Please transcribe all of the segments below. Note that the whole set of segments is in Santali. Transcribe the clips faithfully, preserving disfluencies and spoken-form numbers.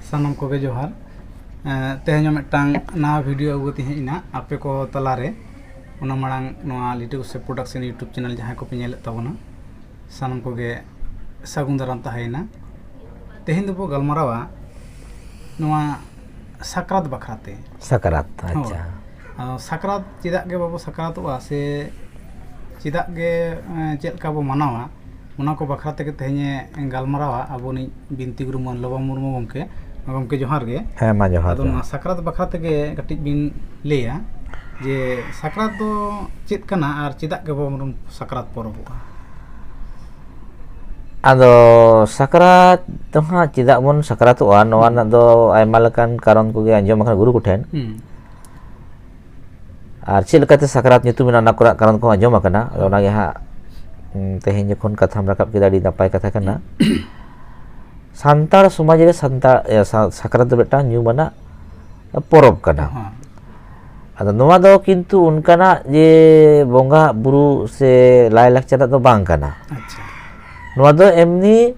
ᱥᱟᱱᱟᱢ ᱠᱚᱜᱮ ᱡᱚᱦᱟᱨ᱾ ᱮᱸ, ᱛᱮᱦᱮᱧ ᱦᱚᱸ ᱢᱤᱫᱴᱟᱝ ᱱᱟᱣᱟ ᱵᱷᱤᱰᱤᱭᱳ ᱟᱹᱜᱩ ᱠᱟᱛᱮ ᱦᱮᱡ ᱮᱱᱟ ᱟᱯᱮ ᱠᱚ ᱛᱟᱞᱟᱨᱮ᱾ ᱚᱱᱟ ᱢᱟᱲᱟᱝ ᱱᱚᱣᱟ ᱞᱤᱴᱟᱹ ᱜᱳᱥᱟᱹᱭ ᱯᱨᱚᱰᱟᱠᱥᱚᱱ ᱭᱩᱴᱩᱵᱽ ᱪᱮᱱᱮᱞ ᱡᱟᱦᱟᱸᱭ ᱠᱚᱯᱮ ᱧᱮᱞᱮᱫ ᱛᱟᱵᱚᱱᱟ, ᱥᱟᱱᱟᱢ ᱠᱚᱜᱮ ᱥᱟᱹᱜᱩᱱ ᱫᱟᱨᱟᱢ ᱛᱟᱦᱮᱸᱭᱮᱱᱟ᱾ ᱛᱮᱦᱮᱧ ᱫᱚᱵᱚ ᱜᱟᱞᱢᱟᱨᱟᱣᱟ ᱱᱚᱣᱟ ᱥᱟᱠᱨᱟᱛ ᱵᱟᱠᱷᱨᱟᱛᱮ᱾ ᱥᱟᱠᱨᱟᱛ, ᱦᱳᱭ᱾ ᱟᱪᱪᱷᱟ᱾ ᱟᱫᱚ ᱥᱟᱠᱨᱟᱛ ᱪᱮᱫᱟᱜ ᱜᱮ ᱵᱟᱵᱚ ᱥᱟᱠᱨᱟᱛᱚᱜᱼᱟ ᱥᱮ ᱪᱮᱫᱟᱜ ᱜᱮ, ᱮᱸ, ᱪᱮᱫ ᱞᱮᱠᱟ ᱵᱚ ᱢᱟᱱᱟᱣᱟ, ᱚᱱᱟ ᱠᱚ ᱵᱟᱠᱷᱨᱟ ᱛᱮᱜᱮ ᱛᱮᱦᱮᱧᱮ ᱜᱟᱞᱢᱟᱨᱟᱣᱟ ᱟᱵᱚᱱᱤᱡ ᱵᱤᱱᱛᱤ ᱜᱩᱨᱩ ᱢᱟᱹᱱ ᱞᱚᱵᱟ ᱢᱩᱨᱢᱩ ᱜᱚᱢᱠᱮ᱾ ᱜᱚᱢᱠᱮ, ᱡᱚᱦᱟᱨ ᱜᱮ᱾ ᱦᱮᱸ, ᱢᱟ ᱡᱚᱦᱟᱨ, ᱟᱫᱚ ᱡᱚᱦᱟᱨ᱾ ᱱᱚᱣᱟ ᱥᱟᱠᱨᱟᱛ ᱵᱟᱠᱷᱨᱟ ᱛᱮᱜᱮ ᱠᱟᱹᱴᱤᱡ ᱵᱤᱱ ᱞᱟᱹᱭᱟ ᱡᱮ ᱥᱟᱠᱨᱟᱛ ᱫᱚ ᱪᱮᱫ ᱠᱟᱱᱟ ᱟᱨ ᱪᱮᱫᱟᱜ ᱜᱮᱵᱚᱱ ᱥᱟᱠᱨᱟᱛ ᱯᱚᱨᱚᱵᱚᱜᱼᱟ? ᱟᱫᱚ ᱥᱟᱠᱨᱟᱛ ᱫᱚ ᱦᱟᱸᱜ ᱪᱮᱫᱟᱜ ᱵᱚᱱ ᱥᱟᱠᱨᱟᱛᱚᱜᱼᱟ, ᱱᱚᱣᱟ ᱨᱮᱱᱟᱜ ᱫᱚ ᱟᱭᱢᱟ ᱞᱮᱠᱟᱱ ᱠᱟᱨᱚᱱ ᱠᱚᱜᱮ ᱟᱸᱡᱚᱢ ᱟᱠᱟᱱᱟ ᱜᱩᱨᱩ ᱠᱚᱴᱷᱮᱱ᱾ ᱦᱩᱸ᱾ ᱟᱨ ᱪᱮᱫ ᱞᱮᱠᱟᱛᱮ ᱥᱟᱠᱨᱟᱛ ᱧᱩᱛᱩᱢ ᱮᱱᱟ, ᱚᱱᱟ ᱠᱚᱨᱮᱱᱟᱜ ᱠᱟᱨᱚᱱ ᱠᱚᱦᱚᱸ ᱟᱸᱡᱚᱢ ᱟᱠᱟᱱᱟ᱾ ᱟᱫᱚ ᱚᱱᱟᱜᱮ ᱦᱟᱸᱜ, ᱩᱸ, ᱛᱮᱦᱮᱧ ᱡᱚᱠᱷᱚᱱ ᱠᱟᱛᱷᱟᱢ ᱨᱟᱠᱟᱵ ᱠᱮᱫᱟ, ᱟᱹᱰᱤ ᱱᱟᱯᱟᱭ ᱠᱟᱛᱷᱟ ᱠᱟᱱᱟ᱾ ᱥᱟᱱᱛᱟᱲ ᱥᱚᱢᱟᱡᱽ ᱨᱮ ᱥᱟᱱᱛᱟᱲ, ᱮ, ᱥᱟ-, ᱥᱟᱠᱨᱟᱛ ᱫᱚ ᱢᱤᱫᱴᱟᱝ ᱧᱩᱢᱟᱱᱟᱜ ᱯᱚᱨᱚᱵᱽ ᱠᱟᱱᱟ᱾ ᱦᱮᱸ᱾ ᱟᱫᱚ ᱱᱚᱣᱟ ᱫᱚ ᱠᱤᱱᱛᱩ ᱚᱱᱠᱟᱱᱟᱜ ᱡᱮ ᱵᱚᱸᱜᱟ ᱵᱩᱨᱩ ᱥᱮ ᱞᱟᱭᱞᱟᱠᱪᱟᱨ ᱨᱮᱱᱟᱜ ᱫᱚ ᱵᱟᱝ ᱠᱟᱱᱟ᱾ ᱟᱪᱪᱷᱟ᱾ ᱱᱚᱣᱟ ᱫᱚ ᱮᱢᱱᱤ,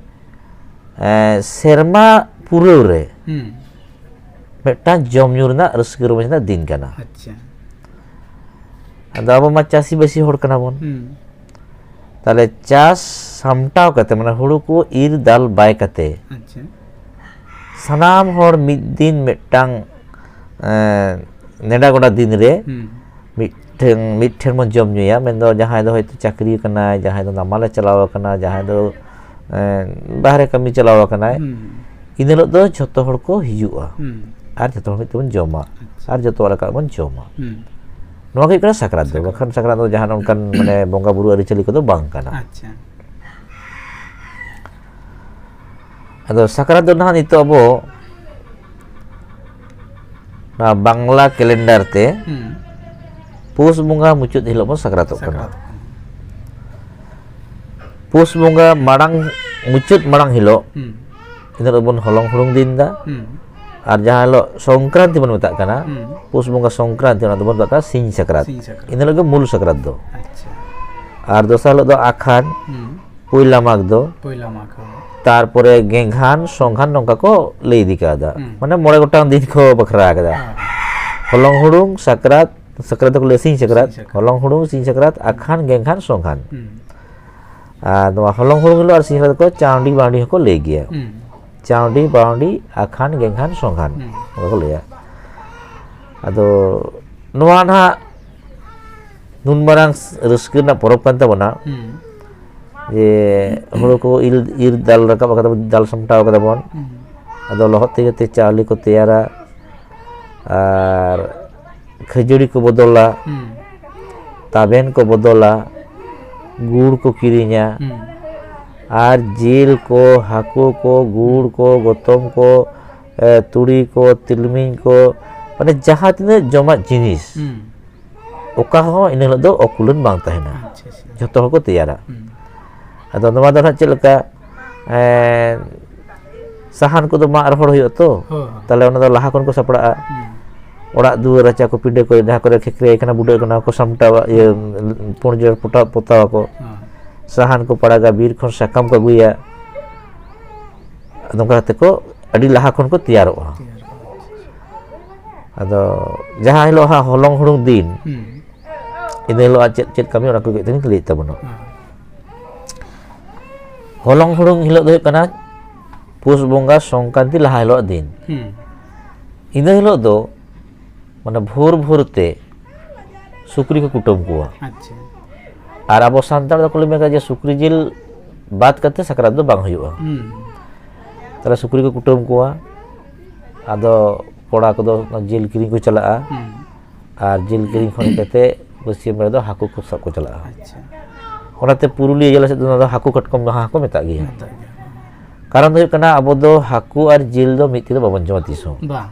ᱮ, ᱥᱮᱨᱢᱟ ᱯᱩᱨᱟᱹᱣ ᱨᱮ ᱦᱩᱸ᱾ ᱢᱤᱫᱴᱟᱝ ᱡᱚᱢ ᱧᱩ ᱨᱮᱱᱟᱜ, ᱨᱟᱹᱥᱠᱟᱹ ᱨᱚᱢᱚᱡᱽ ᱨᱮᱱᱟᱜ ᱫᱤᱱ ᱠᱟᱱᱟ᱾ ᱟᱪᱪᱷᱟ᱾ ᱟᱫᱚ ᱟᱵᱚ ᱢᱟ ᱪᱟᱹᱥᱤᱵᱟᱹᱥᱤ ᱦᱚᱲ ᱠᱟᱱᱟ ᱵᱚᱱ᱾ ᱦᱩᱸ᱾ ᱛᱟᱦᱞᱮ ᱪᱟᱥ ᱥᱟᱢᱴᱟᱣ ᱠᱟᱛᱮ, ᱢᱟᱱᱮ ᱦᱩᱲᱩ ᱠᱚ ᱤᱨ ᱫᱟᱞ ᱵᱟᱭ ᱠᱟᱛᱮ, ᱟᱪᱪᱷᱟ᱾ ᱥᱟᱱᱟᱢ ᱦᱚᱲ ᱢᱤᱫ ᱫᱤᱱ ᱢᱤᱫᱴᱟᱝ, ᱮᱸ, ᱱᱮᱰᱟ ᱜᱚᱸᱰᱟ ᱫᱤᱱ ᱨᱮ ᱦᱩᱸ᱾ ᱢᱤᱫᱴᱷᱮᱱ, ᱢᱤᱫᱴᱷᱮᱱ ᱵᱚᱱ ᱡᱚᱢ ᱧᱩᱭᱟ᱾ ᱢᱮᱱᱫᱚ ᱡᱟᱦᱟᱸᱭ ᱫᱚ ᱦᱚᱭᱛᱳ ᱪᱟᱹᱠᱨᱤ ᱠᱟᱱᱟᱭ, ᱡᱟᱦᱟᱸᱭ ᱫᱚ ᱱᱟᱢᱟᱞᱮ ᱪᱟᱞᱟᱣ ᱟᱠᱟᱱᱟ, ᱡᱟᱦᱟᱸᱭ ᱫᱚ, ᱮᱸ, ᱵᱟᱦᱨᱮ ᱠᱟᱹᱢᱤ ᱪᱟᱞᱟᱣ ᱟᱠᱟᱱᱟᱭ, ᱦᱩᱸ᱾ ᱤᱱᱟᱹ ᱦᱤᱞᱳᱜ ᱫᱚ ᱡᱷᱚᱛᱚ ᱦᱚᱲ ᱠᱚ ᱦᱤᱡᱩᱜᱼᱟ᱾ ᱦᱩᱸ᱾ ᱟᱨ ᱡᱷᱚᱛᱚ ᱦᱚᱲ ᱢᱤᱫ ᱛᱮᱵᱚᱱ ᱡᱚᱢᱟ᱾ ᱟᱪᱪᱷᱟ᱾ ᱟᱨ ᱡᱷᱚᱛᱚ ᱦᱚᱲ ᱞᱮᱠᱟ ᱵᱚᱱ ᱡᱚᱢᱟ᱾ ᱦᱩᱸ᱾ ᱱᱚᱣᱟ ᱜᱮ ᱦᱩᱭᱩᱜ ᱠᱟᱱᱟ ᱥᱟᱠᱨᱟᱛ ᱫᱚ᱾ ᱥᱟᱠᱨᱟᱛ᱾ ᱵᱟᱠᱷᱟᱱ ᱥᱟᱠᱨᱟᱛ ᱫᱚ ᱡᱟᱦᱟᱱ ᱚᱱᱠᱟᱱ, ᱢᱟᱱᱮ, ᱵᱚᱸᱜᱟ ᱵᱩᱨᱩ ᱟᱹᱨᱤᱪᱟᱹᱞᱤ ᱠᱚᱫᱚ ᱵᱟᱝ ᱠᱟᱱᱟ᱾ ᱟᱪᱪᱷᱟ᱾ ᱟᱫᱚ ᱥᱟᱠᱨᱟᱛ ᱫᱚ ᱱᱟᱦᱟᱜ ᱱᱤᱛᱚᱜ ᱟᱵᱚ ᱱᱚᱣᱟ ᱵᱟᱝᱞᱟ ᱠᱮᱞᱮᱱᱰᱟᱨ ᱛᱮ ᱦᱩᱸ᱾ ᱯᱩᱥ ᱵᱚᱸᱜᱟ ᱢᱩᱪᱟᱹᱫ ᱦᱤᱞᱳᱜ ᱵᱚᱱ ᱥᱟᱠᱨᱟᱛᱚᱜ ᱠᱟᱱᱟ᱾ ᱥᱟᱠᱨᱟᱛ᱾ ᱯᱩᱥ ᱵᱚᱸᱜᱟ ᱢᱟᱲᱟᱝ, ᱢᱩᱪᱟᱹᱫ ᱢᱟᱲᱟᱝ ᱦᱤᱞᱳᱜ, ᱦᱩᱸ᱾ ᱤᱱᱟᱹ ᱦᱤᱞᱳᱜ ᱵᱚᱱ ᱦᱚᱞᱚᱝ ᱦᱩᱲᱩᱝ ᱫᱤᱱ ᱮᱫᱟ᱾ ᱦᱩᱸ᱾ ᱟᱨ ᱡᱟᱦᱟᱸ ᱦᱤᱞᱳᱜ ᱥᱚᱝᱠᱨᱟᱱᱛᱤ ᱵᱚᱱ ᱢᱮᱛᱟᱜ ᱠᱟᱱᱟ, ᱦᱩᱸ᱾ ᱯᱩᱥ ᱵᱚᱸᱜᱟ ᱥᱚᱝᱠᱨᱟᱱᱛᱤ, ᱚᱱᱟ ᱫᱚᱵᱚᱱ ᱢᱮᱛᱟᱜ ᱠᱟᱱᱟ ᱥᱤᱧ ᱥᱟᱠᱨᱟᱛ᱾ ᱥᱤᱧ ᱥᱟᱠᱨᱟᱛ᱾ ᱤᱱᱟᱹ ᱦᱤᱞᱳᱜ ᱜᱮ ᱢᱩᱞ ᱥᱟᱠᱨᱟᱛ ᱫᱚ᱾ ᱟᱪᱪᱷᱟ᱾ ᱟᱨ ᱫᱚᱥᱟᱨ ᱦᱤᱞᱳᱜ ᱫᱚ ᱟᱠᱷᱟᱱ, ᱦᱩᱸ᱾ ᱯᱩᱭᱞᱟ ᱢᱟᱜᱽ ᱫᱚ᱾ ᱯᱩᱭᱞᱟ ᱢᱟᱜᱽ, ᱦᱳᱭ᱾ ᱛᱟᱨᱯᱚᱨᱮ ᱜᱮᱝᱜᱷᱟᱱ, ᱥᱚᱝᱜᱷᱟᱱ, ᱱᱚᱝᱠᱟ ᱠᱚ ᱞᱟᱹᱭ ᱤᱫᱤ ᱠᱟᱣᱫᱟ᱾ ᱦᱩᱸ᱾ ᱢᱟᱱᱮ ᱢᱚᱬᱮ ᱜᱚᱴᱟᱝ ᱫᱤᱱ ᱠᱚ ᱵᱟᱠᱷᱨᱟ ᱟᱠᱟᱫᱟ᱾ ᱦᱮᱸ᱾ ᱦᱚᱞᱚᱝ ᱦᱩᱲᱩᱝ, ᱥᱟᱠᱨᱟᱛ, ᱥᱟᱠᱨᱟᱛ ᱫᱚᱠᱚ ᱞᱟᱹᱭᱟ ᱥᱤᱧ ᱥᱟᱠᱨᱟᱛ, ᱥᱤᱧ ᱥᱟᱠᱨᱟᱛ᱾ ᱦᱚᱞᱚᱝ ᱦᱩᱲᱩᱝ, ᱥᱤᱧ ᱥᱟᱠᱨᱟᱛ, ᱟᱠᱷᱟᱱ, ᱜᱮᱝᱜᱷᱟᱱ, ᱥᱚᱝᱜᱷᱟᱱ᱾ ᱦᱩᱸ᱾ ᱟᱨ ᱱᱚᱣᱟ ᱦᱚᱞᱚᱝ ᱦᱩᱲᱩᱝ ᱦᱤᱞᱳᱜ ᱟᱨ ᱥᱤᱧ ᱥᱟᱠᱨᱟᱛ ᱫᱚᱠᱚ ᱪᱟᱣᱰᱤ ᱵᱟᱣᱰᱤ ᱦᱚᱸᱠᱚ ᱞᱟᱹᱭ ᱜᱮᱭᱟ᱾ ᱦᱩᱸ᱾ ᱪᱟᱣᱰᱤ ᱵᱟᱣᱰᱤ, ᱟᱠᱷᱟᱱ, ᱜᱮᱝᱜᱷᱟᱱ, ᱥᱚᱝᱜᱷᱟᱱ᱾ ᱦᱩᱸ᱾ ᱚᱱᱠᱟ ᱠᱚ ᱞᱟᱹᱭᱟ᱾ ᱟᱫᱚ ᱱᱚᱣᱟ ᱱᱟᱦᱟᱜ ᱱᱩᱱ ᱢᱟᱨᱟᱝ ᱨᱟᱹᱥᱠᱟᱹ ᱨᱮᱱᱟᱜ ᱯᱚᱨᱚᱵᱽ ᱠᱟᱱ ᱛᱟᱵᱚᱱᱟ᱾ ᱦᱩᱸ᱾ ᱡᱮ ᱦᱩᱲᱩ ᱠᱚ ᱤᱨ, ᱤᱨ ᱫᱟᱞ ᱨᱟᱠᱟᱵ ᱠᱟᱫᱟ ᱵᱚᱱ, ᱫᱟᱞ ᱥᱟᱢᱴᱟᱣ ᱠᱟᱫᱟ ᱵᱚᱱ᱾ ᱦᱩᱸ᱾ ᱟᱫᱚ ᱞᱚᱦᱚᱫ ᱛᱮᱜᱮ ᱛᱮ ᱪᱟᱣᱞᱮ ᱠᱚ ᱛᱮᱭᱟᱨᱟ, ᱟᱨ ᱠᱷᱟᱹᱡᱟᱹᱲᱤ ᱠᱚ ᱵᱚᱫᱚᱞᱟ, ᱦᱩᱸ᱾ ᱛᱟᱵᱮᱱ ᱠᱚ ᱵᱚᱫᱚᱞᱟ, ᱜᱩᱲ ᱠᱚ ᱠᱤᱨᱤᱧᱟ, ᱦᱩᱸ᱾ ᱟᱨ ᱡᱤᱞ ᱠᱚ, ᱦᱟᱹᱠᱩ ᱠᱚ, ᱜᱩᱲ ᱠᱚ, ᱜᱚᱛᱚᱢ ᱠᱚ, ᱮ, ᱛᱩᱲᱤ ᱠᱚ, ᱛᱤᱞᱢᱤᱧ ᱠᱚ, ᱢᱟᱱᱮ ᱡᱟᱦᱟᱸ ᱛᱤᱱᱟᱹᱜ ᱡᱚᱢᱟᱜ ᱡᱤᱱᱤᱥ, ᱦᱩᱸ᱾ ᱚᱠᱟ ᱦᱚᱸ ᱤᱱᱟᱹ ᱦᱤᱞᱳᱜ ᱫᱚ ᱚᱠᱩᱞᱟᱹᱱ ᱵᱟᱝ ᱛᱟᱦᱮᱱᱟ᱾ ᱟᱪᱪᱷᱟ, ᱟᱪᱪᱷᱟ᱾ ᱡᱷᱚᱛᱚ ᱦᱚᱲ ᱠᱚ ᱛᱮᱭᱟᱨᱟ᱾ ᱦᱩᱸ᱾ ᱟᱫᱚ ᱱᱚᱣᱟ ᱫᱚ ᱱᱟᱦᱟᱜ ᱪᱮᱫ ᱞᱮᱠᱟ, ᱮᱸ, ᱥᱟᱦᱟᱱ ᱠᱚᱫᱚ ᱢᱟᱜ ᱨᱚᱦᱚᱲ ᱦᱩᱭᱩᱜᱼᱟ ᱛᱚ, ᱦᱳᱭ, ᱦᱳᱭ᱾ ᱛᱟᱦᱞᱮ ᱚᱱᱟ ᱫᱚ ᱞᱟᱦᱟ ᱠᱷᱚᱱ ᱠᱚ ᱥᱟᱯᱲᱟᱜᱼᱟ᱾ ᱦᱩᱸ᱾ ᱚᱲᱟᱜ ᱫᱩᱣᱟᱹᱨ, ᱨᱟᱪᱟ ᱠᱚ, ᱯᱤᱸᱰᱟᱹ ᱠᱚ, ᱡᱟᱦᱟᱸ ᱠᱚᱨᱮ ᱠᱷᱮᱠᱨᱮ ᱠᱟᱱᱟ, ᱵᱩᱰᱟᱹᱜ ᱠᱟᱱᱟ, ᱠᱚ ᱥᱟᱢᱴᱟᱣᱟ, ᱤᱭᱟᱹ, ᱯᱩᱸᱰ ᱡᱮᱨᱮᱲ ᱯᱚᱴᱟᱣ, ᱯᱚᱛᱟᱣ ᱟᱠᱚ᱾ ᱦᱮᱸ᱾ ᱥᱟᱦᱟᱱ ᱠᱚ ᱯᱟᱲᱟᱜᱟ, ᱵᱤᱨ ᱠᱷᱚᱱ ᱥᱟᱠᱟᱢ ᱠᱚ ᱟᱹᱜᱩᱭᱟ᱾ ᱱᱚᱝᱠᱟ ᱠᱟᱛᱮ ᱠᱚ ᱟᱹᱰᱤ ᱞᱟᱦᱟ ᱠᱷᱚᱱ ᱠᱚ ᱛᱮᱭᱟᱨᱚᱜᱼᱟ᱾ ᱛᱮᱭᱟᱨᱚᱜᱼᱟ᱾ ᱟᱫᱚ ᱡᱟᱦᱟᱸ ᱦᱤᱞᱳᱜ ᱦᱟᱸᱜ ᱦᱚᱞᱚᱝ ᱦᱩᱲᱩᱝ ᱫᱤᱱ, ᱦᱩᱸ᱾ ᱤᱱᱟᱹ ᱦᱤᱞᱳᱜ ᱟᱨ ᱪᱮᱫ ᱪᱮᱫ ᱠᱟᱹᱢᱤ, ᱚᱱᱟ ᱠᱚ ᱠᱟᱹᱡ ᱛᱟᱞᱟᱝ ᱞᱟᱹᱭᱮᱫ ᱛᱟᱵᱚᱱᱟ᱾ ᱦᱮᱸ᱾ ᱦᱚᱞᱚᱝ ᱦᱩᱲᱩᱝ ᱦᱤᱞᱳᱜ ᱫᱚ ᱦᱩᱭᱩᱜ ᱠᱟᱱᱟ ᱯᱩᱥ ᱵᱚᱸᱜᱟ ᱥᱚᱝᱠᱨᱟᱱᱛᱤ ᱞᱟᱦᱟ ᱦᱤᱞᱳᱜ ᱫᱤᱱ᱾ ᱦᱩᱸ᱾ ᱤᱱᱟᱹ ᱦᱤᱞᱳᱜ ᱫᱚ ᱢᱟᱱᱮ ᱵᱷᱳᱨ ᱵᱷᱳᱨ ᱛᱮ ᱥᱩᱠᱨᱤ ᱠᱚ ᱠᱩᱴᱟᱹᱢ ᱠᱚᱣᱟ᱾ ᱟᱪᱪᱷᱟ᱾ ᱟᱨ ᱟᱵᱚ ᱥᱟᱱᱛᱟᱲ ᱫᱚᱠᱚ ᱞᱟᱹᱭ ᱠᱟᱫᱟ ᱡᱮ ᱥᱩᱠᱨᱤ ᱡᱤᱞ ᱵᱟᱫ ᱠᱟᱛᱮ ᱥᱟᱠᱨᱟᱛ ᱫᱚ ᱵᱟᱝ ᱦᱩᱭᱩᱜᱼᱟ᱾ ᱦᱩᱸ᱾ ᱛᱟᱦᱞᱮ ᱥᱩᱠᱨᱤ ᱠᱚ ᱠᱩᱴᱟᱹᱢ ᱠᱚᱣᱟ, ᱟᱫᱚ ᱠᱚᱲᱟ ᱠᱚᱫᱚ ᱚᱱᱟ ᱡᱤᱞ ᱠᱤᱨᱤᱧ ᱠᱚ ᱪᱟᱞᱟᱜᱼᱟ᱾ ᱦᱩᱸ᱾ ᱟᱨ ᱡᱤᱞ ᱠᱤᱨᱤᱧ ᱠᱷᱚᱱ ᱦᱮᱡ ᱠᱟᱛᱮ ᱵᱟᱹᱥᱭᱟᱹᱢ ᱵᱮᱲᱟ ᱫᱚ ᱦᱟᱹᱠᱩ ᱠᱚ ᱥᱟᱵ ᱠᱚ ᱪᱟᱞᱟᱜᱼᱟ᱾ ᱟᱪᱪᱷᱟ᱾ ᱚᱱᱟᱛᱮ ᱯᱩᱨᱩᱞᱤᱭᱟᱹ ᱡᱮᱞᱟ ᱥᱮᱫ ᱫᱚ ᱱᱚᱣᱟ ᱫᱚ ᱦᱟᱹᱠᱩ ᱠᱟᱴᱠᱚᱢ ᱢᱟᱦᱟ ᱦᱚᱸᱠᱚ ᱢᱮᱛᱟᱜ ᱜᱮᱭᱟ᱾ ᱢᱮᱛᱟᱜ ᱜᱮᱭᱟ᱾ ᱠᱟᱨᱚᱱ ᱫᱚ ᱦᱩᱭᱩᱜ ᱠᱟᱱᱟ, ᱟᱵᱚ ᱫᱚ ᱦᱟᱹᱠᱩ ᱟᱨ ᱡᱤᱞ ᱫᱚ ᱢᱤᱫ ᱛᱮᱫᱚ ᱵᱟᱵᱚᱱ ᱡᱚᱢᱟ ᱛᱤᱥ ᱦᱚᱸ᱾ ᱵᱟᱝ᱾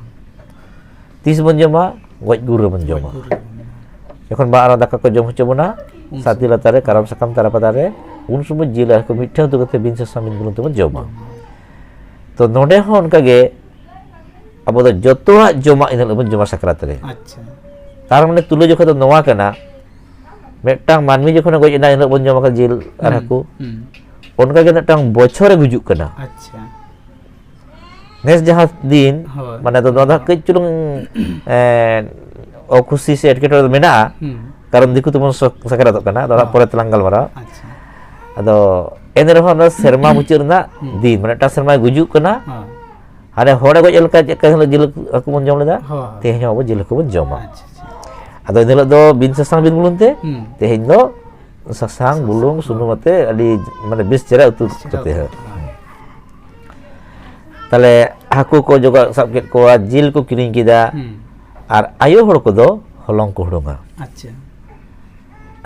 ᱛᱤᱥ ᱵᱚᱱ ᱡᱚᱢᱟ? ᱜᱚᱡ ᱜᱩᱨ ᱨᱮᱵᱚᱱ ᱡᱚᱢᱟ᱾ ᱜᱚᱡ ᱜᱩᱨ ᱨᱮᱵᱚᱱ ᱡᱚᱢᱟ᱾ ᱡᱚᱠᱷᱚᱱ ᱵᱟ ᱟᱨ ᱫᱟᱠᱟ ᱠᱚ ᱡᱚᱢ ᱦᱚᱪᱚ ᱵᱚᱱᱟ, ᱩᱱ ᱥᱟᱛᱤ ᱥᱚᱢᱚᱭ᱾ ᱞᱟᱛᱟᱨ ᱨᱮ, ᱠᱟᱨᱟᱢ ᱥᱟᱠᱟᱢ ᱛᱟᱨᱟ ᱯᱟᱛᱟ ᱨᱮ, ᱩᱱ ᱥᱚᱢᱚᱭ ᱡᱤᱞ ᱟᱨ ᱦᱟᱹᱠᱩ ᱢᱤᱫ ᱴᱷᱮᱱ ᱩᱛᱩ ᱠᱟᱛᱮ ᱵᱤᱱ ᱥᱟᱥᱟᱝ ᱵᱤᱱ ᱵᱩᱞᱩᱝ ᱛᱮᱵᱚᱱ ᱡᱚᱢᱟ᱾ ᱡᱚᱢᱟ᱾ ᱛᱚ ᱱᱚᱰᱮ ᱦᱚᱸ ᱚᱱᱠᱟ ᱜᱮ ᱟᱵᱚ ᱫᱚ ᱡᱚᱛᱚᱣᱟᱜ ᱡᱚᱢᱟᱜ ᱤᱱᱟᱹ ᱦᱤᱞᱳᱜ ᱵᱚᱱ ᱡᱚᱢᱟ ᱥᱟᱠᱨᱟᱛ ᱨᱮ᱾ ᱟᱪᱪᱷᱟ᱾ ᱛᱟᱨ ᱢᱟᱱᱮ ᱛᱩᱞᱟᱹ ᱡᱚᱠᱷᱟ ᱫᱚ ᱱᱚᱣᱟ ᱠᱟᱱᱟ, ᱢᱤᱫᱴᱟᱝ ᱢᱟᱹᱱᱢᱤ ᱡᱚᱠᱷᱚᱱᱮ ᱜᱚᱡ ᱮᱱᱟ, ᱤᱱᱟᱹ ᱦᱤᱞᱳᱜ ᱵᱚᱱ ᱡᱚᱢᱟ ᱡᱤᱞ ᱟᱨ ᱦᱩᱸ, ᱦᱟᱹᱠᱩ᱾ ᱦᱩᱸ᱾ ᱚᱱᱠᱟᱜᱮ ᱢᱤᱫᱴᱟᱝ ᱵᱚᱪᱷᱚᱨᱮ ᱜᱩᱡᱩᱜ ᱠᱟᱱᱟ᱾ ᱟᱪᱪᱷᱟ᱾ ᱱᱮᱥ ᱡᱟᱦᱟᱸ ᱫᱤᱱ, ᱦᱳᱭ᱾ ᱢᱟᱱᱮ ᱫᱚ ᱱᱚᱣᱟ ᱫᱚ ᱠᱟᱹᱡ ᱪᱩᱞᱩᱝ ᱮ, ᱚᱠᱷᱩᱥᱤ ᱥᱮ ᱮᱴᱠᱮᱴᱚᱬᱮ ᱫᱚ ᱢᱮᱱᱟᱜᱼᱟ᱾ ᱦᱩᱸ᱾ ᱠᱟᱨᱚᱱ ᱫᱤᱠᱩ ᱛᱮᱵᱚᱱ ᱥᱟᱠ- ᱥᱟᱠᱨᱟᱛᱚᱜ ᱠᱟᱱᱟ, ᱟᱫᱚ ᱚᱱᱟ ᱦᱳᱭ᱾ ᱯᱚᱨᱮ ᱛᱮᱞᱟᱝ ᱜᱟᱞᱢᱟᱨᱟᱣᱟ᱾ ᱟᱪᱪᱷᱟ᱾ ᱟᱫᱚ ᱮᱱ ᱨᱮᱦᱚᱸ ᱚᱱᱟ ᱥᱮᱨᱢᱟ ᱢᱩᱪᱟᱹᱫ ᱨᱮᱱᱟᱜ ᱦᱩᱸ᱾ ᱫᱤᱱ, ᱢᱟᱱᱮ ᱢᱤᱫᱴᱟᱝ ᱥᱮᱨᱢᱟᱭ ᱜᱩᱡᱩᱜ ᱠᱟᱱᱟ, ᱦᱳᱭ᱾ ᱦᱟᱱᱮ ᱦᱚᱲᱮ ᱜᱚᱡ ᱞᱮᱠᱟ ᱪᱮᱫ ᱞᱮᱠᱟ ᱦᱤᱞᱳᱜ ᱡᱤᱞ ᱦᱟᱹᱠᱩ ᱵᱚᱱ ᱡᱚᱢ ᱞᱮᱫᱟ, ᱦᱳᱭ᱾ ᱛᱮᱦᱮᱧ ᱦᱚᱸ ᱟᱵᱚ ᱡᱤᱞ ᱦᱟᱹᱠᱩ ᱵᱚᱱ ᱡᱚᱢᱟ᱾ ᱟᱪᱪᱷᱟ, ᱟᱪᱪᱷᱟ᱾ ᱟᱫᱚ ᱤᱱᱟᱹ ᱦᱤᱞᱳᱜ ᱫᱚ ᱵᱤᱱ ᱥᱟᱥᱟᱝ ᱵᱤᱱ ᱵᱩᱞᱩᱝ ᱛᱮ, ᱦᱩᱸ᱾ ᱛᱮᱦᱮᱧ ᱫᱚ ᱥᱟᱥᱟᱝ ᱵᱩᱞᱩᱝ ᱥᱩᱱᱩᱢ ᱟᱛᱮ ᱟᱹᱰᱤ ᱢᱟᱱᱮ ᱵᱮᱥ ᱪᱮᱦᱨᱟ ᱩᱛᱩ ᱠᱟᱛᱮ, ᱦᱳᱭ᱾ ᱛᱟᱦᱞᱮ ᱦᱟᱹᱠᱩ ᱠᱚ ᱡᱚᱜᱟᱲ ᱥᱟᱵ ᱠᱮᱫ ᱠᱚᱣᱟ, ᱡᱤᱞ ᱠᱚ ᱠᱤᱨᱤᱧ ᱠᱮᱫᱟ, ᱦᱩᱸ᱾ ᱟᱨ ᱟᱭᱳ ᱦᱚᱲ ᱠᱚᱫᱚ ᱦᱚᱞᱚᱝ ᱠᱚ ᱦᱩᱲᱩᱝᱟ᱾ ᱟᱪᱪᱷᱟ᱾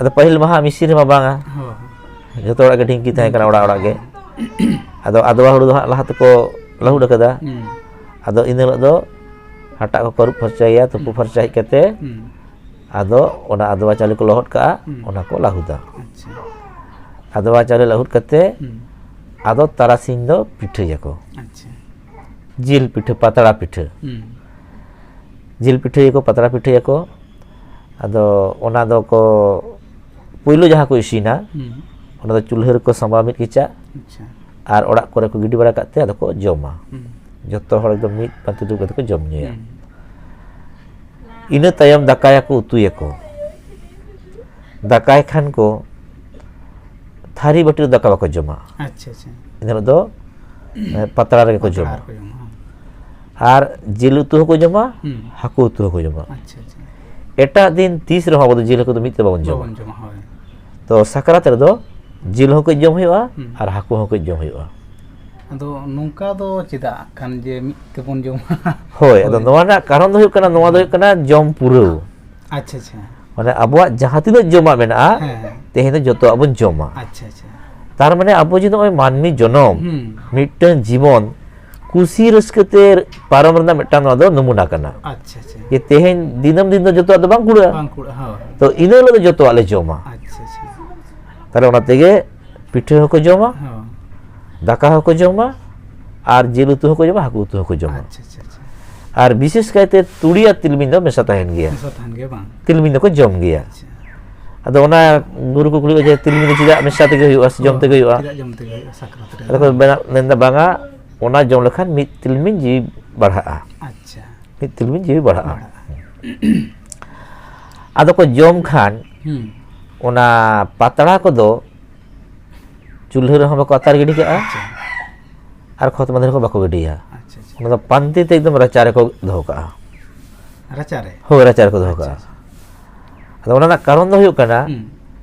ᱟᱫᱚ ᱯᱟᱹᱦᱤᱞ ᱢᱟ ᱦᱟᱸᱜ ᱢᱤᱥᱤᱱ ᱨᱮᱢᱟ ᱵᱟᱝᱟ, ᱦᱳᱭ᱾ ᱡᱚᱛᱚ ᱦᱚᱲᱟᱜ ᱜᱮ ᱰᱷᱤᱝᱠᱤ ᱛᱟᱦᱮᱸ ᱠᱟᱱᱟ ᱚᱲᱟᱜ ᱚᱲᱟᱜ ᱜᱮ᱾ ᱟᱫᱚ ᱟᱫᱣᱟ ᱦᱩᱲᱩ ᱫᱚ ᱦᱟᱸᱜ ᱞᱟᱦᱟ ᱛᱮᱠᱚ ᱞᱟᱹᱦᱩᱫ ᱟᱠᱟᱫᱟ᱾ ᱦᱩᱸ᱾ ᱟᱫᱚ ᱤᱱᱟᱹ ᱦᱤᱞᱳᱜ ᱫᱚ ᱦᱟᱴᱟᱜ ᱠᱚᱠᱚ ᱟᱹᱨᱩᱵ ᱯᱷᱟᱨᱪᱟᱭᱟ, ᱛᱩᱯᱩ ᱦᱩᱸ᱾ ᱯᱷᱟᱨᱪᱟ ᱦᱮᱡ ᱠᱟᱛᱮ, ᱦᱩᱸ᱾ ᱟᱫᱚ ᱚᱱᱟ ᱟᱫᱣᱟ ᱪᱟᱣᱞᱮ ᱠᱚ ᱞᱚᱦᱚᱫ ᱠᱟᱜᱼᱟ, ᱦᱩᱸ᱾ ᱚᱱᱟ ᱠᱚ ᱞᱟᱹᱦᱩᱫᱟ᱾ ᱟᱪᱪᱷᱟ᱾ ᱟᱫᱣᱟ ᱪᱟᱣᱞᱮ ᱞᱟᱹᱦᱩᱫ ᱠᱟᱛᱮ, ᱦᱩᱸ᱾ ᱟᱫᱚ ᱛᱟᱨᱟᱥᱤᱧ ᱫᱚ ᱯᱤᱴᱷᱟᱹᱭᱟᱠᱚ᱾ ᱟᱪᱪᱷᱟ᱾ ᱡᱤᱞ ᱯᱤᱴᱷᱟᱹ, ᱯᱟᱛᱲᱟ ᱯᱤᱴᱷᱟᱹ᱾ ᱦᱩᱸ᱾ ᱡᱤᱞ ᱯᱤᱴᱷᱟᱹᱭᱟᱠᱚ, ᱯᱟᱛᱲᱟ ᱯᱤᱴᱷᱟᱹᱭᱟᱠᱚ᱾ ᱟᱫᱚ ᱚᱱᱟ ᱫᱚᱠᱚ, ᱯᱩᱭᱞᱩ ᱡᱟᱦᱟᱸ ᱠᱚ ᱤᱥᱤᱱᱟ, ᱦᱩᱸ᱾ ᱚᱱᱟ ᱫᱚ ᱪᱩᱞᱦᱟᱹ ᱨᱮᱠᱚ ᱥᱟᱢᱵᱟᱣ ᱢᱤᱫ ᱠᱮᱪᱟᱜ, ᱟᱪᱪᱷᱟ᱾ ᱟᱨ ᱚᱲᱟᱜ ᱠᱚᱨᱮ ᱠᱚ ᱜᱤᱰᱤ ᱵᱟᱲᱟ ᱠᱟᱜ ᱛᱮ ᱟᱫᱚ ᱠᱚ ᱡᱚᱢᱟ᱾ ᱦᱩᱸ᱾ ᱡᱚᱛᱚ ᱦᱚᱲ ᱮᱠᱫᱚᱢ ᱢᱤᱫ ᱯᱟᱹᱛᱤ ᱫᱩᱲᱩᱵ ᱠᱟᱛᱮ ᱠᱚ ᱡᱚᱢ ᱧᱩᱭᱟ᱾ ᱦᱩᱸ᱾ ᱤᱱᱟᱹ ᱛᱟᱭᱚᱢ ᱫᱟᱠᱟᱭᱟᱠᱚ, ᱩᱛᱩᱭᱟᱠᱚ᱾ ᱫᱟᱠᱟᱭ ᱠᱷᱟᱱ ᱠᱚ ᱛᱷᱟᱹᱨᱤ ᱵᱟᱹᱴᱤ ᱨᱮ ᱫᱟᱠᱟ ᱵᱟᱠᱚ ᱡᱚᱢᱟ᱾ ᱟᱪᱪᱷᱟ, ᱟᱪᱪᱷᱟ᱾ ᱤᱱᱟᱹ ᱦᱤᱞᱳᱜ ᱫᱚ, ᱮ, ᱯᱟᱛᱲᱟ ᱨᱮᱜᱮ ᱠᱚ ᱯᱟᱛᱲᱟ ᱡᱚᱢᱟ᱾ ᱨᱮᱠᱚ ᱡᱚᱢᱟ, ᱦᱮᱸ᱾ ᱟᱨ ᱡᱤᱞ ᱩᱛᱩ ᱦᱚᱸᱠᱚ ᱡᱚᱢᱟ, ᱦᱩᱸ᱾ ᱦᱟᱹᱠᱩ ᱩᱛᱩ ᱦᱚᱸᱠᱚ ᱡᱚᱢᱟ᱾ ᱟᱪᱪᱷᱟ, ᱟᱪᱪᱷᱟ᱾ ᱮᱴᱟᱜ ᱫᱤᱱ ᱛᱤᱥ ᱨᱮᱦᱚᱸ ᱟᱵᱚ ᱫᱚ ᱡᱤᱞ ᱦᱟᱹᱠᱩ ᱫᱚ ᱢᱤᱫ ᱛᱮ ᱵᱟᱵᱚᱱ ᱡᱚᱢᱟ᱾ ᱵᱟᱵᱚᱱ ᱡᱚᱢᱟ, ᱦᱳᱭ᱾ ᱛᱚ ᱥᱟᱠᱨᱟᱛ ᱨᱮᱫᱚ ᱡᱤᱞ ᱦᱚᱸ ᱠᱟᱹᱡ ᱡᱚᱢ ᱦᱩᱭᱩᱜᱼᱟ, ᱦᱩᱸ᱾ ᱟᱨ ᱦᱟᱹᱠᱩ ᱦᱚᱸ ᱠᱟᱹᱡ ᱡᱚᱢ ᱦᱩᱭᱩᱜᱼᱟ᱾ ᱟᱫᱚ ᱱᱚᱝᱠᱟ ᱫᱚ ᱪᱮᱫᱟᱜ ᱠᱷᱟᱱ ᱡᱮ ᱢᱤᱫ ᱛᱮᱵᱚᱱ ᱡᱚᱢᱟ? ᱦᱳᱭ, ᱟᱫᱚ ᱦᱳᱭ᱾ ᱱᱚᱣᱟ ᱨᱮᱱᱟᱜ ᱠᱟᱨᱚᱱ ᱫᱚ ᱦᱩᱭᱩᱜ ᱠᱟᱱᱟ, ᱱᱚᱣᱟ ᱫᱚ ᱦᱩᱭᱩᱜ ᱠᱟᱱᱟ ᱡᱚᱢ ᱯᱩᱨᱟᱹᱣ᱾ ᱟᱪᱪᱷᱟ, ᱟᱪᱪᱷᱟ᱾ ᱢᱟᱱᱮ ᱟᱵᱚᱣᱟᱜ ᱡᱟᱦᱟᱸ ᱛᱤᱱᱟᱹᱜ ᱡᱚᱢᱟᱜ ᱢᱮᱱᱟᱜᱼᱟ, ᱦᱮᱸ, ᱦᱮᱸ᱾ ᱛᱮᱦᱮᱧ ᱫᱚ ᱡᱚᱛᱚᱣᱟᱜ ᱵᱚᱱ ᱡᱚᱢᱟ᱾ ᱟᱪᱪᱷᱟ, ᱟᱪᱪᱷᱟ᱾ ᱛᱟᱨ ᱢᱟᱱᱮ ᱟᱵᱚ ᱡᱮ ᱱᱚᱜᱼᱚᱭ ᱢᱟᱹᱱᱢᱤ ᱡᱚᱱᱚᱢ, ᱦᱩᱸ᱾ ᱢᱤᱫᱴᱟᱝ ᱡᱤᱵᱚᱱ, ᱠᱩᱥᱤ ᱨᱟᱹᱥᱠᱟᱹ ᱛᱮ ᱯᱟᱨᱚᱢ ᱨᱮᱱᱟᱜ ᱢᱤᱫᱴᱟᱝ ᱱᱚᱣᱟ ᱫᱚ ᱱᱚᱢᱩᱱᱟ ᱠᱟᱱᱟ᱾ ᱟᱪᱪᱷᱟ, ᱟᱪᱪᱷᱟ᱾ ᱡᱮ ᱛᱮᱦᱮᱧ ᱫᱤᱱᱟᱹᱢ ᱫᱤᱱ ᱫᱚ ᱡᱚᱛᱚᱣᱟᱜ ᱫᱚ ᱵᱟᱝ ᱠᱩᱲᱟᱹᱜᱼᱟ᱾ ᱵᱟᱝ ᱠᱩᱲᱟᱹᱜᱼᱟ, ᱦᱳᱭ᱾ ᱛᱚ ᱤᱱᱟᱹ ᱦᱤᱞᱳᱜ ᱫᱚ ᱡᱚᱛᱚᱣᱟᱜ ᱞᱮ ᱡᱚᱢᱟ᱾ ᱟᱪᱪᱷᱟ, ᱟᱪᱪᱷᱟ᱾ ᱛᱟᱦᱞᱮ ᱚᱱᱟ ᱛᱮᱜᱮ ᱯᱤᱴᱷᱟᱹ ᱦᱚᱸᱠᱚ ᱡᱚᱢᱟ, ᱦᱚᱸ᱾ ᱫᱟᱠᱟ ᱦᱚᱸᱠᱚ ᱡᱚᱢᱟ, ᱟᱨ ᱡᱤᱞ ᱩᱛᱩ ᱦᱚᱸᱠᱚ ᱡᱚᱢᱟ, ᱦᱟᱹᱠᱩ ᱩᱛᱩ ᱦᱚᱸᱠᱚ ᱡᱚᱢᱟ᱾ ᱟᱪᱪᱷᱟ, ᱟᱪᱪᱷᱟ, ᱟᱪᱪᱷᱟ᱾ ᱟᱨ ᱵᱤᱥᱮᱥ ᱠᱟᱭᱛᱮ ᱛᱩᱲᱤ ᱟᱨ ᱛᱤᱞᱢᱤᱧ ᱫᱚ ᱢᱮᱥᱟ ᱛᱟᱦᱮᱱ ᱜᱮᱭᱟ᱾ ᱢᱮᱥᱟ ᱛᱟᱦᱮᱱ ᱜᱮᱭᱟ ᱵᱟᱝ? ᱛᱤᱞᱢᱤᱧ ᱫᱚᱠᱚ ᱡᱚᱢ ᱜᱮᱭᱟ᱾ ᱟᱪᱪᱷᱟ᱾ ᱟᱫᱚ ᱚᱱᱟ ᱜᱩᱨᱩ ᱠᱚ ᱠᱩᱞᱤ ᱠᱚᱣᱟ ᱡᱮ ᱛᱤᱞᱢᱤᱧ ᱫᱚ ᱪᱮᱫᱟᱜ ᱢᱮᱥᱟ ᱛᱮᱜᱮ ᱦᱩᱭᱩᱜᱼᱟ ᱥᱮ ᱡᱚᱢ ᱛᱮᱜᱮ ᱦᱩᱭᱩᱜᱼᱟ? ᱪᱮᱫᱟᱜ ᱡᱚᱢ ᱛᱮᱜᱮ ᱦᱩᱭᱩᱜᱼᱟ ᱥᱟᱠᱨᱟᱛ ᱨᱮ? ᱟᱫᱚ ᱠᱚ ᱢᱮᱱᱟ, ᱢᱮᱱᱫᱟ, "ᱵᱟᱝᱟ, ᱚᱱᱟ ᱡᱚᱢ ᱞᱮᱠᱷᱟᱱ ᱢᱤᱫ ᱛᱤᱞᱢᱤᱧ ᱡᱤᱣᱤ ᱵᱟᱲᱦᱟᱜᱼᱟ, ᱟᱪᱪᱷᱟ᱾ ᱢᱤᱫ ᱛᱤᱞᱢᱤᱧ ᱡᱤᱣᱤ ᱵᱟᱲᱦᱟᱜᱼᱟ᱾" ᱟᱫᱚ ᱠᱚ ᱡᱚᱢ ᱠᱷᱟᱱ ᱦᱩᱸ᱾ ᱚᱱᱟ ᱯᱟᱛᱲᱟ ᱠᱚᱫᱚ ᱪᱩᱞᱦᱟᱹ ᱨᱮᱦᱚᱸ ᱵᱟᱠᱚ ᱟᱛᱟᱨ ᱜᱤᱰᱤ ᱠᱟᱜᱼᱟ, ᱟᱪᱪᱷᱟ᱾ ᱟᱨ ᱠᱷᱚᱛ ᱢᱟᱸᱫᱮ ᱨᱮᱦᱚᱸ ᱵᱟᱠᱚ ᱜᱤᱰᱤᱭᱟ᱾ ᱟᱪᱪᱷᱟ, ᱟᱪᱪᱷᱟ᱾ ᱚᱱᱟ ᱫᱚ ᱯᱟᱱᱛᱮ ᱛᱮ ᱮᱠᱫᱚᱢ ᱨᱟᱪᱟ ᱨᱮᱠᱚ ᱫᱚᱦᱚ ᱠᱟᱜᱼᱟ᱾ ᱨᱟᱪᱟᱨᱮ? ᱦᱳᱭ, ᱨᱟᱪᱟ ᱨᱮᱠᱚ ᱫᱚᱦᱚ ᱟᱪᱪᱷᱟ, ᱠᱟᱜᱼᱟ᱾ ᱟᱪᱪᱷᱟ᱾ ᱟᱫᱚ ᱚᱱᱟ ᱨᱮᱱᱟᱜ ᱠᱟᱨᱚᱱ ᱫᱚ ᱦᱩᱭᱩᱜ ᱠᱟᱱᱟ, ᱦᱩᱸ᱾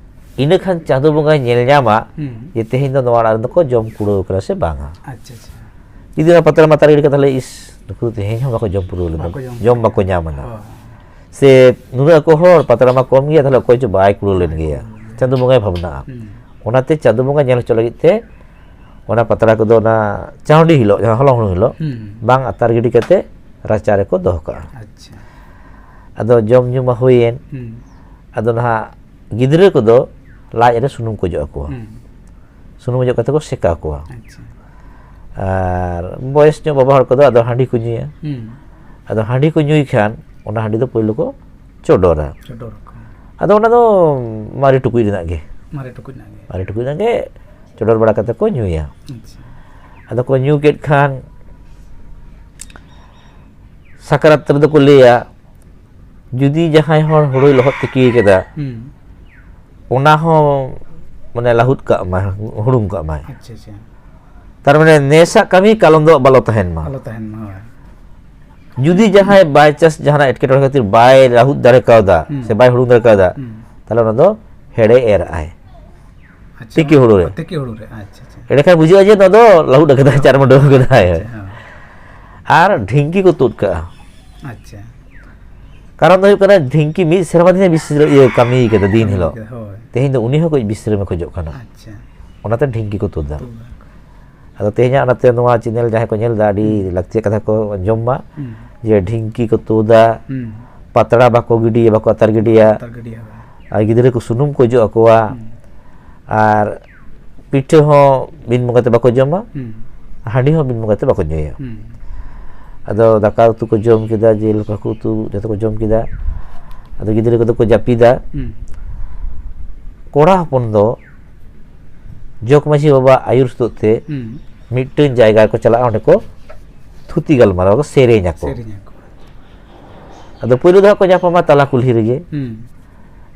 ᱤᱱᱟᱹ ᱠᱷᱟᱱ ᱪᱟᱸᱫᱳ ᱵᱚᱸᱜᱟᱭ ᱧᱮᱞ ᱧᱟᱢᱟ ᱦᱩᱸ᱾ ᱡᱮ ᱛᱮᱦᱮᱧ ᱫᱚ ᱱᱚᱣᱟ ᱚᱲᱟᱜ ᱨᱮᱫᱚ ᱠᱚ ᱡᱚᱢ ᱠᱩᱲᱟᱹᱣ ᱠᱟᱱᱟ ᱥᱮ ᱵᱟᱝᱟ᱾ ᱟᱪᱪᱷᱟ, ᱟᱪᱪᱷᱟ᱾ ᱡᱩᱫᱤ ᱚᱱᱟ ᱯᱟᱛᱲᱟ ᱢᱟᱛᱟᱨ ᱜᱤᱰᱤ ᱠᱟᱛᱮ ᱞᱮ, "ᱤᱥ, ᱱᱩᱠᱩ ᱫᱚ ᱛᱮᱦᱮᱧ ᱦᱚᱸ ᱵᱟᱠᱚ ᱡᱚᱢ ᱯᱩᱨᱟᱹᱣ ᱞᱮᱫᱟ, ᱵᱟᱠᱚ ᱡᱚᱢ ᱡᱚᱢ ᱯᱩᱨᱟᱹᱣ ᱵᱟᱠᱚ ᱞᱮᱫᱟ᱾ ᱧᱟᱢ ᱮᱫᱟ", ᱦᱳᱭ᱾ ᱥᱮ ᱱᱩᱱᱟᱹᱜ ᱟᱠᱚ ᱦᱚᱲ, ᱯᱟᱛᱲᱟ ᱢᱟ ᱠᱚᱢ ᱜᱮᱭᱟ, ᱛᱟᱦᱞᱮ ᱚᱠᱚᱭ ᱪᱚ ᱵᱟᱭ ᱠᱩᱲᱟᱹᱣ ᱞᱮᱱ ᱜᱮᱭᱟ, ᱪᱟᱸᱫᱳ ᱵᱚᱸᱜᱟᱭ ᱵᱷᱟᱵᱽᱱᱟᱜᱼᱟ᱾ ᱦᱩᱸ᱾ ᱚᱱᱟᱛᱮ ᱪᱟᱸᱫᱳ ᱵᱚᱸᱜᱟ ᱧᱮᱞ ᱦᱚᱪᱚ ᱞᱟᱹᱜᱤᱫ ᱛᱮ ᱚᱱᱟ ᱯᱟᱛᱲᱟ ᱠᱚᱫᱚ ᱚᱱᱟ ᱪᱟᱣᱰᱤ ᱦᱤᱞᱳᱜ, ᱡᱟᱦᱟᱸ ᱦᱚᱞᱚᱝ ᱦᱩᱲᱩᱝ ᱦᱤᱞᱳᱜ, ᱦᱩᱸ᱾ ᱵᱟᱝ ᱟᱛᱟᱨ ᱜᱤᱰᱤ ᱠᱟᱛᱮ ᱨᱟᱪᱟ ᱨᱮᱠᱚ ᱫᱚᱦᱚ ᱠᱟᱜᱼᱟ᱾ ᱟᱪᱪᱷᱟ᱾ ᱟᱫᱚ ᱡᱚᱢ ᱧᱩ ᱢᱟ ᱦᱩᱭᱮᱱ, ᱦᱩᱸ᱾ ᱟᱫᱚ ᱱᱟᱦᱟᱜ ᱜᱤᱫᱽᱨᱟᱹ ᱠᱚᱫᱚ ᱞᱟᱡ ᱨᱮ ᱥᱩᱱᱩᱢ ᱠᱚ ᱚᱡᱚᱜ ᱟᱠᱚᱣᱟ᱾ ᱦᱩᱸ᱾ ᱥᱩᱱᱩᱢ ᱚᱡᱚᱜ ᱠᱟᱛᱮ ᱠᱚ ᱥᱮᱠᱟ ᱠᱚᱣᱟ᱾ ᱟᱪᱪᱷᱟ᱾ ᱟᱨ ᱵᱚᱭᱮᱥ ᱧᱚᱜ ᱵᱟᱵᱟ ᱦᱚᱲ ᱠᱚᱫᱚ ᱟᱫᱚ ᱦᱟᱺᱰᱤ ᱠᱚ ᱧᱩᱭᱟ᱾ ᱦᱩᱸ᱾ ᱟᱫᱚ ᱦᱟᱺᱰᱤ ᱠᱚ ᱧᱩᱭ ᱠᱷᱟᱱ ᱚᱱᱟ ᱦᱟᱺᱰᱤ ᱫᱚ ᱯᱳᱭᱞᱳ ᱠᱚ ᱪᱚᱰᱚᱨᱟ᱾ ᱪᱚᱰᱚᱨ ᱟᱠᱚ᱾ ᱟᱫᱚ ᱚᱱᱟ ᱫᱚ ᱢᱟᱨᱮ ᱴᱩᱠᱩᱡ ᱨᱮᱱᱟᱜ ᱜᱮ, ᱢᱟᱨᱮ ᱴᱩᱠᱩᱡ ᱨᱮᱱᱟᱜ ᱜᱮ᱾ ᱢᱟᱨᱮ ᱴᱩᱠᱩᱡ ᱨᱮᱱᱟᱜ ᱜᱮ ᱪᱚᱰᱚᱨ ᱵᱟᱲᱟ ᱠᱟᱛᱮ ᱠᱚ ᱧᱩᱭᱟ᱾ ᱟᱪᱪᱷᱟ᱾ ᱟᱫᱚ ᱠᱚ ᱧᱩ ᱠᱮᱫ ᱠᱷᱟᱱ ᱥᱟᱠᱨᱟᱛ ᱨᱮᱫᱚ ᱠᱚ ᱞᱟᱹᱭᱟ, ᱡᱩᱫᱤ ᱡᱟᱦᱟᱸᱭ ᱦᱚᱲ ᱦᱩᱲᱩᱭ ᱞᱚᱦᱚᱫ ᱛᱤᱠᱤ ᱠᱟᱫᱟ, ᱦᱩᱸ᱾ ᱚᱱᱟ ᱦᱚᱸ ᱢᱟᱱᱮ ᱞᱟᱹᱦᱩᱫ ᱠᱟᱜ ᱢᱟᱭ, ᱦᱩᱲᱩᱝ ᱠᱟᱜ ᱢᱟᱭ᱾ ᱟᱪᱪᱷᱟ, ᱟᱪᱪᱷᱟ᱾ ᱛᱟᱨ ᱢᱟᱱᱮ ᱱᱮᱥᱟᱜ ᱠᱟᱹᱢᱤ ᱠᱟᱞᱚᱢ ᱫᱚ ᱵᱟᱞᱚ ᱛᱟᱦᱮᱱ ᱢᱟ᱾ ᱟᱞᱚ ᱛᱟᱦᱮᱱ ᱢᱟ, ᱦᱳᱭ᱾ ᱡᱩᱫᱤ ᱡᱟᱦᱟᱸᱭ by chance ᱡᱟᱦᱟᱱᱟᱜ ᱮᱴᱠᱮᱴᱚᱬᱮ ᱠᱷᱟᱹᱛᱤᱨ ᱵᱟᱭ ᱞᱟᱹᱦᱩᱫ ᱫᱟᱲᱮ ᱠᱟᱣᱫᱟ ᱦᱩᱸ᱾ ᱥᱮ ᱵᱟᱭ ᱦᱩᱲᱩᱝ ᱫᱟᱲᱮ ᱠᱟᱣᱫᱟ, ᱦᱩᱸ᱾ ᱛᱟᱦᱞᱮ ᱚᱱᱟ ᱫᱚ ᱦᱮᱲᱮ ᱮᱨ ᱟᱭ᱾ ᱟᱪᱪᱷᱟ, ᱛᱤᱠᱤ ᱦᱩᱲᱩ ᱨᱮ᱾ ᱛᱤᱠᱤ ᱦᱩᱲᱩ ᱨᱮ, ᱟᱪᱪᱷᱟ, ᱟᱪᱪᱷᱟ᱾ ᱮᱸᱰᱮᱠᱷᱟᱱ ᱵᱩᱡᱷᱟᱹᱜᱼᱟ ᱡᱮ ᱱᱚᱣᱟ ᱫᱚ ᱞᱟᱹᱦᱩᱫ ᱟᱠᱟᱫᱟᱭ, ᱪᱟᱨ ᱢᱟᱹᱰᱟᱹᱣ ᱟᱠᱟᱫᱟᱭ᱾ ᱟᱪᱪᱷᱟ, ᱦᱮᱸ᱾ ᱟᱨ ᱰᱷᱤᱝᱠᱤ ᱠᱚ ᱛᱩᱫ ᱠᱟᱜᱼᱟ᱾ ᱟᱪᱪᱷᱟ᱾ ᱠᱟᱨᱚᱱ ᱫᱚ ᱦᱩᱭᱩᱜ ᱠᱟᱱᱟ, ᱰᱷᱤᱝᱠᱤ ᱢᱤᱫ ᱥᱮᱨᱢᱟ ᱫᱤᱱ ᱵᱤᱥ-, ᱤᱭᱟᱹ, ᱠᱟᱹᱢᱤ ᱠᱟᱫᱟ ᱫᱤᱱ ᱠᱟᱹᱢᱤ ᱦᱤᱞᱳᱜ᱾ ᱠᱟᱫᱟ, ᱦᱳᱭ᱾ ᱛᱮᱦᱮᱧ ᱫᱚ ᱩᱱᱤ ᱦᱚᱸ ᱠᱟᱹᱡ ᱵᱤᱥᱨᱟᱢᱮ ᱠᱷᱚᱡᱚᱜ ᱠᱟᱱᱟ᱾ ᱟᱪᱪᱷᱟ᱾ ᱚᱱᱟᱛᱮ ᱰᱷᱤᱝᱠᱤ ᱠᱚ ᱛᱩᱫᱟ᱾ ᱛᱩᱫᱟ᱾ ᱟᱫᱚ ᱛᱮᱦᱮᱧᱟᱜ ᱚᱱᱟᱛᱮ ᱱᱚᱣᱟ ᱪᱮᱱᱮᱞ ᱡᱟᱦᱟᱸᱭ ᱠᱚ ᱧᱮᱞ ᱮᱫᱟ, ᱟᱹᱰᱤ ᱦᱩᱸ᱾ ᱞᱟᱹᱠᱛᱤᱭᱟᱜ ᱠᱟᱛᱷᱟ ᱠᱚ ᱟᱸᱡᱚᱢ ᱢᱟ, ᱦᱩᱸ᱾ ᱡᱮ ᱰᱷᱤᱝᱠᱤ ᱠᱚ ᱛᱩᱫᱟ, ᱦᱩᱸ᱾ ᱯᱟᱛᱲᱟ ᱵᱟᱠᱚ ᱜᱤᱰᱤᱭᱟ, ᱵᱟᱠᱚ ᱟᱛᱟᱨ ᱜᱤᱰᱤᱭᱟ, ᱟᱛᱟᱨ ᱜᱤᱰᱤᱭᱟ, ᱦᱳᱭ᱾ ᱟᱨ ᱜᱤᱫᱽᱨᱟᱹ ᱠᱚ ᱥᱩᱱᱩᱢ ᱠᱚ ᱚᱡᱚᱜ ᱟᱠᱚᱣᱟ, ᱦᱩᱸ᱾ ᱟᱨ ᱯᱤᱴᱷᱟᱹ ᱦᱚᱸ ᱵᱤᱱ ᱵᱚᱸᱜᱟ ᱛᱮ ᱵᱟᱠᱚ ᱡᱚᱢᱟ, ᱦᱩᱸ᱾ ᱦᱟᱺᱰᱤ ᱦᱚᱸ ᱵᱤᱱ ᱵᱚᱸᱜᱟ ᱛᱮ ᱵᱟᱠᱚ ᱧᱩᱭᱟ᱾ ᱦᱩᱸ᱾ ᱟᱫᱚ ᱫᱟᱠᱟ ᱩᱛᱩ ᱠᱚ ᱡᱚᱢ ᱠᱮᱫᱟ, ᱡᱤᱞ ᱦᱟᱹᱠᱩ ᱩᱛᱩ ᱡᱚᱛᱚ ᱠᱚ ᱡᱚᱢ ᱠᱮᱫᱟ᱾ ᱟᱫᱚ ᱜᱤᱫᱽᱨᱟᱹ ᱠᱚᱫᱚ ᱠᱚ ᱡᱟᱹᱯᱤᱫᱟ᱾ ᱦᱩᱸ᱾ ᱠᱚᱲᱟ ᱦᱚᱯᱚᱱ ᱫᱚ ᱡᱚᱜᱽ ᱢᱟᱹᱡᱷᱤ ᱵᱟᱵᱟ ᱟᱹᱭᱩᱨ ᱥᱩᱛᱩᱜ ᱛᱮ ᱦᱩᱸ᱾ ᱢᱤᱫᱴᱟᱝ ᱡᱟᱭᱜᱟ ᱨᱮᱠᱚ ᱪᱟᱞᱟᱜᱼᱟ, ᱚᱸᱰᱮ ᱠᱚ ᱛᱷᱩᱛᱤ ᱜᱟᱞᱢᱟᱨᱟᱣ ᱠᱚ ᱥᱮᱨᱮᱧ ᱟᱠᱚ᱾ ᱥᱮᱨᱮᱧ ᱟᱠᱚ᱾ ᱟᱫᱚ ᱯᱳᱭᱞᱳ ᱫᱚ ᱦᱟᱸᱜ ᱠᱚ ᱧᱟᱯᱟᱢᱟ ᱛᱟᱞᱟ ᱠᱩᱞᱦᱤ ᱨᱮᱜᱮ᱾ ᱦᱩᱸ᱾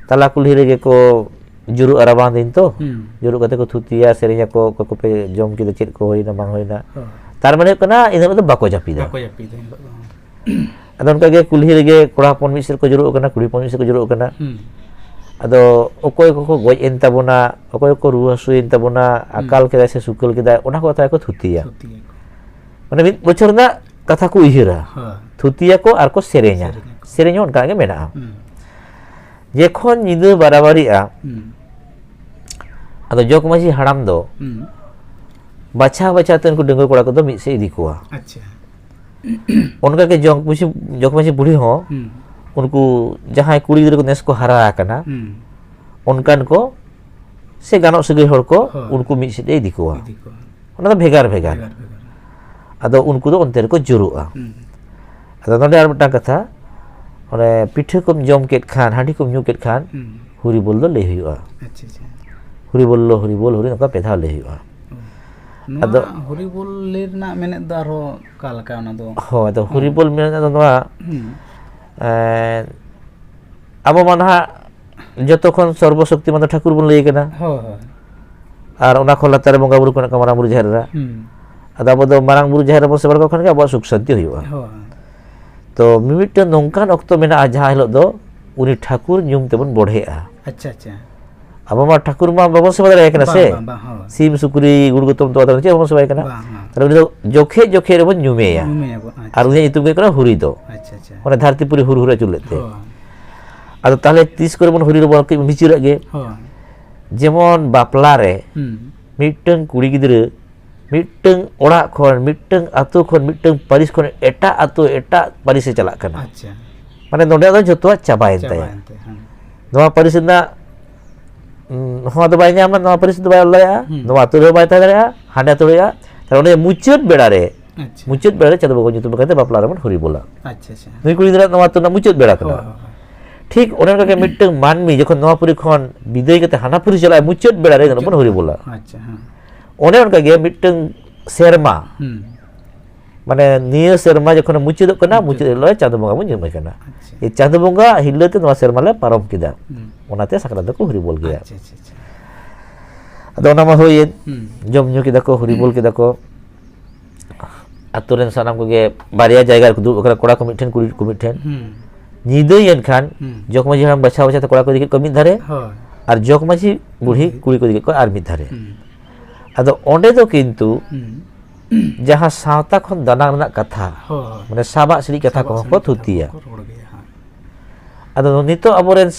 ᱛᱟᱞᱟ ᱠᱩᱞᱦᱤ ᱨᱮᱜᱮ ᱠᱚ ᱡᱩᱨᱩᱜᱼᱟ ᱨᱟᱵᱟᱝ ᱫᱤᱱ ᱛᱚ᱾ ᱦᱩᱸ᱾ ᱡᱩᱨᱩᱜ ᱠᱟᱛᱮ ᱠᱚ ᱛᱷᱩᱛᱤᱭᱟ, ᱥᱮᱨᱮᱧ ᱟᱠᱚ, ᱚᱠᱚᱭ ᱠᱚᱯᱮ ᱡᱚᱢ ᱠᱮᱫᱟ, ᱪᱮᱫ ᱠᱚ ᱦᱩᱭᱱᱟ ᱵᱟᱝ ᱦᱩᱭᱱᱟ᱾ ᱦᱳᱭ᱾ ᱛᱟᱨ ᱢᱟᱱᱮ ᱦᱩᱭᱩᱜ ᱠᱟᱱᱟ, ᱤᱱᱟᱹ ᱦᱤᱞᱳᱜ ᱫᱚ ᱵᱟᱠᱚ ᱡᱟᱹᱯᱤᱫᱟ᱾ ᱵᱟᱠᱚ ᱡᱟᱹᱯᱤᱫᱟ ᱮᱱ ᱦᱤᱞᱳᱜ ᱫᱚ᱾ ᱟᱫᱚ ᱚᱱᱠᱟ ᱜᱮ ᱠᱩᱞᱦᱤ ᱨᱮᱜᱮ ᱠᱚᱲᱟ ᱦᱚᱯᱚᱱ ᱢᱤᱫ ᱥᱮᱫ ᱠᱚ ᱡᱩᱨᱩᱜ ᱠᱟᱱᱟ, ᱠᱩᱲᱤ ᱦᱚᱯᱚᱱ ᱢᱤᱫ ᱥᱮᱫ ᱠᱚ ᱡᱩᱨᱩᱜ ᱠᱟᱱᱟ᱾ ᱦᱩᱸ᱾ ᱟᱫᱚ ᱚᱠᱚᱭ ᱠᱚᱠᱚ ᱜᱚᱡ ᱮᱱ ᱛᱟᱵᱚᱱᱟ, ᱚᱠᱚᱭ ᱠᱚᱠᱚ ᱨᱩᱣᱟᱹ ᱦᱟᱹᱥᱩᱭᱮᱱ ᱛᱟᱵᱚᱱᱟ, ᱦᱩᱸ᱾ ᱟᱠᱟᱞ ᱠᱮᱫᱟᱭ ᱥᱮ ᱥᱩᱠᱟᱹᱞ ᱠᱮᱫᱟᱭ, ᱚᱱᱟ ᱠᱚ ᱠᱟᱛᱷᱟ ᱜᱮᱠᱚ ᱛᱷᱩᱛᱤᱭᱟ᱾ ᱛᱷᱩᱛᱤᱭᱟᱠᱚ᱾ ᱢᱟᱱᱮ ᱢᱤᱫ ᱵᱚᱪᱷᱚᱨ ᱨᱮᱱᱟᱜ ᱠᱟᱛᱷᱟ ᱠᱚ ᱩᱭᱦᱟᱹᱨᱟ᱾ ᱦᱳᱭ᱾ ᱛᱷᱩᱛᱤᱭᱟᱠᱚ ᱟᱨ ᱠᱚ ᱥᱮᱨᱮᱧᱟ᱾ ᱥᱮᱨᱮᱧᱟᱠᱚ᱾ ᱥᱮᱨᱮᱧ ᱦᱚᱸ ᱚᱱᱠᱟ ᱜᱮ ᱢᱮᱱᱟᱜᱼᱟ᱾ ᱦᱩᱸ᱾ ᱡᱮᱠᱷᱚᱱ ᱧᱤᱫᱟᱹ ᱵᱟᱨᱟᱵᱟᱨᱤᱜᱼᱟ, ᱦᱩᱸ᱾ ᱟᱫᱚ ᱡᱚᱜᱽ ᱢᱟᱹᱡᱷᱤ ᱦᱟᱲᱟᱢ ᱫᱚ ᱦᱩᱸ᱾ ᱵᱟᱪᱷᱟᱣ ᱵᱟᱪᱷᱟᱣ ᱛᱮ ᱩᱱᱠᱩ ᱰᱟᱺᱜᱩᱣᱟᱹ ᱠᱚᱲᱟ ᱠᱚᱫᱚ ᱢᱤᱫ ᱥᱮᱫ ᱤᱫᱤ ᱠᱚᱣᱟ᱾ ᱟᱪᱪᱷᱟ᱾ ᱚᱱᱠᱟ ᱜᱮ ᱡᱚᱜᱽ ᱢᱟᱹᱡᱷᱤ, ᱡᱚᱜᱽ ᱢᱟᱹᱡᱷᱤ ᱵᱩᱲᱦᱤ ᱦᱚᱸ ᱦᱩᱸ᱾ ᱩᱱᱠᱩ ᱡᱟᱦᱟᱸᱭ ᱠᱩᱲᱤ ᱜᱤᱫᱽᱨᱟᱹ ᱠᱚ ᱱᱮᱥ ᱠᱚ ᱦᱟᱨᱟ ᱟᱠᱟᱱᱟ, ᱦᱩᱸ᱾ ᱚᱱᱠᱟᱱ ᱠᱚ ᱥᱮ ᱜᱟᱱᱚᱜ ᱥᱟᱹᱜᱟᱹᱭ ᱦᱚᱲ ᱠᱚ, ᱦᱳᱭ᱾ ᱩᱱᱠᱩ ᱢᱤᱫ ᱥᱮᱫ ᱮ ᱤᱫᱤ ᱠᱚᱣᱟ᱾ ᱤᱫᱤ ᱠᱚᱣᱟ᱾ ᱚᱱᱟ ᱫᱚ ᱵᱷᱮᱜᱟᱨ ᱵᱷᱮᱜᱟᱨ᱾ ᱵᱷᱮᱜᱟᱨ ᱵᱷᱮᱜᱟᱨ᱾ ᱟᱫᱚ ᱩᱱᱠᱩ ᱫᱚ ᱚᱱᱛᱮ ᱨᱮᱠᱚ ᱡᱩᱨᱩᱜᱼᱟ᱾ ᱦᱩᱸ᱾ ᱟᱫᱚ ᱱᱚᱰᱮ ᱟᱨ ᱢᱤᱫᱴᱟᱝ ᱠᱟᱛᱷᱟ, ᱚᱱᱮ ᱯᱤᱴᱷᱟᱹ ᱠᱚᱢ ᱡᱚᱢ ᱠᱮᱫ ᱠᱷᱟᱱ, ᱦᱟᱺᱰᱤ ᱠᱚᱢ ᱧᱩ ᱠᱮᱫ ᱠᱷᱟᱱ, ᱦᱩᱸ᱾ ᱦᱩᱨᱤ ᱵᱚᱞ ᱫᱚ ᱞᱟᱹᱭ ᱦᱩᱭᱩᱜᱼᱟ᱾ ᱟᱪᱪᱷᱟ, ᱟᱪᱪᱷᱟ᱾ ᱦᱩᱨᱤ ᱵᱚᱞᱞᱚ, ᱦᱩᱨᱤ ᱵᱚᱞ, ᱦᱩᱨᱤ, ᱱᱚᱝᱠᱟ ᱯᱮ ᱫᱷᱟᱣ ᱞᱟᱹᱭ ᱦᱩᱭᱩᱜᱼᱟ᱾ ᱚ᱾ ᱱᱚᱣᱟ ᱟᱫᱚ ᱦᱩᱨᱤ ᱵᱚᱞ ᱞᱟᱹᱭ ᱨᱮᱱᱟᱜ ᱢᱮᱱᱮᱫ ᱫᱚ ᱟᱨᱦᱚᱸ ᱚᱠᱟ ᱞᱮᱠᱟ ᱚᱱᱟ ᱫᱚ? ᱦᱳᱭ, ᱟᱫᱚ ᱦᱩᱨᱤ ᱦᱩᱸ᱾ ᱵᱚᱞ ᱢᱮᱱᱮᱫ ᱫᱚ ᱱᱚᱣᱟ, ᱦᱩᱸ᱾ ᱮᱸ, ᱟᱵᱚ ᱢᱟ ᱱᱟᱦᱟᱜ ᱡᱚᱛᱚ ᱠᱷᱚᱱ ᱥᱚᱨᱵᱚ ᱥᱚᱠᱛᱤ ᱢᱟᱱ ᱫᱚ ᱴᱷᱟᱹᱠᱩᱨ ᱵᱚᱱ ᱞᱟᱹᱭ ᱠᱟᱱᱟ᱾ ᱦᱳᱭ, ᱦᱳᱭ᱾ ᱟᱨ ᱚᱱᱟ ᱠᱷᱚᱱ ᱞᱟᱛᱟᱨ ᱨᱮ ᱵᱚᱸᱜᱟ ᱵᱩᱨᱩ ᱠᱚ ᱢᱮᱱᱟᱜ ᱠᱚᱣᱟ, ᱢᱟᱨᱟᱝ ᱵᱩᱨᱩ, ᱡᱟᱦᱮᱨ ᱮᱨᱟ᱾ ᱦᱩᱸ᱾ ᱟᱫᱚ ᱟᱵᱚ ᱫᱚ ᱢᱟᱨᱟᱝ ᱵᱩᱨᱩ, ᱡᱟᱦᱮᱨ ᱨᱮᱵᱚᱱ ᱥᱮᱵᱟ ᱞᱮᱠᱚ ᱠᱷᱟᱱ ᱜᱮ ᱟᱵᱚᱣᱟᱜ ᱥᱩᱠ ᱥᱟᱱᱛᱤ ᱦᱩᱭᱩᱜᱼᱟ᱾ ᱦᱳᱭ᱾ ᱛᱚ ᱢᱤᱢᱤᱫᱴᱟᱝ ᱱᱚᱝᱠᱟᱱ ᱚᱠᱛᱚ ᱢᱮᱱᱟᱜᱼᱟ, ᱡᱟᱦᱟᱸ ᱦᱤᱞᱳᱜ ᱫᱚ ᱩᱱᱤ ᱴᱷᱟᱹᱠᱩᱨ ᱧᱩᱢ ᱛᱮᱵᱚᱱ ᱵᱚᱲᱦᱮᱜᱼᱟ᱾ ᱟᱪᱪᱷᱟ, ᱟᱪᱪᱷᱟ᱾ ᱟᱵᱚ ᱢᱟ ᱴᱷᱟᱹᱠᱩᱨ ᱢᱟ ᱵᱟᱵᱚᱱ ᱥᱮᱵᱟ ᱫᱟᱲᱮᱭᱟᱭ ᱠᱟᱱᱟ ᱵᱟᱝ, ᱥᱮ? ᱵᱟᱝ, ᱵᱟᱝ, ᱦᱳᱭ᱾ ᱥᱤᱢ, ᱥᱩᱠᱨᱤ, ᱜᱩᱲ ᱜᱚᱛᱚᱢ, ᱛᱚᱣᱟ ᱛᱟᱵᱮᱱ ᱪᱮᱫ ᱦᱚᱸ ᱵᱟᱵᱚᱱ ᱥᱮᱵᱟᱭ ᱠᱟᱱᱟ᱾ ᱵᱟᱝ, ᱦᱳᱭ᱾ ᱛᱟᱦᱞᱮ ᱩᱱᱤ ᱫᱚ ᱡᱚᱠᱷᱮᱡ ᱡᱚᱠᱷᱮᱡ ᱨᱮᱵᱚᱱ ᱧᱩᱢᱮᱭᱟ᱾ ᱧᱩᱢᱮᱭᱟᱵᱚᱱ, ᱟᱪᱪᱷᱟ᱾ ᱟᱨ ᱩᱱᱤᱭᱟᱜ ᱧᱩᱛᱩᱢ ᱜᱮ ᱦᱩᱭᱩᱜ ᱠᱟᱱᱟ ᱦᱩᱨᱤ ᱫᱚ᱾ ᱟᱪᱪᱷᱟ, ᱟᱪᱪᱷᱟ᱾ ᱚᱱᱟ ᱫᱷᱟᱹᱨᱛᱤ ᱯᱩᱨᱤ ᱦᱩᱨ ᱦᱩᱨ ᱟᱹᱪᱩᱨ ᱞᱮᱫ ᱛᱮ᱾ ᱦᱳᱭ᱾ ᱟᱫᱚ ᱛᱟᱦᱞᱮ ᱛᱤᱥ ᱠᱚᱨᱮ ᱵᱚᱱ ᱦᱩᱨᱤ ᱨᱮᱵᱚᱱ ᱠᱟᱹᱡ ᱵᱚᱱ ᱵᱤᱪᱟᱹᱨᱟᱜ ᱜᱮ? ᱦᱳᱭ᱾ ᱡᱮᱢᱚᱱ ᱵᱟᱯᱞᱟ ᱨᱮ ᱦᱩᱸ᱾ ᱢᱤᱫᱴᱟᱝ ᱠᱩᱲᱤ ᱜᱤᱫᱽᱨᱟᱹ ᱢᱤᱫᱴᱟᱝ ᱚᱲᱟᱜ ᱠᱷᱚᱱ, ᱢᱤᱫᱴᱟᱝ ᱟᱛᱳ ᱠᱷᱚᱱ, ᱢᱤᱫᱴᱟᱝ ᱯᱟᱹᱨᱤᱥ ᱠᱷᱚᱱ ᱮᱴᱟᱜ ᱟᱛᱳ, ᱮᱴᱟᱜ ᱯᱟᱹᱨᱤᱥ ᱮ ᱪᱟᱞᱟᱜ ᱠᱟᱱᱟ᱾ ᱟᱪᱪᱷᱟ᱾ ᱢᱟᱱᱮ ᱱᱚᱰᱮ ᱫᱚ ᱡᱚᱛᱚᱣᱟᱜ ᱪᱟᱵᱟᱭᱮᱱ ᱛᱟᱭᱟ᱾ ᱪᱟᱵᱟᱭᱮᱱ ᱛᱟᱭᱟ, ᱦᱮᱸ᱾ ᱱᱚᱣᱟ ᱯᱟᱹᱨᱤᱥ ᱨᱮᱱᱟᱜ, ᱩᱸ, ᱱᱚᱣᱟ ᱫᱚ ᱵᱟᱭ ᱧᱟᱢᱟ, ᱱᱚᱣᱟ ᱯᱟᱹᱨᱤᱥ ᱨᱮᱫᱚ ᱵᱟᱭ ᱚᱞ ᱫᱟᱲᱮᱭᱟᱜᱼᱟ, ᱦᱩᱸ᱾ ᱱᱚᱣᱟ ᱟᱛᱳ ᱨᱮᱦᱚᱸ ᱵᱟᱭ ᱛᱟᱦᱮᱸ ᱫᱟᱲᱮᱭᱟᱜᱼᱟ, ᱦᱟᱸᱰᱮ ᱟᱛᱳ ᱨᱮᱭᱟᱜ᱾ ᱛᱟᱦᱞᱮ ᱚᱸᱰᱮ ᱢᱩᱪᱟᱹᱫ ᱵᱮᱲᱟ ᱨᱮ, ᱟᱪᱪᱷᱟ᱾ ᱢᱩᱪᱟᱹᱫ ᱵᱮᱲᱟ ᱨᱮ ᱪᱟᱸᱫᱳ ᱵᱟᱵᱟ ᱧᱩᱛᱩᱢ ᱠᱟᱛᱮ ᱵᱟᱯᱞᱟ ᱨᱮᱵᱚᱱ ᱦᱩᱨᱤ ᱵᱚᱞᱟ᱾ ᱟᱪᱪᱷᱟ, ᱟᱪᱪᱷᱟ᱾ ᱱᱩᱭ ᱠᱩᱲᱤ ᱜᱤᱫᱽᱨᱟᱹ ᱱᱚᱣᱟ ᱟᱛᱳ ᱨᱮᱱᱟᱜ ᱢᱩᱪᱟᱹᱫ ᱵᱮᱲᱟ ᱠᱟᱱᱟ᱾ ᱦᱳᱭ, ᱦᱳᱭ, ᱦᱳᱭ᱾ ᱴᱷᱤᱠ ᱚᱱᱮ ᱚᱱᱠᱟ ᱜᱮ ᱢᱤᱫᱴᱟᱝ ᱢᱟᱹᱱᱢᱤ ᱡᱚᱠᱷᱚᱱ ᱱᱚᱣᱟ ᱯᱩᱨᱤ ᱠᱷᱚᱱ ᱵᱤᱫᱟᱹᱭ ᱠᱟᱛᱮ ᱦᱟᱱᱟ ᱯᱩᱨᱤ ᱪᱟᱞᱟᱜᱼᱟ, ᱢᱩᱪᱟᱹᱫ ᱵᱮᱲᱟ ᱨᱮ ᱵᱚᱱ ᱦᱩᱨᱤ ᱵᱚᱞᱟ᱾ ᱟᱪᱪᱷᱟ, ᱦᱮᱸ᱾ ᱚᱱᱮ ᱚᱱᱠᱟ ᱜᱮ ᱢᱤᱫᱴᱟᱝ ᱥᱮᱨᱢᱟ, ᱦᱩᱸ᱾ ᱢᱟᱱᱮ ᱱᱤᱭᱟᱹ ᱥᱮᱨᱢᱟ ᱡᱚᱠᱷᱚᱱ ᱢᱩᱪᱟᱹᱫᱚᱜ ᱠᱟᱱᱟ, ᱢᱩᱪᱟᱹᱫ᱾ ᱢᱩᱪᱟᱹᱫ ᱦᱤᱞᱳᱜ ᱪᱟᱸᱫᱚ ᱵᱚᱸᱜᱟ ᱵᱚᱱ ᱧᱩᱢᱮ ᱠᱟᱱᱟ᱾ ᱟᱪᱪᱷᱟ᱾ ᱮ, ᱪᱟᱸᱫᱚ ᱵᱚᱸᱜᱟ ᱦᱤᱞᱳᱜ ᱛᱮ ᱱᱚᱣᱟ ᱥᱮᱨᱢᱟ ᱞᱮ ᱯᱟᱨᱚᱢ ᱠᱮᱫᱟ᱾ ᱦᱩᱸ᱾ ᱚᱱᱟᱛᱮ ᱥᱟᱠᱨᱟᱛ ᱫᱚᱠᱚ ᱦᱩᱨᱤ ᱵᱚᱞ ᱜᱮᱭᱟ᱾ ᱟᱪᱪᱷᱟ, ᱟᱪᱪᱷᱟ, ᱟᱪᱪᱷᱟ᱾ ᱟᱫᱚ ᱚᱱᱟ ᱢᱟ ᱦᱩᱭᱮᱱ, ᱦᱩᱸ᱾ ᱡᱚᱢ ᱧᱩ ᱠᱮᱫᱟ ᱠᱚ, ᱦᱩᱨᱤ ᱵᱚᱞ ᱠᱮᱫᱟ ᱠᱚ᱾ ᱟᱛᱳ ᱨᱮᱱ ᱥᱟᱱᱟᱢ ᱠᱚᱜᱮ ᱵᱟᱨᱭᱟ ᱡᱟᱭᱜᱟ ᱨᱮᱠᱚ ᱫᱩᱲᱩᱵ ᱟᱠᱟᱱᱟ, ᱠᱚᱲᱟ ᱠᱚ ᱢᱤᱫᱴᱷᱮᱱ, ᱠᱩᱲᱤ ᱠᱚ ᱢᱤᱫᱴᱷᱮᱱ᱾ ᱦᱩᱸ᱾ ᱧᱤᱫᱟᱹᱭᱮᱱ ᱠᱷᱟᱱ ᱦᱩᱸ᱾ ᱡᱚᱜᱽ ᱢᱟᱹᱡᱷᱤ ᱦᱟᱲᱟᱢ ᱵᱟᱪᱷᱟᱣ ᱵᱟᱪᱷᱟᱣ ᱛᱮ ᱠᱚᱲᱟ ᱠᱚ ᱤᱫᱤ ᱠᱮᱫ ᱠᱚᱣᱟ ᱢᱤᱫ ᱫᱷᱟᱨᱮ, ᱦᱳᱭ᱾ ᱟᱨ ᱡᱚᱜᱽ ᱢᱟᱹᱡᱷᱤ ᱵᱩᱲᱦᱤ ᱦᱩᱸ᱾ ᱠᱩᱲᱤ ᱠᱚ ᱤᱫᱤ ᱠᱮᱫ ᱠᱚᱣᱟ ᱟᱨ ᱢᱤᱫ ᱫᱷᱟᱨᱮ᱾ ᱦᱩᱸ᱾ ᱟᱫᱚ ᱚᱸᱰᱮ ᱫᱚ ᱠᱤᱱᱛᱩ ᱦᱩᱸ᱾ ᱡᱟᱦᱟᱸ ᱥᱟᱶᱛᱟ ᱠᱷᱚᱱ ᱫᱟᱱᱟᱝ ᱨᱮᱱᱟᱜ ᱠᱟᱛᱷᱟ, ᱦᱳᱭ, ᱦᱳᱭ᱾ ᱢᱟᱱᱮ ᱥᱟᱵᱟᱜ ᱥᱤᱲᱤᱡ ᱠᱟᱛᱷᱟ ᱥᱟᱵᱟᱜ ᱠᱚᱦᱚᱸ ᱥᱟᱹᱲᱤ ᱠᱚ ᱠᱟᱛᱷᱟ ᱛᱷᱩᱛᱤᱭᱟ᱾ ᱠᱚᱠᱚ ᱨᱚᱲ ᱜᱮᱭᱟ, ᱦᱮᱸ᱾ ᱟᱫᱚ ᱱᱤᱛᱚᱜ ᱟᱵᱚᱨᱮᱱ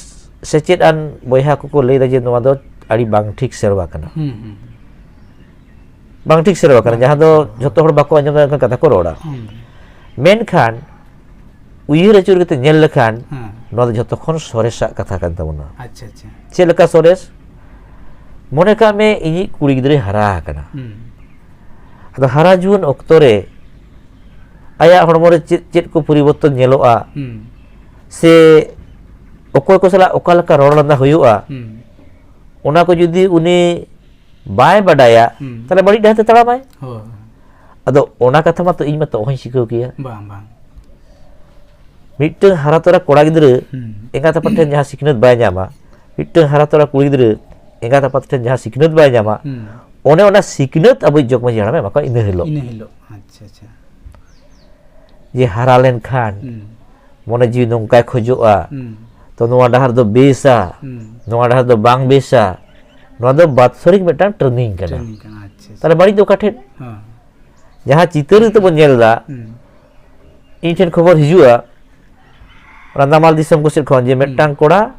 ᱥᱮᱪᱮᱫ ᱟᱱ ᱵᱚᱭᱦᱟ ᱠᱚᱠᱚ ᱞᱟᱹᱭ ᱮᱫᱟ ᱡᱮ ᱱᱚᱣᱟ ᱫᱚ ᱟᱹᱰᱤ ᱵᱟᱝ ᱴᱷᱤᱠ ᱥᱮᱨᱣᱟ ᱠᱟᱱᱟ᱾ ᱦᱩᱸ, ᱦᱩᱸ, ᱦᱩᱸ᱾ ᱵᱟᱝ ᱴᱷᱤᱠ ᱥᱮᱨᱣᱟ ᱠᱟᱱᱟ, ᱵᱟᱝ ᱡᱟᱦᱟᱸ ᱴᱷᱤᱠ ᱫᱚ ᱥᱮᱨᱣᱟ᱾ ᱡᱷᱚᱛᱚ ᱦᱚᱲ ᱵᱟᱠᱚ ᱟᱸᱡᱚᱢ ᱫᱟᱲᱮᱭᱟᱜ ᱠᱟᱱ ᱠᱟᱛᱷᱟ ᱠᱚ ᱨᱚᱲᱟ᱾ ᱦᱩᱸ᱾ ᱢᱮᱱᱠᱷᱟᱱ ᱩᱭᱦᱟᱹᱨ ᱟᱹᱪᱩᱨ ᱠᱟᱛᱮ ᱧᱮᱞ ᱞᱮᱠᱷᱟᱱ ᱦᱮᱸ᱾ ᱱᱚᱣᱟ ᱫᱚ ᱡᱷᱚᱛᱚ ᱠᱷᱚᱱ ᱥᱚᱨᱮᱥᱟᱜ ᱠᱟᱛᱷᱟ ᱠᱟᱱ ᱛᱟᱵᱚᱱᱟ᱾ ᱟᱪᱪᱷᱟ, ᱟᱪᱪᱷᱟ᱾ ᱪᱮᱫ ᱞᱮᱠᱟ ᱥᱚᱨᱮᱥ? ᱢᱚᱱᱮ ᱠᱟᱜ ᱢᱮ ᱤᱧᱤᱡ ᱠᱩᱲᱤ ᱜᱤᱫᱽᱨᱟᱹᱭ ᱦᱟᱨᱟ ᱟᱠᱟᱱᱟ᱾ ᱦᱩᱸ᱾ ᱟᱫᱚ ᱦᱟᱨᱟ ᱡᱩᱣᱟᱹᱱ ᱚᱠᱛᱚ ᱨᱮ ᱟᱭᱟᱜ ᱦᱚᱲᱢᱚ ᱨᱮ ᱪᱮᱫ ᱪᱮᱫ ᱠᱚ ᱯᱚᱨᱤᱵᱚᱨᱛᱚᱱ ᱧᱮᱞᱚᱜᱼᱟ, ᱦᱩᱸ᱾ ᱥᱮ ᱚᱠᱚᱭ ᱠᱚ ᱥᱟᱞᱟᱜ ᱚᱠᱟ ᱞᱮᱠᱟ ᱨᱚᱲ ᱞᱟᱸᱫᱟ ᱦᱩᱭᱩᱜᱼᱟ, ᱦᱩᱸ᱾ ᱚᱱᱟ ᱠᱚ ᱡᱩᱫᱤ ᱩᱱᱤ ᱵᱟᱭ ᱵᱟᱰᱟᱭᱟ, ᱦᱩᱸ᱾ ᱛᱟᱦᱞᱮ ᱵᱟᱹᱲᱤᱡ ᱰᱟᱦᱟᱨ ᱛᱮ ᱛᱟᱲᱟᱢᱟᱭ᱾ ᱦᱳᱭ᱾ ᱟᱫᱚ ᱚᱱᱟ ᱠᱟᱛᱷᱟ ᱢᱟᱛᱚ ᱤᱧ ᱢᱟᱛᱚ ᱚᱦᱚᱧ ᱥᱤᱠᱷᱟᱹᱣ ᱠᱮᱭᱟ᱾ ᱵᱟᱝ, ᱵᱟᱝ᱾ ᱢᱤᱫᱴᱟᱝ ᱦᱟᱨᱟ ᱛᱚᱨᱟ ᱠᱚᱲᱟ ᱜᱤᱫᱽᱨᱟᱹ ᱦᱩᱸ᱾ ᱮᱸᱜᱟᱛ ᱟᱯᱟᱛ ᱴᱷᱮᱱ ᱡᱟᱦᱟᱸ ᱥᱤᱠᱷᱱᱟᱹᱛ ᱵᱟᱭ ᱧᱟᱢᱟ, ᱢᱤᱫᱴᱟᱝ ᱦᱟᱨᱟ ᱛᱚᱨᱟ ᱠᱩᱲᱤ ᱜᱤᱫᱽᱨᱟᱹ ᱮᱸᱜᱟᱛ ᱟᱯᱟᱛ ᱴᱷᱮᱱ ᱡᱟᱦᱟᱸ ᱥᱤᱠᱷᱱᱟᱹᱛ ᱵᱟᱭ ᱧᱟᱢᱟ, ᱦᱩᱸ᱾ ᱚᱱᱮ ᱚᱱᱟ ᱥᱤᱠᱷᱱᱟᱹᱛ ᱟᱵᱚᱭᱤᱡ ᱡᱚᱜᱽ ᱢᱟᱹᱡᱷᱤ ᱦᱟᱲᱟᱢᱮ ᱮᱢᱟ ᱠᱚᱣᱟ ᱤᱱᱟᱹ ᱦᱤᱞᱳᱜ᱾ ᱤᱱᱟᱹ ᱦᱤᱞᱳᱜ, ᱟᱪᱪᱷᱟ, ᱟᱪᱪᱷᱟ᱾ ᱡᱮ ᱦᱟᱨᱟ ᱞᱮᱱᱠᱷᱟᱱ ᱦᱩᱸ᱾ ᱢᱚᱱᱮ ᱡᱤᱣᱤ ᱱᱚᱝᱠᱟᱭ ᱠᱷᱚᱡᱚᱜᱼᱟ, ᱦᱩᱸ᱾ ᱛᱚ ᱱᱚᱣᱟ ᱰᱟᱦᱟᱨ ᱫᱚ ᱵᱮᱥᱟ, ᱦᱩᱸ᱾ ᱱᱚᱣᱟ ᱰᱟᱦᱟᱨ ᱫᱚ ᱵᱟᱝ ᱵᱮᱥᱟ, ᱱᱚᱣᱟ ᱫᱚ ᱵᱟᱛᱥᱚᱨᱤᱠ ᱢᱤᱫᱴᱟᱝ training ᱠᱟᱱᱟ᱾ Training ᱠᱟᱱᱟ, ᱟᱪᱪᱷᱟ, ᱟᱪᱪᱷᱟ᱾ ᱛᱟᱦᱞᱮ ᱵᱟᱹᱲᱤᱡ ᱫᱚ ᱚᱠᱟ ᱴᱷᱮᱱ? ᱦᱮᱸ᱾ ᱡᱟᱦᱟᱸ ᱪᱤᱛᱟᱹᱨ ᱱᱤᱛᱚᱜ ᱵᱚᱱ ᱧᱮᱞ ᱮᱫᱟ, ᱦᱩᱸ᱾ ᱤᱧ ᱴᱷᱮᱱ ᱠᱷᱚᱵᱚᱨ ᱦᱤᱡᱩᱜᱼᱟ, ᱚᱱᱟ ᱱᱟᱢᱟᱞ ᱫᱤᱥᱚᱢ ᱠᱚ ᱥᱮᱫ ᱠᱷᱚᱱ ᱡᱮ ᱦᱩᱸ᱾ ᱢᱤᱫᱴᱟᱝ ᱠᱚᱲᱟ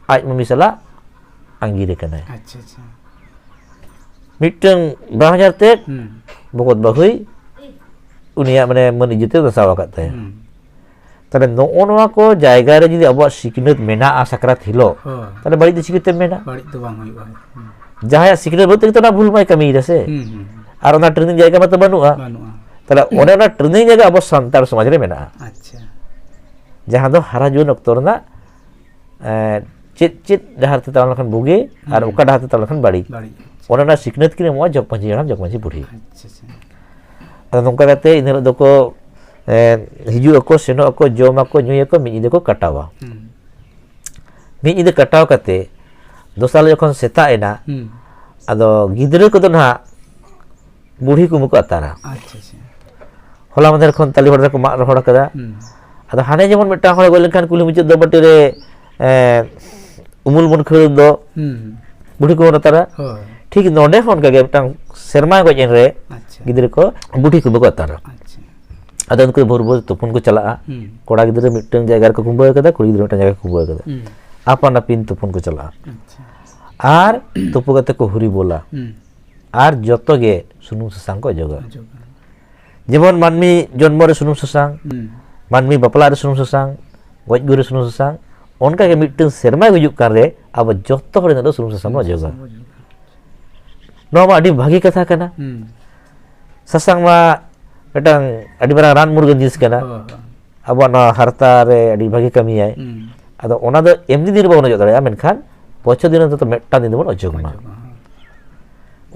ᱟᱡ ᱢᱟᱹᱢᱤ ᱥᱟᱞᱟᱜ ᱟᱸᱜᱤᱨ ᱟᱠᱟᱱᱟᱭ᱾ ᱟᱪᱪᱷᱟ, ᱟᱪᱪᱷᱟ᱾ ᱢᱤᱫᱴᱟᱝ ᱵᱟᱨᱚ ᱦᱟᱡᱟᱨ ᱛᱮ ᱦᱩᱸ᱾ ᱵᱚᱠᱚᱛ ᱵᱟᱹᱦᱩᱭ ᱩᱱᱤᱭᱟᱜ ᱢᱟᱱᱮ ᱢᱟᱹᱱ ᱤᱡᱽᱡᱚᱛ ᱮ ᱱᱟᱥᱟᱣ ᱟᱠᱟᱫ ᱛᱟᱭᱟ᱾ ᱦᱩᱸ᱾ ᱛᱟᱦᱞᱮ ᱱᱚᱜᱼᱚ ᱱᱚᱣᱟ ᱠᱚ ᱡᱟᱭᱜᱟ ᱨᱮ ᱡᱩᱫᱤ ᱟᱵᱚᱣᱟᱜ ᱥᱤᱠᱷᱱᱟᱹᱛ ᱢᱮᱱᱟᱜᱼᱟ ᱥᱟᱠᱨᱟᱛ ᱦᱤᱞᱳᱜ, ᱦᱳᱭ᱾ ᱛᱟᱦᱞᱮ ᱵᱟᱹᱲᱤᱡ ᱫᱚ ᱪᱤᱠᱟᱹᱛᱮᱢ ᱢᱮᱱᱟ? ᱵᱟᱹᱲᱤᱡ ᱫᱚ ᱵᱟᱝ ᱦᱩᱭᱩᱜᱼᱟ᱾ ᱦᱩᱸ᱾ ᱡᱟᱦᱟᱸᱭᱟᱜ ᱥᱤᱠᱷᱱᱟᱹᱛ ᱵᱟᱹᱱᱩᱜ ᱛᱟᱭᱟ ᱛᱚ ᱚᱱᱟ ᱵᱷᱩᱞ ᱢᱟᱭ ᱠᱟᱹᱢᱤᱭᱮᱫᱟ ᱥᱮ᱾ ᱦᱩᱸ, ᱦᱩᱸ, ᱦᱩᱸ᱾ ᱟᱨ ᱚᱱᱟ training ᱡᱟᱭᱜᱟ ᱢᱟᱛᱚ ᱵᱟᱹᱱᱩᱜᱼᱟ᱾ ᱵᱟᱹᱱᱩᱜᱼᱟ᱾ ᱛᱟᱦᱞᱮ ᱚᱱᱮ ᱚᱱᱟ training ᱡᱟᱭᱜᱟ ᱟᱵᱚ ᱥᱟᱱᱛᱟᱲ ᱥᱚᱢᱟᱡᱽ ᱨᱮ ᱢᱮᱱᱟᱜᱼᱟ᱾ ᱟᱪᱪᱷᱟ᱾ ᱡᱟᱦᱟᱸ ᱫᱚ ᱦᱟᱨᱟ ᱡᱩᱣᱟᱹᱱ ᱚᱠᱛᱚ ᱨᱮᱱᱟᱜ ᱮᱸ, ᱪᱮᱫ ᱪᱮᱫ ᱰᱟᱦᱟᱨ ᱛᱮ ᱛᱟᱲᱟᱢ ᱞᱮᱠᱷᱟᱱ ᱵᱩᱜᱤ ᱟᱨ ᱦᱩᱸ᱾ ᱚᱠᱟ ᱰᱟᱦᱟᱨ ᱛᱮ ᱛᱟᱲᱟᱢ ᱞᱮᱠᱷᱟᱱ ᱵᱟᱹᱲᱤᱡ, ᱵᱟᱹᱲᱤᱡ᱾ ᱚᱱᱮ ᱚᱱᱟ ᱥᱤᱠᱷᱱᱟᱹᱛ ᱠᱤᱱ ᱮᱢᱚᱜᱼᱟ ᱡᱚᱜᱽ ᱢᱟᱹᱡᱷᱤ ᱦᱟᱲᱟᱢ, ᱡᱚᱜᱽ ᱢᱟᱹᱡᱷᱤ ᱵᱩᱲᱦᱤ᱾ ᱟᱪᱪᱷᱟ, ᱟᱪᱪᱷᱟ᱾ ᱟᱫᱚ ᱱᱚᱝᱠᱟ ᱠᱟᱛᱮ ᱤᱱᱟᱹ ᱦᱤᱞᱳᱜ ᱫᱚᱠᱚ, ᱮᱸ, ᱦᱤᱡᱩᱜ ᱟᱠᱚ, ᱥᱮᱱᱚᱜ ᱟᱠᱚ, ᱡᱚᱢ ᱟᱠᱚ, ᱧᱩᱭᱟᱠᱚ, ᱢᱤᱫ ᱧᱤᱫᱟᱹ ᱠᱚ ᱠᱟᱴᱟᱣᱟ᱾ ᱦᱩᱸ᱾ ᱢᱤᱫ ᱧᱤᱫᱟᱹ ᱠᱟᱴᱟᱣ ᱠᱟᱛᱮ ᱫᱚᱥᱟᱨ ᱦᱤᱞᱳᱜ ᱡᱚᱠᱷᱚᱱ ᱥᱮᱛᱟᱜ ᱮᱱᱟ, ᱦᱩᱸ᱾ ᱟᱫᱚ ᱜᱤᱫᱽᱨᱟᱹ ᱠᱚᱫᱚ ᱱᱟᱦᱟᱜ ᱵᱩᱲᱦᱤ ᱠᱩᱢᱵᱟᱹ ᱠᱚ ᱟᱛᱟᱨᱟ᱾ ᱟᱪᱪᱷᱟ, ᱟᱪᱪᱷᱟ᱾ ᱦᱚᱞᱟ ᱢᱟᱫᱷᱮᱨ ᱠᱷᱚᱱ ᱛᱟᱞᱮ ᱦᱚᱲ ᱫᱚᱠᱚ ᱢᱟᱜ ᱨᱚᱦᱚᱲ ᱠᱟᱫᱟ᱾ ᱦᱩᱸ᱾ ᱟᱫᱚ ᱦᱟᱱᱮ ᱡᱮᱢᱚᱱ ᱢᱤᱫᱴᱟᱝ ᱦᱚᱲᱮ ᱜᱚᱡ ᱞᱮᱱᱠᱷᱟᱱ ᱠᱩᱞᱦᱤ ᱢᱩᱪᱟᱹᱫ ᱫᱚ ᱵᱟᱹᱴᱤ ᱨᱮ, ᱮᱸ, ᱩᱢᱩᱞ ᱵᱚᱱ ᱠᱷᱟᱹᱲ ᱫᱚ ᱦᱩᱸ, ᱦᱩᱸ᱾ ᱵᱩᱲᱦᱤ ᱠᱩᱢᱵᱟᱹ ᱵᱚᱱ ᱟᱛᱟᱨᱟ᱾ ᱦᱳᱭ᱾ ᱴᱷᱤᱠ ᱱᱚᱰᱮ ᱦᱚᱸ ᱚᱱᱠᱟ ᱜᱮ ᱢᱤᱫᱴᱟᱝ ᱥᱮᱨᱢᱟ ᱜᱚᱡ ᱮᱱ ᱨᱮ ᱟᱪᱪᱷᱟ᱾ ᱜᱤᱫᱽᱨᱟᱹ ᱠᱚ ᱵᱩᱲᱦᱤ ᱠᱩᱢᱵᱟᱹ ᱠᱚ ᱟᱛᱟᱨᱟ᱾ ᱟᱪᱪᱷᱟ᱾ ᱟᱫᱚ ᱩᱱᱠᱩ ᱵᱷᱳᱨ ᱵᱷᱳᱨ ᱛᱩᱯᱩᱱ ᱠᱚ ᱪᱟᱞᱟᱜᱼᱟ᱾ ᱦᱩᱸ᱾ ᱠᱚᱲᱟ ᱜᱤᱫᱽᱨᱟᱹ ᱢᱤᱫᱴᱟᱝ ᱡᱟᱭᱜᱟ ᱨᱮᱠᱚ ᱠᱩᱢᱵᱟᱹ ᱠᱟᱫᱟ, ᱠᱩᱲᱤ ᱜᱤᱫᱽᱨᱟᱹ ᱢᱤᱫᱴᱟᱝ ᱡᱟᱭᱜᱟ ᱨᱮᱠᱚ ᱠᱩᱢᱵᱟᱹ ᱠᱟᱫᱟ᱾ ᱦᱩᱸ᱾ ᱟᱯᱟᱱ ᱟᱹᱯᱤᱱ ᱛᱩᱯᱩᱱ ᱠᱚ ᱪᱟᱞᱟᱜᱼᱟ᱾ ᱟᱪᱪᱷᱟ᱾ ᱟᱨ ᱛᱩᱯᱩ ᱠᱟᱛᱮ ᱠᱚ ᱦᱩᱨᱤ ᱵᱚᱞᱟ᱾ ᱦᱩᱸ᱾ ᱟᱨ ᱡᱚᱛᱚ ᱜᱮ ᱥᱩᱱᱩᱢ ᱥᱟᱥᱟᱝ ᱠᱚ ᱚᱡᱚᱜᱟ᱾ ᱚᱡᱚᱜᱟ᱾ ᱡᱮᱢᱚᱱ ᱢᱟᱹᱱᱢᱤ ᱡᱚᱱᱢᱚ ᱨᱮ ᱥᱩᱱᱩᱢ ᱥᱟᱥᱟᱝ, ᱦᱩᱸ᱾ ᱢᱟᱹᱱᱢᱤ ᱵᱟᱯᱞᱟ ᱨᱮ ᱥᱩᱱᱩᱢ ᱥᱟᱥᱟᱝ, ᱜᱚᱡ ᱜᱩᱨ ᱨᱮ ᱥᱩᱱᱩᱢ ᱥᱟᱥᱟᱝ, ᱚᱱᱠᱟ ᱜᱮ ᱢᱤᱫᱴᱟᱝ ᱥᱮᱨᱢᱟ ᱜᱩᱡᱩᱜ ᱠᱟᱱ ᱨᱮ ᱟᱵᱚ ᱡᱚᱛᱚ ᱦᱚᱲ ᱱᱤᱛᱚᱜ ᱫᱚ ᱥᱩᱱᱩᱢ ᱥᱟᱥᱟᱝ ᱵᱚᱱ ᱚᱡᱚᱜᱟ᱾ ᱥᱩᱱᱩᱢ ᱥᱟᱥᱟᱝ ᱵᱚᱱ ᱚᱡᱚᱜᱟ᱾ ᱱᱚᱣᱟ ᱢᱟ ᱟᱹᱰᱤ ᱵᱷᱟᱹᱜᱤ ᱠᱟᱛᱷᱟ ᱠᱟᱱᱟ᱾ ᱦᱩᱸ᱾ ᱥᱟᱥᱟᱝ ᱢᱟ ᱢᱤᱫᱴᱟᱝ ᱟᱹᱰᱤ ᱢᱟᱨᱟᱝ ᱨᱟᱱ ᱢᱩᱨᱜᱟᱹᱱ ᱡᱤᱱᱤᱥ ᱠᱟᱱᱟ᱾ ᱦᱳᱭ, ᱦᱳᱭ᱾ ᱟᱵᱚᱣᱟᱜ ᱱᱚᱣᱟ ᱦᱟᱨᱛᱟ ᱨᱮ ᱟᱹᱰᱤ ᱵᱷᱟᱹᱜᱤ ᱠᱟᱹᱢᱤᱭᱟᱭ᱾ ᱦᱩᱸ᱾ ᱟᱫᱚ ᱚᱱᱟ ᱫᱚ ᱮᱢᱱᱤ ᱫᱤᱱ ᱨᱮ ᱵᱟᱵᱚᱱ ᱚᱡᱚᱜ ᱫᱟᱲᱮᱭᱟᱜᱼᱟ, ᱢᱮᱱᱠᱷᱟᱱ ᱵᱚᱪᱷᱚᱨ ᱫᱤᱱ ᱨᱮ ᱚᱱᱛᱚᱛᱚ ᱢᱤᱫᱴᱟᱝ ᱫᱤᱱ ᱫᱚᱵᱚᱱ ᱚᱡᱚᱜ ᱢᱟ᱾ ᱚᱡᱚᱜ ᱢᱟ, ᱦᱳᱭ᱾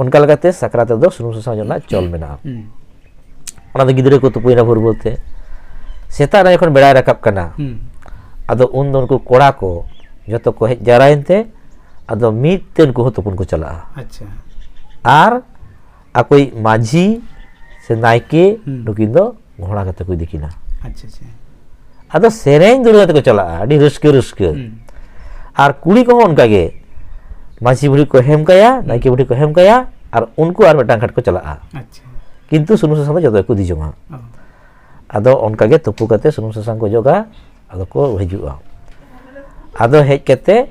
ᱚᱱᱠᱟ ᱞᱮᱠᱟᱛᱮ ᱥᱟᱠᱨᱟᱛ ᱨᱮᱫᱚ ᱥᱩᱱᱩᱢ ᱥᱟᱥᱟᱝ ᱚᱡᱚᱜ ᱨᱮᱱᱟᱜ ᱪᱚᱞ ᱢᱮᱱᱟᱜᱼᱟ᱾ ᱦᱩᱸ᱾ ᱚᱱᱟ ᱫᱚ ᱜᱤᱫᱽᱨᱟᱹ ᱠᱚ ᱛᱩᱯᱩᱭᱮᱱᱟ ᱵᱷᱳᱨ ᱵᱷᱳᱨ ᱛᱮ᱾ ᱥᱮᱛᱟᱜ ᱨᱮ ᱡᱚᱠᱷᱚᱱ ᱵᱮᱲᱟᱭ ᱨᱟᱠᱟᱵ ᱠᱟᱱᱟ, ᱦᱩᱸ᱾ ᱟᱫᱚ ᱩᱱ ᱫᱚ ᱩᱱᱠᱩ ᱠᱚᱲᱟ ᱠᱚ ᱡᱚᱛᱚ ᱠᱚ ᱦᱮᱡ ᱡᱟᱣᱨᱟᱭᱮᱱ ᱛᱮ, ᱟᱫᱚ ᱢᱤᱫ ᱛᱮ ᱩᱱᱠᱩ ᱦᱚᱸ ᱛᱩᱯᱩᱱ ᱠᱚ ᱪᱟᱞᱟᱜᱼᱟ᱾ ᱟᱪᱪᱷᱟ᱾ ᱟᱨ ᱟᱠᱚᱭᱤᱡ ᱢᱟᱹᱡᱷᱤ ᱥᱮ ᱱᱟᱭᱠᱮ ᱦᱩᱸ᱾ ᱱᱩᱠᱤᱱ ᱫᱚ ᱜᱷᱚᱲᱟ ᱠᱟᱛᱮ ᱠᱚ ᱤᱫᱤ ᱠᱤᱱᱟ᱾ ᱟᱪᱪᱷᱟ, ᱟᱪᱪᱷᱟ᱾ ᱟᱫᱚ ᱥᱮᱨᱮᱧ ᱫᱩᱨᱟᱹᱝ ᱠᱟᱛᱮ ᱠᱚ ᱪᱟᱞᱟᱜᱼᱟ, ᱟᱹᱰᱤ ᱨᱟᱹᱥᱠᱟᱹ, ᱨᱟᱹᱥᱠᱟᱹ᱾ ᱦᱩᱸ᱾ ᱟᱨ ᱠᱩᱲᱤ ᱠᱚᱦᱚᱸ ᱚᱱᱠᱟ ᱜᱮ, ᱢᱟᱹᱡᱷᱤ ᱵᱩᱲᱦᱤ ᱠᱚ ᱦᱮᱢ ᱠᱟᱭᱟ, ᱦᱩᱸ᱾ ᱱᱟᱭᱠᱮ ᱵᱩᱲᱦᱤ ᱠᱚ ᱦᱮᱢ ᱠᱟᱭᱟ, ᱟᱨ ᱩᱱᱠᱩ ᱟᱨ ᱢᱤᱫᱴᱟᱝ ᱜᱷᱟᱴ ᱠᱚ ᱪᱟᱞᱟᱜᱼᱟ᱾ ᱟᱪᱪᱷᱟ᱾ ᱠᱤᱱᱛᱩ ᱥᱩᱱᱩᱢ ᱥᱟᱥᱟᱝ ᱫᱚ ᱡᱚᱛᱚ ᱜᱮᱠᱚ ᱤᱫᱤ ᱡᱚᱝᱟ᱾ ᱚ᱾ ᱟᱫᱚ ᱚᱱᱠᱟ ᱜᱮ ᱛᱩᱯᱩ ᱠᱟᱛᱮ ᱥᱩᱱᱩᱢ ᱥᱟᱥᱟᱝ ᱠᱚ ᱚᱡᱚᱜᱟ, ᱟᱫᱚ ᱠᱚ ᱦᱤᱡᱩᱜᱼᱟ᱾ ᱟᱫᱚ ᱦᱮᱡ ᱠᱟᱛᱮ,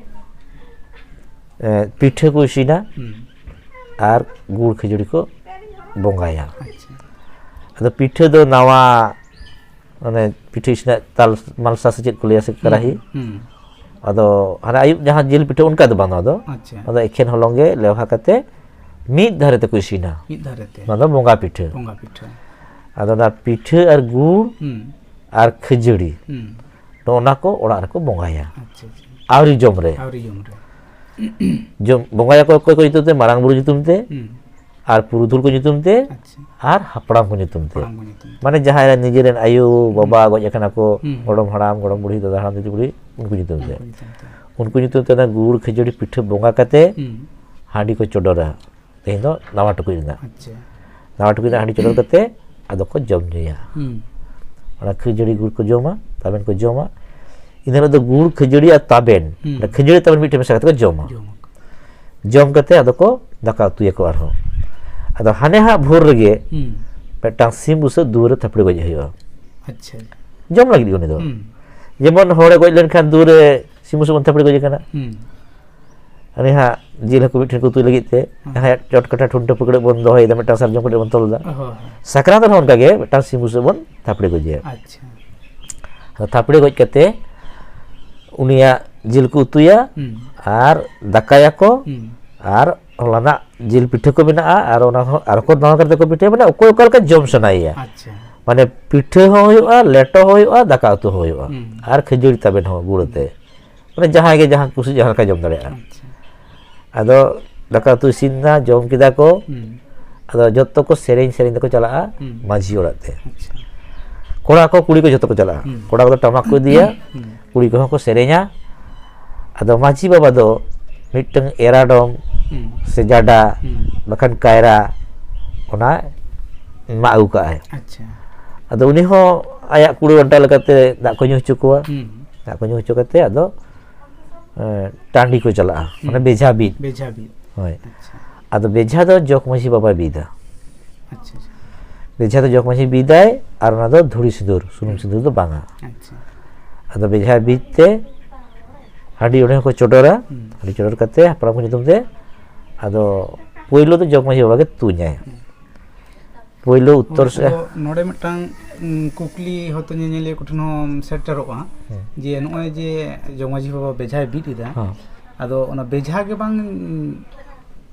ᱮ, ᱯᱤᱴᱷᱟᱹ ᱠᱚ ᱤᱥᱤᱱᱟ ᱦᱩᱸ᱾ ᱟᱨ ᱜᱩᱲ ᱠᱷᱟᱹᱡᱟᱹᱲᱤ ᱠᱚ ᱵᱚᱸᱜᱟᱭᱟ᱾ ᱟᱪᱪᱷᱟ᱾ ᱟᱫᱚ ᱯᱤᱴᱷᱟᱹ ᱫᱚ ᱱᱟᱣᱟ, ᱢᱟᱱᱮ ᱯᱤᱴᱷᱟᱹ ᱤᱥᱤᱱᱟᱜ ᱛᱟᱞ ᱢᱟᱞᱥᱟ ᱥᱮ ᱪᱮᱫ ᱠᱚ ᱞᱟᱹᱭᱟ ᱥᱮ ᱠᱟᱨᱟᱦᱤ᱾ ᱦᱩᱸ, ᱦᱩᱸ᱾ ᱟᱫᱚ ᱦᱟᱱᱮ ᱟᱹᱭᱩᱵ ᱡᱟᱦᱟᱸ ᱡᱤᱞ ᱯᱤᱴᱷᱟᱹ ᱚᱱᱠᱟ ᱫᱚ ᱵᱟᱝ, ᱱᱚᱣᱟ ᱫᱚ᱾ ᱟᱪᱪᱷᱟ᱾ ᱱᱚᱣᱟ ᱫᱚ ᱮᱠᱷᱮᱱ ᱦᱚᱞᱚᱝ ᱜᱮ ᱞᱮᱣᱦᱟ ᱠᱟᱛᱮ ᱢᱤᱫ ᱫᱷᱟᱨᱮ ᱛᱮᱠᱚ ᱤᱥᱤᱱᱟ᱾ ᱢᱤᱫ ᱫᱷᱟᱨᱮ ᱛᱮ᱾ ᱱᱚᱣᱟ ᱫᱚ ᱵᱚᱸᱜᱟ ᱯᱤᱴᱷᱟᱹ᱾ ᱵᱚᱸᱜᱟ ᱯᱤᱴᱷᱟᱹ᱾ ᱟᱫᱚ ᱚᱱᱟ ᱯᱤᱴᱷᱟᱹ ᱟᱨ ᱜᱩᱲ ᱦᱩᱸ᱾ ᱟᱨ ᱠᱷᱟᱹᱡᱟᱹᱲᱤ, ᱦᱩᱸ᱾ ᱱᱚᱜᱼᱚ ᱱᱟ ᱠᱚ ᱚᱲᱟᱜ ᱨᱮᱠᱚ ᱵᱚᱸᱜᱟᱭᱟ᱾ ᱟᱪᱪᱷᱟ, ᱟᱪᱪᱷᱟ᱾ ᱟᱹᱣᱨᱤ ᱡᱚᱢ ᱨᱮ᱾ ᱟᱹᱣᱨᱤ ᱡᱚᱢ ᱨᱮ᱾ ᱡᱚᱢ, ᱵᱚᱸᱜᱟᱭᱟᱠᱚ ᱚᱠᱚᱭ ᱠᱚ ᱧᱩᱛᱩᱢ ᱛᱮ? ᱢᱟᱨᱟᱝ ᱵᱩᱨᱩ ᱧᱩᱛᱩᱢ ᱛᱮ, ᱦᱩᱸ᱾ ᱟᱨ ᱯᱩᱨᱩᱫᱷᱩᱞ ᱠᱚ ᱧᱩᱛᱩᱢ ᱛᱮ, ᱟᱪᱪᱷᱟ᱾ ᱟᱨ ᱦᱟᱯᱲᱟᱢ ᱠᱚ ᱧᱩᱛᱩᱢ ᱛᱮ᱾ ᱦᱟᱯᱲᱟᱢ ᱠᱚ ᱧᱩᱛᱩᱢ ᱛᱮ᱾ ᱢᱟᱱᱮ ᱡᱟᱦᱟᱸᱭ ᱨᱮᱱ ᱱᱤᱡᱮ ᱨᱮᱱ ᱟᱭᱳ, ᱦᱩᱸ᱾ ᱵᱟᱵᱟ ᱜᱚᱡ ᱟᱠᱟᱱᱟ ᱠᱚ, ᱦᱩᱸ᱾ ᱜᱚᱲᱚᱢ ᱦᱟᱲᱟᱢ, ᱜᱚᱲᱚᱢ ᱵᱩᱲᱦᱤ, ᱫᱟᱫᱟ ᱦᱟᱲᱟᱢ, ᱫᱤᱫᱤ ᱵᱩᱲᱦᱤ, ᱩᱱᱠᱩ ᱧᱩᱛᱩᱢ ᱛᱮ᱾ ᱩᱱᱠᱩ ᱧᱩᱛᱩᱢ ᱛᱮ᱾ ᱩᱱᱠᱩ ᱧᱩᱛᱩᱢ ᱛᱮ ᱚᱱᱟ ᱜᱩᱲ ᱠᱷᱟᱹᱡᱟᱹᱲᱤ ᱯᱤᱴᱷᱟᱹ ᱵᱚᱸᱜᱟ ᱠᱟᱛᱮ ᱦᱩᱸ᱾ ᱦᱟᱺᱰᱤ ᱠᱚ ᱪᱚᱰᱚᱨᱟ᱾ ᱛᱮᱦᱮᱧ ᱫᱚ ᱱᱟᱣᱟ ᱴᱩᱠᱩᱡ ᱨᱮᱱᱟᱜ᱾ ᱟᱪᱪᱷᱟ᱾ ᱱᱟᱣᱟ ᱴᱩᱠᱩᱡ ᱨᱮᱱᱟᱜ ᱦᱟᱺᱰᱤ ᱪᱚᱰᱚᱨ ᱠᱟᱛᱮ ᱟᱫᱚ ᱠᱚ ᱡᱚᱢ ᱧᱩᱭᱟ᱾ ᱦᱩᱸ᱾ ᱚᱱᱟ ᱠᱷᱟᱹᱡᱟᱹᱲᱤ ᱜᱩᱲ ᱠᱚ ᱡᱚᱢᱟ, ᱛᱟᱵᱮᱱ ᱠᱚ ᱡᱚᱢᱟ᱾ ᱤᱱᱟᱹ ᱦᱤᱞᱳᱜ ᱫᱚ ᱜᱩᱲ, ᱠᱷᱟᱹᱡᱟᱹᱲᱤ ᱟᱨ ᱛᱟᱵᱮᱱ, ᱦᱩᱸ᱾ ᱚᱱᱟ ᱠᱷᱟᱹᱡᱟᱹᱲᱤ ᱛᱟᱵᱮᱱ ᱢᱤᱫᱴᱷᱮᱱ ᱢᱮᱥᱟ ᱠᱟᱛᱮ ᱠᱚ ᱡᱚᱢᱟ᱾ ᱡᱚᱢᱟ᱾ ᱡᱚᱢ ᱠᱟᱛᱮ ᱟᱫᱚ ᱠᱚ ᱫᱟᱠᱟ ᱩᱛᱩᱭᱟᱠᱚ ᱟᱨᱦᱚᱸ᱾ ᱟᱫᱚ ᱦᱟᱱᱮ ᱦᱟᱸᱜ ᱵᱷᱳᱨ ᱨᱮᱜᱮ ᱦᱩᱸ᱾ ᱢᱤᱫᱴᱟᱝ ᱥᱤᱢ ᱵᱩᱥᱟᱹᱜ ᱫᱩᱣᱟᱹᱨ ᱨᱮ ᱛᱷᱟᱯᱲᱤ ᱜᱚᱡ ᱦᱩᱭᱩᱜᱼᱟ᱾ ᱟᱪᱪᱷᱟ᱾ ᱡᱚᱢ ᱞᱟᱹᱜᱤᱫ ᱜᱮ ᱩᱱᱤ ᱫᱚ᱾ ᱦᱩᱸ᱾ ᱡᱮᱢᱚᱱ ᱦᱚᱲᱮ ᱜᱚᱡ ᱞᱮᱱᱠᱷᱟᱱ ᱫᱩᱣᱟᱹᱨ ᱨᱮ ᱥᱤᱢ ᱵᱩᱥᱟᱹᱜ ᱵᱚᱱ ᱛᱷᱟᱯᱲᱤ ᱜᱚᱡ ᱠᱟᱱᱟ᱾ ᱦᱩᱸ᱾ ᱩᱱᱤ ᱦᱟᱸᱜ ᱡᱤᱞ ᱦᱟᱹᱠᱩ ᱢᱤᱫ ᱴᱷᱮᱱ ᱠᱚ ᱩᱛᱩᱭ ᱞᱟᱹᱜᱤᱫ ᱛᱮ, ᱦᱩᱸ᱾ ᱡᱟᱦᱟᱸᱭᱟᱜ ᱪᱚᱴ ᱠᱟᱴᱟ ᱴᱷᱩᱱᱴᱟᱹ ᱯᱷᱟᱹᱠᱲᱟᱹ ᱵᱚᱱ ᱫᱚᱦᱚᱭᱮᱫᱟ, ᱢᱤᱫᱴᱟᱝ ᱥᱟᱨᱡᱚᱢ ᱠᱟᱹᱴᱟᱹᱨᱤ ᱵᱚᱱ ᱛᱚᱞ ᱮᱫᱟ᱾ ᱦᱳᱭ᱾ ᱥᱟᱠᱨᱟᱛ ᱨᱮᱦᱚᱸ ᱚᱱᱠᱟ ᱜᱮ ᱢᱤᱫᱴᱟᱝ ᱥᱤᱢ ᱵᱩᱥᱟᱹᱜ ᱵᱚᱱ ᱛᱷᱟᱯᱲᱤ ᱜᱚᱡᱮᱭᱟ᱾ ᱟᱪᱪᱷᱟ᱾ ᱟᱫᱚ ᱛᱷᱟᱯᱲᱤ ᱜᱚᱡ ᱠᱟᱛᱮ ᱩᱱᱤᱭᱟᱜ ᱡᱤᱞ ᱠᱚ ᱩᱛᱩᱭᱟ ᱦᱩᱸ᱾ ᱟᱨ ᱫᱟᱠᱟᱭᱟᱠᱚ ᱦᱩᱸ᱾ ᱟᱨ ᱦᱚᱞᱟᱱᱟᱜ ᱡᱤᱞ ᱯᱤᱴᱷᱟᱹ ᱠᱚ ᱢᱮᱱᱟᱜᱼᱟ ᱟᱨ ᱚᱱᱟ ᱦᱚᱸ ᱟᱨ ᱠᱚ ᱱᱟᱣᱟ ᱠᱟᱛᱮ ᱠᱚ ᱯᱤᱴᱷᱟᱹᱭᱟ, ᱢᱟᱱᱮ ᱚᱠᱚᱭ ᱚᱠᱟ ᱞᱮᱠᱟ ᱡᱚᱢ ᱥᱟᱱᱟᱭᱮᱭᱟ᱾ ᱟᱪᱪᱷᱟ᱾ ᱢᱟᱱᱮ ᱯᱤᱴᱷᱟᱹ ᱦᱚᱸ ᱦᱩᱭᱩᱜᱼᱟ, ᱞᱮᱴᱚ ᱦᱚᱸ ᱦᱩᱭᱩᱜᱼᱟ, ᱫᱟᱠᱟ ᱩᱛᱩ ᱦᱚᱸ ᱦᱩᱭᱩᱜᱼᱟ ᱦᱩᱸ᱾ ᱟᱨ ᱠᱷᱟᱹᱡᱟᱹᱲᱤ ᱛᱟᱵᱮᱱ ᱦᱚᱸ ᱜᱩᱲ ᱟᱛᱮ᱾ ᱢᱟᱱᱮ ᱡᱟᱦᱟᱸᱭ ᱜᱮ ᱡᱟᱦᱟᱸ ᱠᱩᱥᱤ ᱡᱟᱦᱟᱸ ᱞᱮᱠᱟ ᱡᱚᱢ ᱫᱟᱲᱮᱭᱟᱜᱼᱟ᱾ ᱟᱪᱪᱷᱟ᱾ ᱟᱫᱚ ᱫᱟᱠᱟ ᱩᱛᱩ ᱤᱥᱤᱱ ᱮᱱᱟ, ᱡᱚᱢ ᱠᱮᱫᱟ ᱠᱚ᱾ ᱦᱩᱸ᱾ ᱟᱫᱚ ᱡᱚᱛᱚ ᱠᱚ ᱥᱮᱨᱮᱧ ᱥᱮᱨᱮᱧ ᱛᱮᱠᱚ ᱪᱟᱞᱟᱜᱼᱟ ᱦᱩᱸ᱾ ᱢᱟᱹᱡᱷᱤ ᱚᱲᱟᱜ ᱛᱮ᱾ ᱟᱪᱪᱷᱟ᱾ ᱠᱚᱲᱟ ᱠᱚ ᱠᱩᱲᱤ ᱠᱚ ᱡᱚᱛᱚ ᱠᱚ ᱪᱟᱞᱟᱜᱼᱟ᱾ ᱦᱩᱸ᱾ ᱠᱚᱲᱟ ᱠᱚᱫᱚ ᱴᱟᱢᱟᱠ ᱠᱚ ᱤᱫᱤᱭᱟ, ᱦᱩᱸ᱾ ᱠᱩᱲᱤ ᱠᱚᱦᱚᱸ ᱠᱚ ᱥᱮᱨᱮᱧᱟ᱾ ᱟᱫᱚ ᱢᱟᱹᱡᱷᱤ ᱵᱟᱵᱟ ᱫᱚ ᱢᱤᱫᱴᱟᱝ ᱮᱨᱟ ᱰᱚᱢ ᱦᱩᱸ᱾ ᱥᱮ ᱡᱟᱰᱟ ᱦᱩᱸ᱾ ᱵᱟᱠᱷᱟᱱ ᱠᱟᱭᱨᱟ ᱚᱱᱟ ᱢᱟᱜ ᱟᱹᱜᱩ ᱠᱟᱜᱼᱟᱭ᱾ ᱟᱪᱪᱷᱟ᱾ ᱟᱫᱚ ᱩᱱᱤ ᱦᱚᱸ ᱟᱭᱟᱜ ᱠᱩᱲᱟᱹ ᱚᱱᱴᱟ ᱞᱮᱠᱟᱛᱮ ᱫᱟᱜ ᱠᱚ ᱧᱩ ᱦᱚᱪᱚ ᱠᱚᱣᱟ᱾ ᱦᱩᱸ᱾ ᱫᱟᱜ ᱠᱚ ᱧᱩ ᱦᱚᱪᱚ ᱠᱟᱛᱮ ᱟᱫᱚ, ᱮ, ᱴᱟᱺᱰᱤ ᱠᱚ ᱪᱟᱞᱟᱜᱼᱟ, ᱢᱟᱱᱮ ᱦᱩᱸ᱾ ᱵᱮᱡᱷᱟ ᱵᱤᱫ᱾ ᱵᱮᱡᱷᱟ ᱵᱤᱫ᱾ ᱦᱳᱭ᱾ ᱟᱪᱪᱷᱟ᱾ ᱟᱫᱚ ᱵᱮᱡᱷᱟ ᱫᱚ ᱡᱚᱜᱽ ᱢᱟᱹᱡᱷᱤ ᱵᱟᱵᱟᱭ ᱵᱤᱫᱟ᱾ ᱟᱪᱪᱷᱟ, ᱟᱪᱪᱷᱟ᱾ ᱵᱮᱡᱷᱟ ᱫᱚ ᱡᱚᱜᱽ ᱢᱟᱹᱡᱷᱤ ᱵᱤᱫᱟᱭ ᱟᱨ ᱚᱱᱟ ᱫᱚ ᱫᱷᱩᱲᱤ ᱥᱤᱸᱫᱩᱨ, ᱥᱩᱱᱩᱢ ᱦᱩᱸ᱾ ᱥᱤᱸᱫᱩᱨ ᱫᱚ ᱵᱟᱝᱟ᱾ ᱟᱪᱪᱷᱟ᱾ ᱟᱫᱚ ᱵᱮᱡᱷᱟ ᱵᱤᱫ ᱛᱮ ᱦᱟᱺᱰᱤ ᱚᱸᱰᱮ ᱦᱚᱸᱠᱚ ᱪᱚᱰᱚᱨᱟ᱾ ᱦᱩᱸ᱾ ᱦᱟᱺᱰᱤ ᱪᱚᱰᱚᱨ ᱠᱟᱛᱮ ᱦᱟᱯᱲᱟᱢ ᱠᱚ ᱧᱩᱛᱩᱢ ᱛᱮ ᱟᱫᱚ ᱯᱳᱭᱞᱳ ᱫᱚ ᱡᱚᱜᱽ ᱢᱟᱹᱡᱷᱤ ᱵᱟᱵᱟ ᱜᱮ ᱛᱩᱧᱟᱭ᱾ ᱦᱩᱸ᱾ ᱯᱳᱭᱞᱳ ᱩᱛᱛᱚᱨ ᱦᱳᱭ, ᱥᱮᱫ᱾ ᱟᱫᱚ ᱱᱚᱰᱮ ᱢᱤᱫᱴᱟᱝ, ᱩᱸ, ᱠᱩᱠᱞᱤ ᱦᱚᱭᱛᱳ ᱧᱮᱧᱮᱞᱤᱭᱟᱹ ᱠᱚᱴᱷᱮᱱ ᱦᱚᱸ ᱥᱮᱴᱮᱨᱚᱜᱼᱟ ᱦᱮᱸ᱾ ᱡᱮ ᱱᱚᱜᱼᱚᱭ ᱡᱮ ᱡᱚᱜᱽ ᱢᱟᱹᱡᱷᱤ ᱵᱟᱵᱟ ᱵᱮᱡᱷᱟᱭ ᱵᱤᱫ ᱮᱫᱟ, ᱦᱮᱸ᱾ ᱟᱫᱚ ᱚᱱᱟ ᱵᱮᱡᱷᱟ ᱜᱮ ᱵᱟᱝ, ᱩᱸ,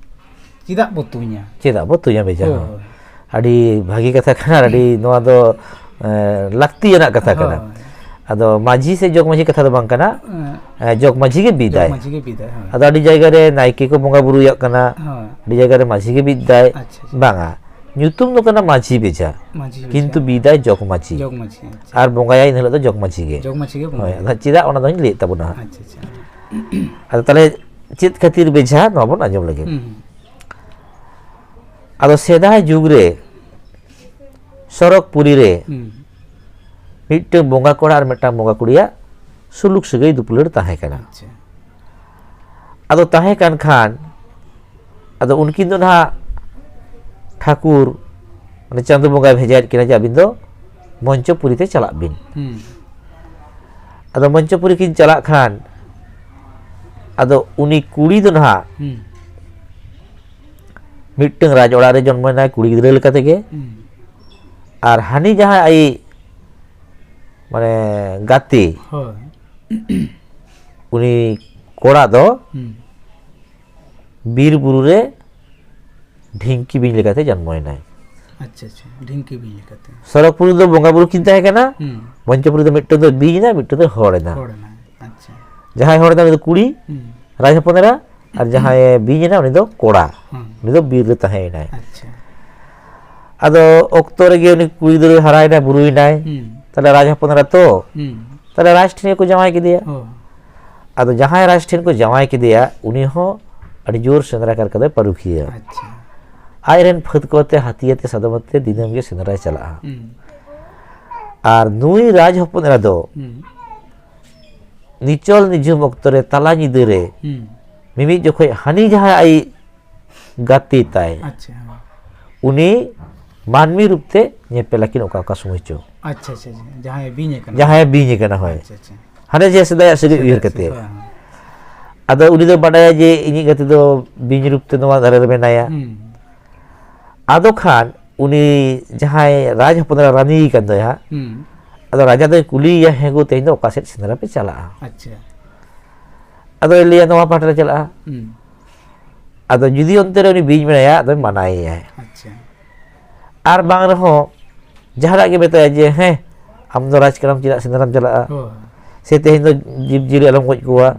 ᱪᱮᱫᱟᱜ ᱵᱚ ᱛᱩᱧᱟ? ᱪᱮᱫᱟᱜ ᱵᱚ ᱛᱩᱧᱟ ᱵᱮᱡᱷᱟ ᱦᱳᱭ, ᱦᱚᱸ? ᱦᱳᱭ᱾ ᱟᱹᱰᱤ ᱵᱷᱟᱹᱜᱤ ᱠᱟᱛᱷᱟ ᱠᱟᱱᱟ, ᱟᱹᱰᱤ ᱱᱚᱣᱟ ᱫᱚ, ᱮᱸ, ᱞᱟᱹᱠᱛᱤᱭᱟᱱᱟᱜ ᱠᱟᱛᱷᱟ ᱠᱟᱱᱟ᱾ ᱦᱳᱭ᱾ ᱟᱫᱚ ᱢᱟᱹᱡᱷᱤ ᱥᱮ ᱡᱚᱜᱽ ᱢᱟᱹᱡᱷᱤ ᱠᱟᱛᱷᱟ ᱫᱚ ᱵᱟᱝ ᱠᱟᱱᱟ᱾ ᱮᱸ, ᱮᱸ, ᱡᱚᱜᱽ ᱢᱟᱹᱡᱷᱤ ᱜᱮ ᱵᱤᱫᱟᱭ᱾ ᱡᱚᱜᱽ ᱢᱟᱹᱡᱷᱤ ᱜᱮ ᱵᱤᱫᱟᱭ, ᱦᱳᱭ᱾ ᱟᱫᱚ ᱟᱹᱰᱤ ᱡᱟᱭᱜᱟ ᱨᱮ ᱱᱟᱭᱠᱮ ᱠᱚ ᱵᱚᱸᱜᱟ ᱵᱩᱨᱩᱭᱟᱜ ᱠᱟᱱᱟ, ᱦᱳᱭ᱾ ᱟᱹᱰᱤ ᱡᱟᱭᱜᱟ ᱨᱮ ᱢᱟᱹᱡᱷᱤ ᱜᱮ ᱵᱤᱫᱟᱭ᱾ ᱟᱪᱪᱷᱟ, ᱟᱪᱪᱷᱟ᱾ ᱵᱟᱝᱟ, ᱧᱩᱛᱩᱢ ᱫᱚ ᱠᱟᱱᱟ ᱢᱟᱹᱡᱷᱤ ᱵᱮᱡᱷᱟ, ᱢᱟᱹᱡᱷᱤ ᱵᱮᱡᱷᱟ᱾ ᱠᱤᱱᱛᱩ ᱵᱤᱫᱟᱭ ᱡᱚᱜᱽ ᱢᱟᱹᱡᱷᱤ᱾ ᱡᱚᱜᱽ ᱢᱟᱹᱡᱷᱤ, ᱟᱪᱪᱷᱟ᱾ ᱟᱨ ᱵᱚᱸᱜᱟᱭᱟ ᱮᱱ ᱦᱤᱞᱳᱜ ᱫᱚ ᱡᱚᱜᱽ ᱢᱟᱹᱡᱷᱤ ᱜᱮ᱾ ᱡᱚᱜᱽ ᱢᱟᱹᱡᱷᱤ ᱜᱮ ᱵᱚᱸᱜᱟ᱾ ᱦᱳᱭ, ᱟᱫᱚ ᱪᱮᱫᱟᱜ, ᱚᱱᱟ ᱫᱚᱧ ᱞᱟᱹᱭᱮᱫ ᱛᱟᱵᱚᱱᱟ ᱦᱟᱸᱜ᱾ ᱟᱪᱪᱷᱟ, ᱟᱪᱪᱷᱟ᱾ ᱟᱫᱚ ᱛᱟᱦᱚᱞᱮ ᱪᱮᱫ ᱠᱷᱟᱹᱛᱤᱨ ᱵᱮᱡᱷᱟ, ᱱᱚᱣᱟ ᱵᱚᱱ ᱟᱸᱡᱚᱢ ᱞᱮᱜᱮ᱾ ᱦᱩᱸ, ᱦᱩᱸ᱾ ᱟᱫᱚ ᱥᱮᱫᱟᱭ ᱡᱩᱜᱽ ᱨᱮ ᱥᱚᱨᱚᱜᱽᱯᱩᱨᱤ ᱨᱮ ᱦᱩᱸ᱾ ᱢᱤᱫᱴᱟᱝ ᱵᱚᱸᱜᱟ ᱠᱚᱲᱟ ᱟᱨ ᱢᱤᱫᱴᱟᱝ ᱵᱚᱸᱜᱟ ᱠᱩᱲᱤᱭᱟᱜ ᱥᱩᱞᱩᱠ ᱥᱟᱹᱜᱟᱹᱭ ᱫᱩᱯᱞᱟᱹᱲ ᱛᱟᱦᱮᱸ ᱠᱟᱱᱟ᱾ ᱟᱪᱪᱷᱟ᱾ ᱟᱫᱚ ᱛᱟᱦᱮᱸ ᱠᱟᱱ ᱠᱷᱟᱱ, ᱟᱫᱚ ᱩᱱᱠᱤᱱ ᱫᱚ ᱱᱟᱦᱟᱜ ᱴᱷᱟᱹᱠᱩᱨ, ᱢᱟᱱᱮ ᱪᱟᱸᱫᱚ ᱵᱚᱸᱜᱟᱭ ᱵᱷᱮᱡᱟᱭᱮᱫ ᱠᱤᱱᱟ ᱡᱮ ᱟᱹᱵᱤᱱ ᱫᱚ ᱢᱚᱧᱪᱚᱯᱩᱨᱤ ᱛᱮ ᱪᱟᱞᱟᱜ ᱵᱤᱱ᱾ ᱦᱩᱸ᱾ ᱟᱫᱚ ᱢᱚᱧᱪᱚᱯᱩᱨᱤ ᱠᱤᱱ ᱪᱟᱞᱟᱜ ᱠᱷᱟᱱ, ᱟᱫᱚ ᱩᱱᱤ ᱠᱩᱲᱤ ᱫᱚ ᱱᱟᱦᱟᱜ ᱦᱩᱸ᱾ ᱢᱤᱫᱴᱟᱝ ᱨᱟᱡᱽ ᱚᱲᱟᱜ ᱨᱮ ᱡᱚᱱᱢᱚᱭᱮᱱᱟᱭ ᱠᱩᱲᱤ ᱜᱤᱫᱽᱨᱟᱹ ᱞᱮᱠᱟ ᱛᱮᱜᱮ᱾ ᱦᱩᱸ᱾ ᱟᱨ ᱦᱟᱹᱱᱤ ᱡᱟᱦᱟᱸᱭ ᱟᱭᱤᱡ ᱢᱟᱱᱮ ᱜᱟᱛᱮ, ᱦᱳᱭ᱾ ᱩᱱᱤ ᱠᱚᱲᱟ ᱫᱚ ᱦᱩᱸ᱾ ᱵᱤᱨ ᱵᱩᱨᱩ ᱨᱮ ᱰᱷᱤᱝᱠᱤ ᱵᱤᱧ ᱞᱮᱠᱟᱛᱮ ᱡᱚᱱᱢᱚᱭᱮᱱᱟᱭ᱾ ᱟᱪᱪᱷᱟ, ᱟᱪᱪᱷᱟ᱾ ᱰᱷᱤᱝᱠᱤ ᱵᱤᱧ ᱞᱮᱠᱟᱛᱮ᱾ ᱥᱚᱨᱚᱜᱽᱯᱩᱨᱤ ᱫᱚ ᱵᱚᱸᱜᱟ ᱵᱩᱨᱩ ᱠᱤᱱ ᱛᱟᱦᱮᱸ ᱠᱟᱱᱟ᱾ ᱦᱩᱸ᱾ ᱢᱚᱧᱪᱚᱯᱩᱨᱤ ᱫᱚ ᱢᱤᱫᱴᱟᱝ ᱫᱚ ᱵᱤᱧ ᱮᱱᱟ, ᱢᱤᱫᱴᱟᱝ ᱫᱚ ᱦᱚᱲ ᱮᱱᱟ᱾ ᱦᱚᱲ ᱮᱱᱟᱭ᱾ ᱟᱪᱪᱷᱟ᱾ ᱡᱟᱦᱟᱸᱭ ᱦᱚᱲ ᱮᱱᱟ ᱩᱱᱤ ᱫᱚ ᱠᱩᱲᱤ, ᱦᱩᱸ᱾ ᱨᱟᱡᱽ ᱦᱚᱯᱚᱱ ᱮᱨᱟ, ᱟᱨ ᱡᱟᱦᱟᱸᱭ ᱵᱤᱧ ᱮᱱᱟ ᱩᱱᱤ ᱫᱚ ᱠᱚᱲᱟ᱾ ᱦᱩᱸ᱾ ᱩᱱᱤ ᱫᱚ ᱵᱤᱨ ᱨᱮ ᱛᱟᱦᱮᱸᱭᱮᱱᱟᱭ᱾ ᱟᱪᱪᱷᱟ᱾ ᱟᱫᱚ ᱚᱠᱛᱚ ᱨᱮᱜᱮ ᱩᱱᱤ ᱠᱩᱲᱤ ᱜᱤᱫᱽᱨᱟᱹ ᱦᱟᱨᱟᱭᱮᱱᱟᱭ, ᱵᱩᱨᱩᱭᱮᱱᱟᱭ᱾ ᱦᱩᱸ᱾ ᱛᱟᱦᱞᱮ ᱨᱟᱡᱽ ᱦᱚᱯᱚᱱ ᱮᱨᱟ ᱛᱚ, ᱦᱩᱸ᱾ ᱛᱟᱦᱞᱮ ᱨᱟᱡᱽ ᱴᱷᱮᱱ ᱜᱮᱠᱚ ᱡᱟᱶᱟᱭ ᱠᱮᱫᱮᱭᱟ᱾ ᱚ᱾ ᱟᱫᱚ ᱡᱟᱦᱟᱸᱭ ᱨᱟᱡᱽ ᱴᱷᱮᱱ ᱠᱚ ᱡᱟᱶᱟᱭ ᱠᱮᱫᱮᱭᱟ, ᱩᱱᱤ ᱦᱚᱸ ᱟᱹᱰᱤ ᱡᱳᱨ ᱥᱮᱸᱫᱽᱨᱟ ᱠᱟᱨᱠᱟ ᱫᱚᱭ ᱯᱟᱹᱨᱩᱠᱷᱤᱭᱟᱹ᱾ ᱟᱪᱪᱷᱟ᱾ ᱟᱡᱨᱮᱱ ᱯᱷᱟᱹᱫ ᱠᱚ ᱟᱛᱮ, ᱦᱟᱹᱛᱤ ᱟᱛᱮ, ᱥᱟᱫᱚᱢ ᱟᱛᱮ ᱫᱤᱱᱟᱹᱢ ᱜᱮ ᱥᱮᱸᱫᱽᱨᱟᱭ ᱪᱟᱞᱟᱜᱼᱟ᱾ ᱦᱩᱸ᱾ ᱟᱨ ᱱᱩᱭ ᱨᱟᱡᱽ ᱦᱚᱯᱚᱱ ᱮᱨᱟ ᱫᱚ ᱦᱩᱸ᱾ ᱱᱤᱪᱚᱞ ᱱᱤᱡᱷᱩᱢ ᱚᱠᱛᱚ ᱨᱮ, ᱛᱟᱞᱟ ᱧᱤᱫᱟᱹ ᱨᱮ, ᱦᱩᱸ᱾ ᱢᱤᱢᱤᱫ ᱡᱚᱠᱷᱚᱡ ᱦᱟᱹᱱᱤ ᱡᱟᱦᱟᱸᱭ ᱟᱡ ᱜᱟᱛᱮ ᱛᱟᱭ, ᱟᱪᱪᱷᱟ᱾ ᱩᱱᱤ ᱢᱟᱹᱱᱢᱤ ᱨᱩᱯ ᱛᱮ ᱧᱮᱯᱮᱞ ᱟᱹᱠᱤᱱ ᱚᱠᱟ ᱚᱠᱟ ᱥᱚᱢᱚᱭ ᱪᱚ᱾ ᱟᱪᱪᱷᱟ, ᱟᱪᱪᱷᱟ, ᱟᱪᱪᱷᱟ᱾ ᱡᱟᱦᱟᱸᱭ ᱵᱤᱧ ᱟᱠᱟᱱᱟ᱾ ᱡᱟᱦᱟᱸᱭ ᱵᱤᱧ ᱟᱠᱟᱱᱟ, ᱦᱳᱭ᱾ ᱟᱪᱪᱷᱟ, ᱟᱪᱪᱷᱟ᱾ ᱦᱟᱱᱮ ᱡᱮ ᱥᱮᱫᱟᱭᱟᱜ ᱥᱟᱹᱜᱟᱹᱭ ᱩᱭᱦᱟᱹᱨ ᱠᱟᱛᱮ᱾ ᱦᱳᱭ, ᱦᱳᱭ᱾ ᱟᱫᱚ ᱩᱱᱤ ᱫᱚ ᱵᱟᱰᱟᱭᱟ ᱡᱮ ᱤᱧᱤᱡ ᱜᱟᱛᱮ ᱫᱚ ᱵᱤᱧ ᱨᱩᱯ ᱛᱮ ᱱᱚᱣᱟ ᱫᱷᱟᱨᱮ ᱨᱮ ᱢᱮᱱᱟᱭᱟ᱾ ᱦᱩᱸ᱾ ᱟᱫᱚ ᱠᱷᱟᱱ ᱩᱱᱤ ᱡᱟᱦᱟᱸᱭ ᱨᱟᱡᱽ ᱦᱚᱯᱚᱱ ᱮᱨᱟ ᱨᱟᱱᱤ ᱠᱟᱱ ᱫᱚᱭ ᱦᱟᱸᱜ, ᱦᱩᱸ᱾ ᱟᱫᱚ ᱨᱟᱡᱟ ᱫᱚᱭ ᱠᱩᱞᱤᱭᱮᱭᱟ, "ᱦᱮᱸ ᱜᱳ, ᱛᱮᱦᱮᱧ ᱫᱚ ᱚᱠᱟ ᱥᱮᱫ ᱥᱮᱸᱫᱽᱨᱟ ᱯᱮ ᱪᱟᱞᱟᱜᱼᱟ?" ᱟᱪᱪᱷᱟ᱾ ᱟᱫᱚᱭ ᱞᱟᱹᱭᱟ, "ᱱᱚᱣᱟ ᱯᱟᱦᱴᱟ ᱞᱮ ᱪᱟᱞᱟᱜᱼᱟ᱾" ᱦᱩᱸ᱾ ᱟᱫᱚ ᱡᱩᱫᱤ ᱚᱱᱛᱮ ᱨᱮ ᱩᱱᱤ ᱵᱤᱧ ᱢᱮᱱᱟᱭᱟ, ᱟᱫᱚᱭ ᱢᱟᱱᱟᱭᱮᱭᱟᱭ᱾ ᱟᱪᱪᱷᱟ᱾ ᱟᱨ ᱵᱟᱝ ᱨᱮᱦᱚᱸ ᱡᱟᱦᱟᱱᱟᱜ ᱜᱮ ᱢᱮᱛᱟᱭᱟ ᱡᱮ, "ᱦᱮᱸ, ᱟᱢ ᱫᱚ ᱨᱟᱡᱽ ᱠᱟᱱᱟᱢ, ᱪᱮᱫᱟᱜ ᱥᱮᱸᱫᱽᱨᱟᱢ ᱪᱟᱞᱟᱜᱼᱟ? ᱦᱳᱭ᱾ ᱥᱮ ᱛᱮᱦᱮᱧ ᱫᱚ ᱡᱤᱵᱽ ᱡᱤᱭᱟᱹᱞᱤ ᱟᱞᱚᱢ ᱜᱚᱡ ᱠᱚᱣᱟ᱾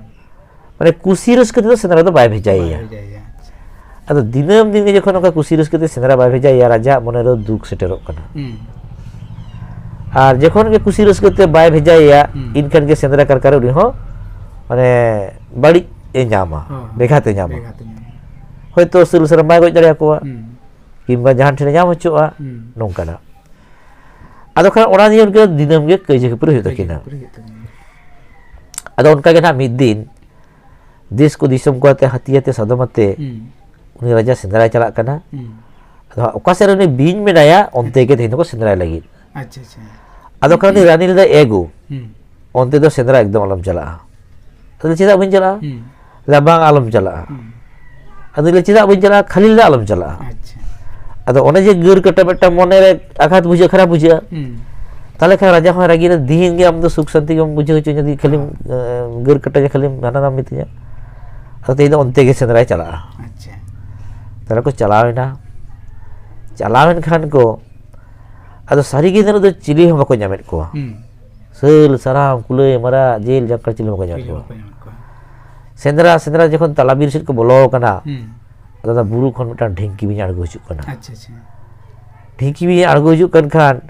ᱢᱟᱱᱮ ᱠᱩᱥᱤ ᱨᱟᱹᱥᱠᱟᱹ ᱛᱮᱫᱚ ᱥᱮᱸᱫᱽᱨᱟ ᱫᱚ ᱵᱟᱭ ᱵᱷᱮᱡᱟᱭᱮᱭᱟ᱾ ᱵᱟᱭ ᱵᱷᱮᱡᱟᱭᱮᱭᱟ᱾ ᱟᱫᱚ ᱫᱤᱱᱟᱹᱢ ᱫᱤᱱ ᱜᱮ ᱡᱚᱠᱷᱚᱱ ᱚᱱᱠᱟ ᱠᱩᱥᱤ ᱨᱟᱹᱥᱠᱟᱹ ᱛᱮ ᱥᱮᱸᱫᱽᱨᱟ ᱵᱟᱭ ᱵᱷᱮᱡᱟᱭᱮᱭᱟ, ᱨᱟᱡᱟᱣᱟᱜ ᱢᱚᱱᱮ ᱨᱮ ᱫᱩᱠ ᱥᱮᱴᱮᱨᱚᱜ ᱠᱟᱱᱟ᱾ ᱦᱩᱸ᱾ ᱟᱨ ᱡᱚᱠᱷᱚᱱ ᱜᱮ ᱠᱩᱥᱤ ᱨᱟᱹᱥᱠᱟᱹ ᱛᱮ ᱵᱟᱭ ᱵᱷᱮᱡᱟᱭᱮᱭᱟ, ᱦᱩᱸ᱾ ᱮᱱᱠᱷᱟᱱ ᱜᱮ ᱥᱮᱸᱫᱽᱨᱟ ᱠᱟᱨᱠᱟ ᱨᱮ ᱩᱱᱤ ᱦᱚᱸ ᱢᱟᱱᱮ ᱵᱟᱹᱲᱤᱡ ᱮ ᱧᱟᱢᱟ, ᱦᱚᱸ, ᱦᱚᱸ᱾ ᱵᱮᱜᱷᱟᱛ ᱮ ᱧᱟᱢᱟ᱾ ᱵᱮᱜᱷᱟᱛ ᱮ ᱧᱟᱢᱟ᱾ ᱦᱚᱭᱛᱳ ᱥᱤᱞ ᱥᱟᱨᱟᱢ ᱵᱟᱭ ᱜᱚᱡ ᱫᱟᱲᱮᱭᱟᱠᱚᱣᱟ, ᱦᱩᱸ᱾ ᱠᱤᱝᱵᱟ ᱡᱟᱦᱟᱸ ᱴᱷᱮᱱ ᱮ ᱧᱟᱢ ᱦᱚᱪᱚᱜᱼᱟ, ᱦᱩᱸ᱾ ᱱᱚᱝᱠᱟᱱᱟᱜ᱾ ᱟᱫᱚ ᱠᱷᱟᱱ ᱚᱱᱟ ᱱᱤᱭᱮ ᱩᱱᱠᱤᱱ ᱫᱤᱱᱟᱹᱢ ᱜᱮ ᱠᱟᱹᱭᱡᱟᱹ ᱠᱷᱟᱹᱯᱟᱹᱨᱤ ᱦᱩᱭᱩᱜ ᱠᱟᱹᱭᱡᱟᱹ ᱛᱟᱹᱠᱤᱱᱟ᱾ ᱠᱷᱟᱹᱯᱟᱹᱨᱤ ᱦᱩᱭᱩᱜ ᱛᱟᱹᱠᱤᱱᱟ᱾ ᱟᱫᱚ ᱚᱱᱠᱟ ᱜᱮ ᱱᱟᱦᱟᱜ ᱢᱤᱫ ᱫᱤᱱ ᱫᱮᱥ ᱠᱚ ᱫᱤᱥᱚᱢ ᱠᱚ ᱟᱛᱮ, ᱦᱟᱹᱛᱤ ᱟᱛᱮ, ᱥᱟᱫᱚᱢ ᱟᱛᱮ ᱦᱩᱸ᱾ ᱩᱱᱤ ᱨᱟᱡᱟ ᱥᱮᱸᱫᱽᱨᱟᱭ ᱪᱟᱞᱟᱜ ᱠᱟᱱᱟ᱾ ᱦᱩᱸ᱾ ᱟᱫᱚ ᱦᱟᱸᱜ ᱚᱠᱟ ᱥᱮᱫ ᱨᱮ ᱩᱱᱤ ᱵᱤᱧ ᱢᱮᱱᱟᱭᱟ, ᱚᱱᱛᱮ ᱜᱮ ᱛᱮᱦᱮᱧ ᱫᱚᱠᱚ ᱥᱮᱸᱫᱽᱨᱟᱭ ᱞᱟᱹᱜᱤᱫ᱾ ᱟᱪᱪᱷᱟ, ᱟᱪᱪᱷᱟ᱾ ᱟᱫᱚ ᱠᱷᱟᱱ ᱩᱱᱤ ᱨᱟᱱᱤ ᱞᱟᱹᱭᱫᱟ, "ᱮ ᱜᱳ, ᱦᱩᱸ᱾ ᱚᱱᱛᱮ ᱫᱚ ᱥᱮᱸᱫᱽᱨᱟ ᱮᱠᱫᱚᱢ ᱟᱞᱚᱢ ᱪᱟᱞᱟᱜᱼᱟ᱾" ᱟᱫᱚ, "ᱪᱮᱫᱟᱜ ᱵᱟᱹᱧ ᱪᱟᱞᱟᱜᱼᱟ?" ᱦᱩᱸ᱾ ᱞᱟᱹᱭᱫᱟ, "ᱵᱟᱝ, ᱟᱞᱚᱢ ᱪᱟᱞᱟᱜᱼᱟ᱾" ᱦᱩᱸ᱾ ᱟᱫᱚ ᱞᱟᱹᱭ, "ᱪᱮᱫᱟᱜ ᱵᱟᱹᱧ ᱪᱟᱞᱟᱜᱼᱟ? ᱠᱷᱟᱹᱞᱤ ᱞᱟᱹᱭᱫᱟ ᱟᱞᱚᱢ ᱪᱟᱞᱟᱜᱼᱟ᱾" ᱟᱪᱪᱷᱟ᱾ ᱟᱫᱚ ᱚᱱᱮ ᱡᱮ ᱜᱟᱹᱨ ᱠᱟᱴᱟ ᱢᱤᱫᱴᱟᱝ ᱢᱚᱱᱮ ᱨᱮ ᱟᱜᱷᱟᱛ ᱵᱩᱡᱷᱟᱹᱜᱼᱟ, ᱠᱷᱟᱨᱟᱯ ᱵᱩᱡᱷᱟᱹᱜᱼᱟ᱾ ᱦᱩᱸ᱾ ᱛᱟᱦᱞᱮ ᱠᱷᱟᱱ ᱨᱟᱡᱟ ᱦᱚᱸᱭ ᱨᱟᱹᱜᱤᱭᱮᱱᱟ, "ᱫᱤᱱ ᱜᱮ ᱟᱢ ᱫᱚ ᱥᱩᱠ ᱥᱟᱱᱛᱤ ᱜᱮᱢ ᱵᱩᱡᱷᱟᱹᱣ ᱦᱚᱪᱚᱧᱟ, ᱡᱩᱫᱤ ᱠᱷᱟᱹᱞᱤᱢ, ᱦᱩᱸ᱾ ᱮ, ᱜᱟᱹᱨ ᱠᱟᱴᱟ ᱡᱮ ᱠᱷᱟᱹᱞᱤᱢ ᱦᱟᱱᱟ ᱱᱟᱣᱟᱢ ᱢᱤᱛᱟᱹᱧᱟ᱾" ᱟᱫᱚ ᱛᱮᱦᱮᱧ ᱫᱚ ᱚᱱᱛᱮ ᱜᱮ ᱥᱮᱸᱫᱽᱨᱟᱭ ᱪᱟᱞᱟᱜᱼᱟ᱾ ᱟᱪᱪᱷᱟ᱾ ᱛᱟᱦᱞᱮ ᱠᱚ ᱪᱟᱞᱟᱣᱮᱱᱟ᱾ ᱪᱟᱞᱟᱣᱮᱱ ᱠᱷᱟᱱ ᱠᱚ, ᱟᱫᱚ ᱥᱟᱹᱨᱤᱜᱮ ᱤᱱᱟᱹ ᱦᱤᱞᱳᱜ ᱫᱚ ᱪᱤᱞᱤ ᱦᱚᱸ ᱵᱟᱠᱚ ᱧᱟᱢᱮᱫ ᱠᱚᱣᱟ᱾ ᱦᱩᱸ᱾ ᱥᱟᱹᱞ, ᱥᱟᱨᱟᱢ, ᱠᱩᱞᱟᱹᱭ, ᱢᱟᱨᱟᱜ, ᱡᱤᱞ, ᱡᱟᱝᱠᱟᱲ ᱪᱤᱞᱤ ᱦᱚᱸ ᱵᱟᱠᱚ ᱧᱟᱢᱮᱫ ᱪᱤᱞᱤ ᱦᱚᱸ ᱠᱚᱣᱟ᱾ ᱵᱟᱠᱚ ᱧᱟᱢᱮᱫ ᱠᱚᱣᱟ᱾ ᱥᱮᱸᱫᱽᱨᱟ, ᱥᱮᱸᱫᱽᱨᱟ ᱡᱚᱠᱷᱚᱱ ᱛᱟᱞᱟ ᱵᱤᱨ ᱥᱮᱫ ᱠᱚ ᱵᱚᱞᱚ ᱟᱠᱟᱱᱟ, ᱦᱩᱸ᱾ ᱟᱫᱚ ᱚᱱᱟ ᱵᱩᱨᱩ ᱠᱷᱚᱱ ᱢᱤᱫᱴᱟᱝ ᱰᱷᱤᱝᱠᱤ ᱵᱤᱧ ᱟᱬᱜᱚ ᱦᱤᱡᱩᱜ ᱠᱟᱱᱟ᱾ ᱟᱪᱪᱷᱟ, ᱟᱪᱪᱷᱟ᱾ ᱰᱷᱤᱝᱠᱤ ᱵᱤᱧ ᱟᱬᱜᱚ ᱦᱤᱡᱩᱜ ᱠᱟᱱ ᱠᱷᱟᱱ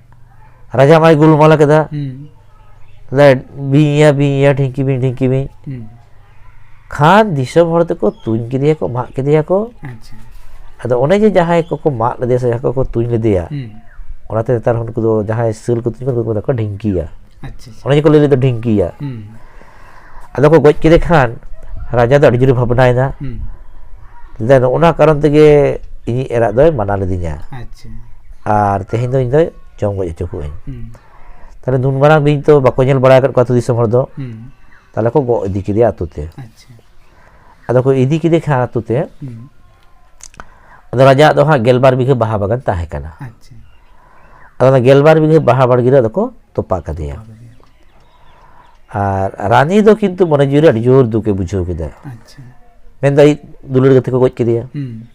ᱨᱟᱡᱟ ᱢᱟᱭ ᱜᱳᱞᱢᱟᱞ ᱠᱮᱫᱟ᱾ ᱦᱩᱸ᱾ ᱞᱟᱹᱭ, "ᱵᱤᱧ ᱭᱟ, ᱵᱤᱧ ᱭᱟ, ᱰᱷᱤᱝᱠᱤ ᱵᱤᱧ, ᱰᱷᱤᱝᱠᱤ ᱵᱤᱧ᱾" ᱦᱩᱸ᱾ ᱠᱷᱟᱱ ᱫᱤᱥᱚᱢ ᱦᱚᱲ ᱛᱮᱠᱚ ᱛᱩᱧ ᱠᱮᱫᱮᱭᱟᱠᱚ, ᱢᱟᱜ ᱠᱮᱫᱮᱭᱟᱠᱚ᱾ ᱟᱪᱪᱷᱟ᱾ ᱟᱫᱚ ᱚᱱᱮ ᱡᱮ ᱡᱟᱦᱟᱸᱭ ᱠᱚᱠᱚ ᱢᱟᱜ ᱞᱮᱫᱮᱭᱟ ᱥᱮ ᱡᱟᱦᱟᱸᱭ ᱠᱚᱠᱚ ᱛᱩᱧ ᱞᱮᱫᱮᱭᱟ, ᱦᱩᱸ᱾ ᱚᱱᱟᱛᱮ ᱱᱮᱛᱟᱨ ᱦᱚᱸ ᱩᱱᱠᱩ ᱫᱚ ᱡᱟᱦᱟᱸᱭ ᱥᱤᱞ ᱠᱚ ᱛᱩᱧ ᱠᱚ, ᱩᱱᱠᱩ ᱫᱚᱠᱚ ᱢᱮᱛᱟ ᱠᱚᱣᱟ ᱰᱷᱤᱝᱠᱤᱭᱟ᱾ ᱟᱪᱪᱷᱟ, ᱟᱪᱪᱷᱟ᱾ ᱚᱱᱮ ᱡᱮ ᱠᱚ ᱞᱟᱹᱭ ᱞᱮᱫᱟ ᱰᱷᱤᱝᱠᱤᱭᱟ᱾ ᱦᱩᱸ᱾ ᱟᱫᱚ ᱠᱚ ᱜᱚᱡ ᱠᱮᱫᱮ ᱠᱷᱟᱱ ᱨᱟᱡᱟ ᱫᱚ ᱟᱹᱰᱤ ᱡᱳᱨᱮ ᱵᱷᱟᱵᱽᱱᱟᱭᱮᱱᱟ᱾ ᱦᱩᱸ᱾ ᱞᱟᱹᱭᱫᱟ, "ᱱᱚᱜᱼᱚ ᱱᱚᱣᱟ ᱠᱟᱨᱚᱱ ᱛᱮᱜᱮ ᱤᱧᱤᱡ ᱮᱨᱟ ᱫᱚᱭ ᱢᱟᱱᱟ ᱞᱤᱫᱤᱧᱟ᱾ ᱟᱪᱪᱷᱟ᱾ ᱟᱨ ᱛᱮᱦᱮᱧ ᱫᱚ ᱤᱧ ᱫᱚᱭ ᱡᱚᱢ ᱜᱚᱡ ᱦᱚᱪᱚ ᱠᱚᱣᱟᱹᱧ᱾" ᱦᱩᱸ᱾ ᱛᱟᱦᱞᱮ ᱱᱩᱱ ᱢᱟᱨᱟᱝ ᱵᱤᱧ ᱛᱚ ᱵᱟᱠᱚ ᱧᱮᱞ ᱵᱟᱲᱟ ᱟᱠᱟᱫ ᱠᱚᱣᱟ ᱟᱹᱛᱩ ᱫᱤᱥᱚᱢ ᱦᱚᱲ ᱫᱚ᱾ ᱦᱩᱸ᱾ ᱛᱟᱦᱞᱮ ᱠᱚ ᱜᱚᱜ ᱤᱫᱤ ᱠᱮᱫᱮᱭᱟ ᱟᱹᱛᱩ ᱛᱮ᱾ ᱟᱪᱪᱷᱟ᱾ ᱟᱫᱚ ᱠᱚ ᱤᱫᱤ ᱠᱮᱫᱮ ᱠᱷᱟᱱ ᱟᱹᱛᱩ ᱛᱮ, ᱦᱩᱸ᱾ ᱟᱫᱚ ᱨᱟᱡᱟᱣᱟᱜ ᱫᱚ ᱦᱟᱸᱜ ᱜᱮᱞᱵᱟᱨ ᱵᱤᱜᱷᱟᱹ ᱵᱟᱦᱟ ᱵᱟᱜᱟᱱ ᱛᱟᱦᱮᱸ ᱠᱟᱱᱟ᱾ ᱟᱪᱪᱷᱟ᱾ ᱟᱫᱚ ᱚᱱᱟ ᱜᱮᱞᱵᱟᱨ ᱵᱤᱜᱷᱟᱹ ᱵᱟᱦᱟ ᱵᱟᱲᱜᱮ ᱨᱮ ᱟᱫᱚ ᱠᱚ ᱛᱚᱯᱟ ᱠᱟᱫᱮᱭᱟ᱾ ᱛᱚᱯᱟ ᱠᱟᱫᱮᱭᱟ᱾ ᱟᱨ ᱨᱟᱱᱤ ᱫᱚ ᱠᱤᱱᱛᱩ ᱢᱚᱱᱮ ᱡᱤᱣᱤ ᱨᱮ ᱟᱹᱰᱤ ᱡᱳᱨ ᱫᱩᱠ ᱮ ᱵᱩᱡᱷᱟᱹᱣ ᱠᱮᱫᱟ᱾ ᱟᱪᱪᱷᱟ᱾ ᱢᱮᱱᱫᱚ ᱟᱡ ᱫᱩᱞᱟᱹᱲ ᱜᱟᱛᱮ ᱠᱚ ᱜᱚᱡ ᱠᱮᱫᱮᱭᱟ᱾ ᱦᱩᱸ᱾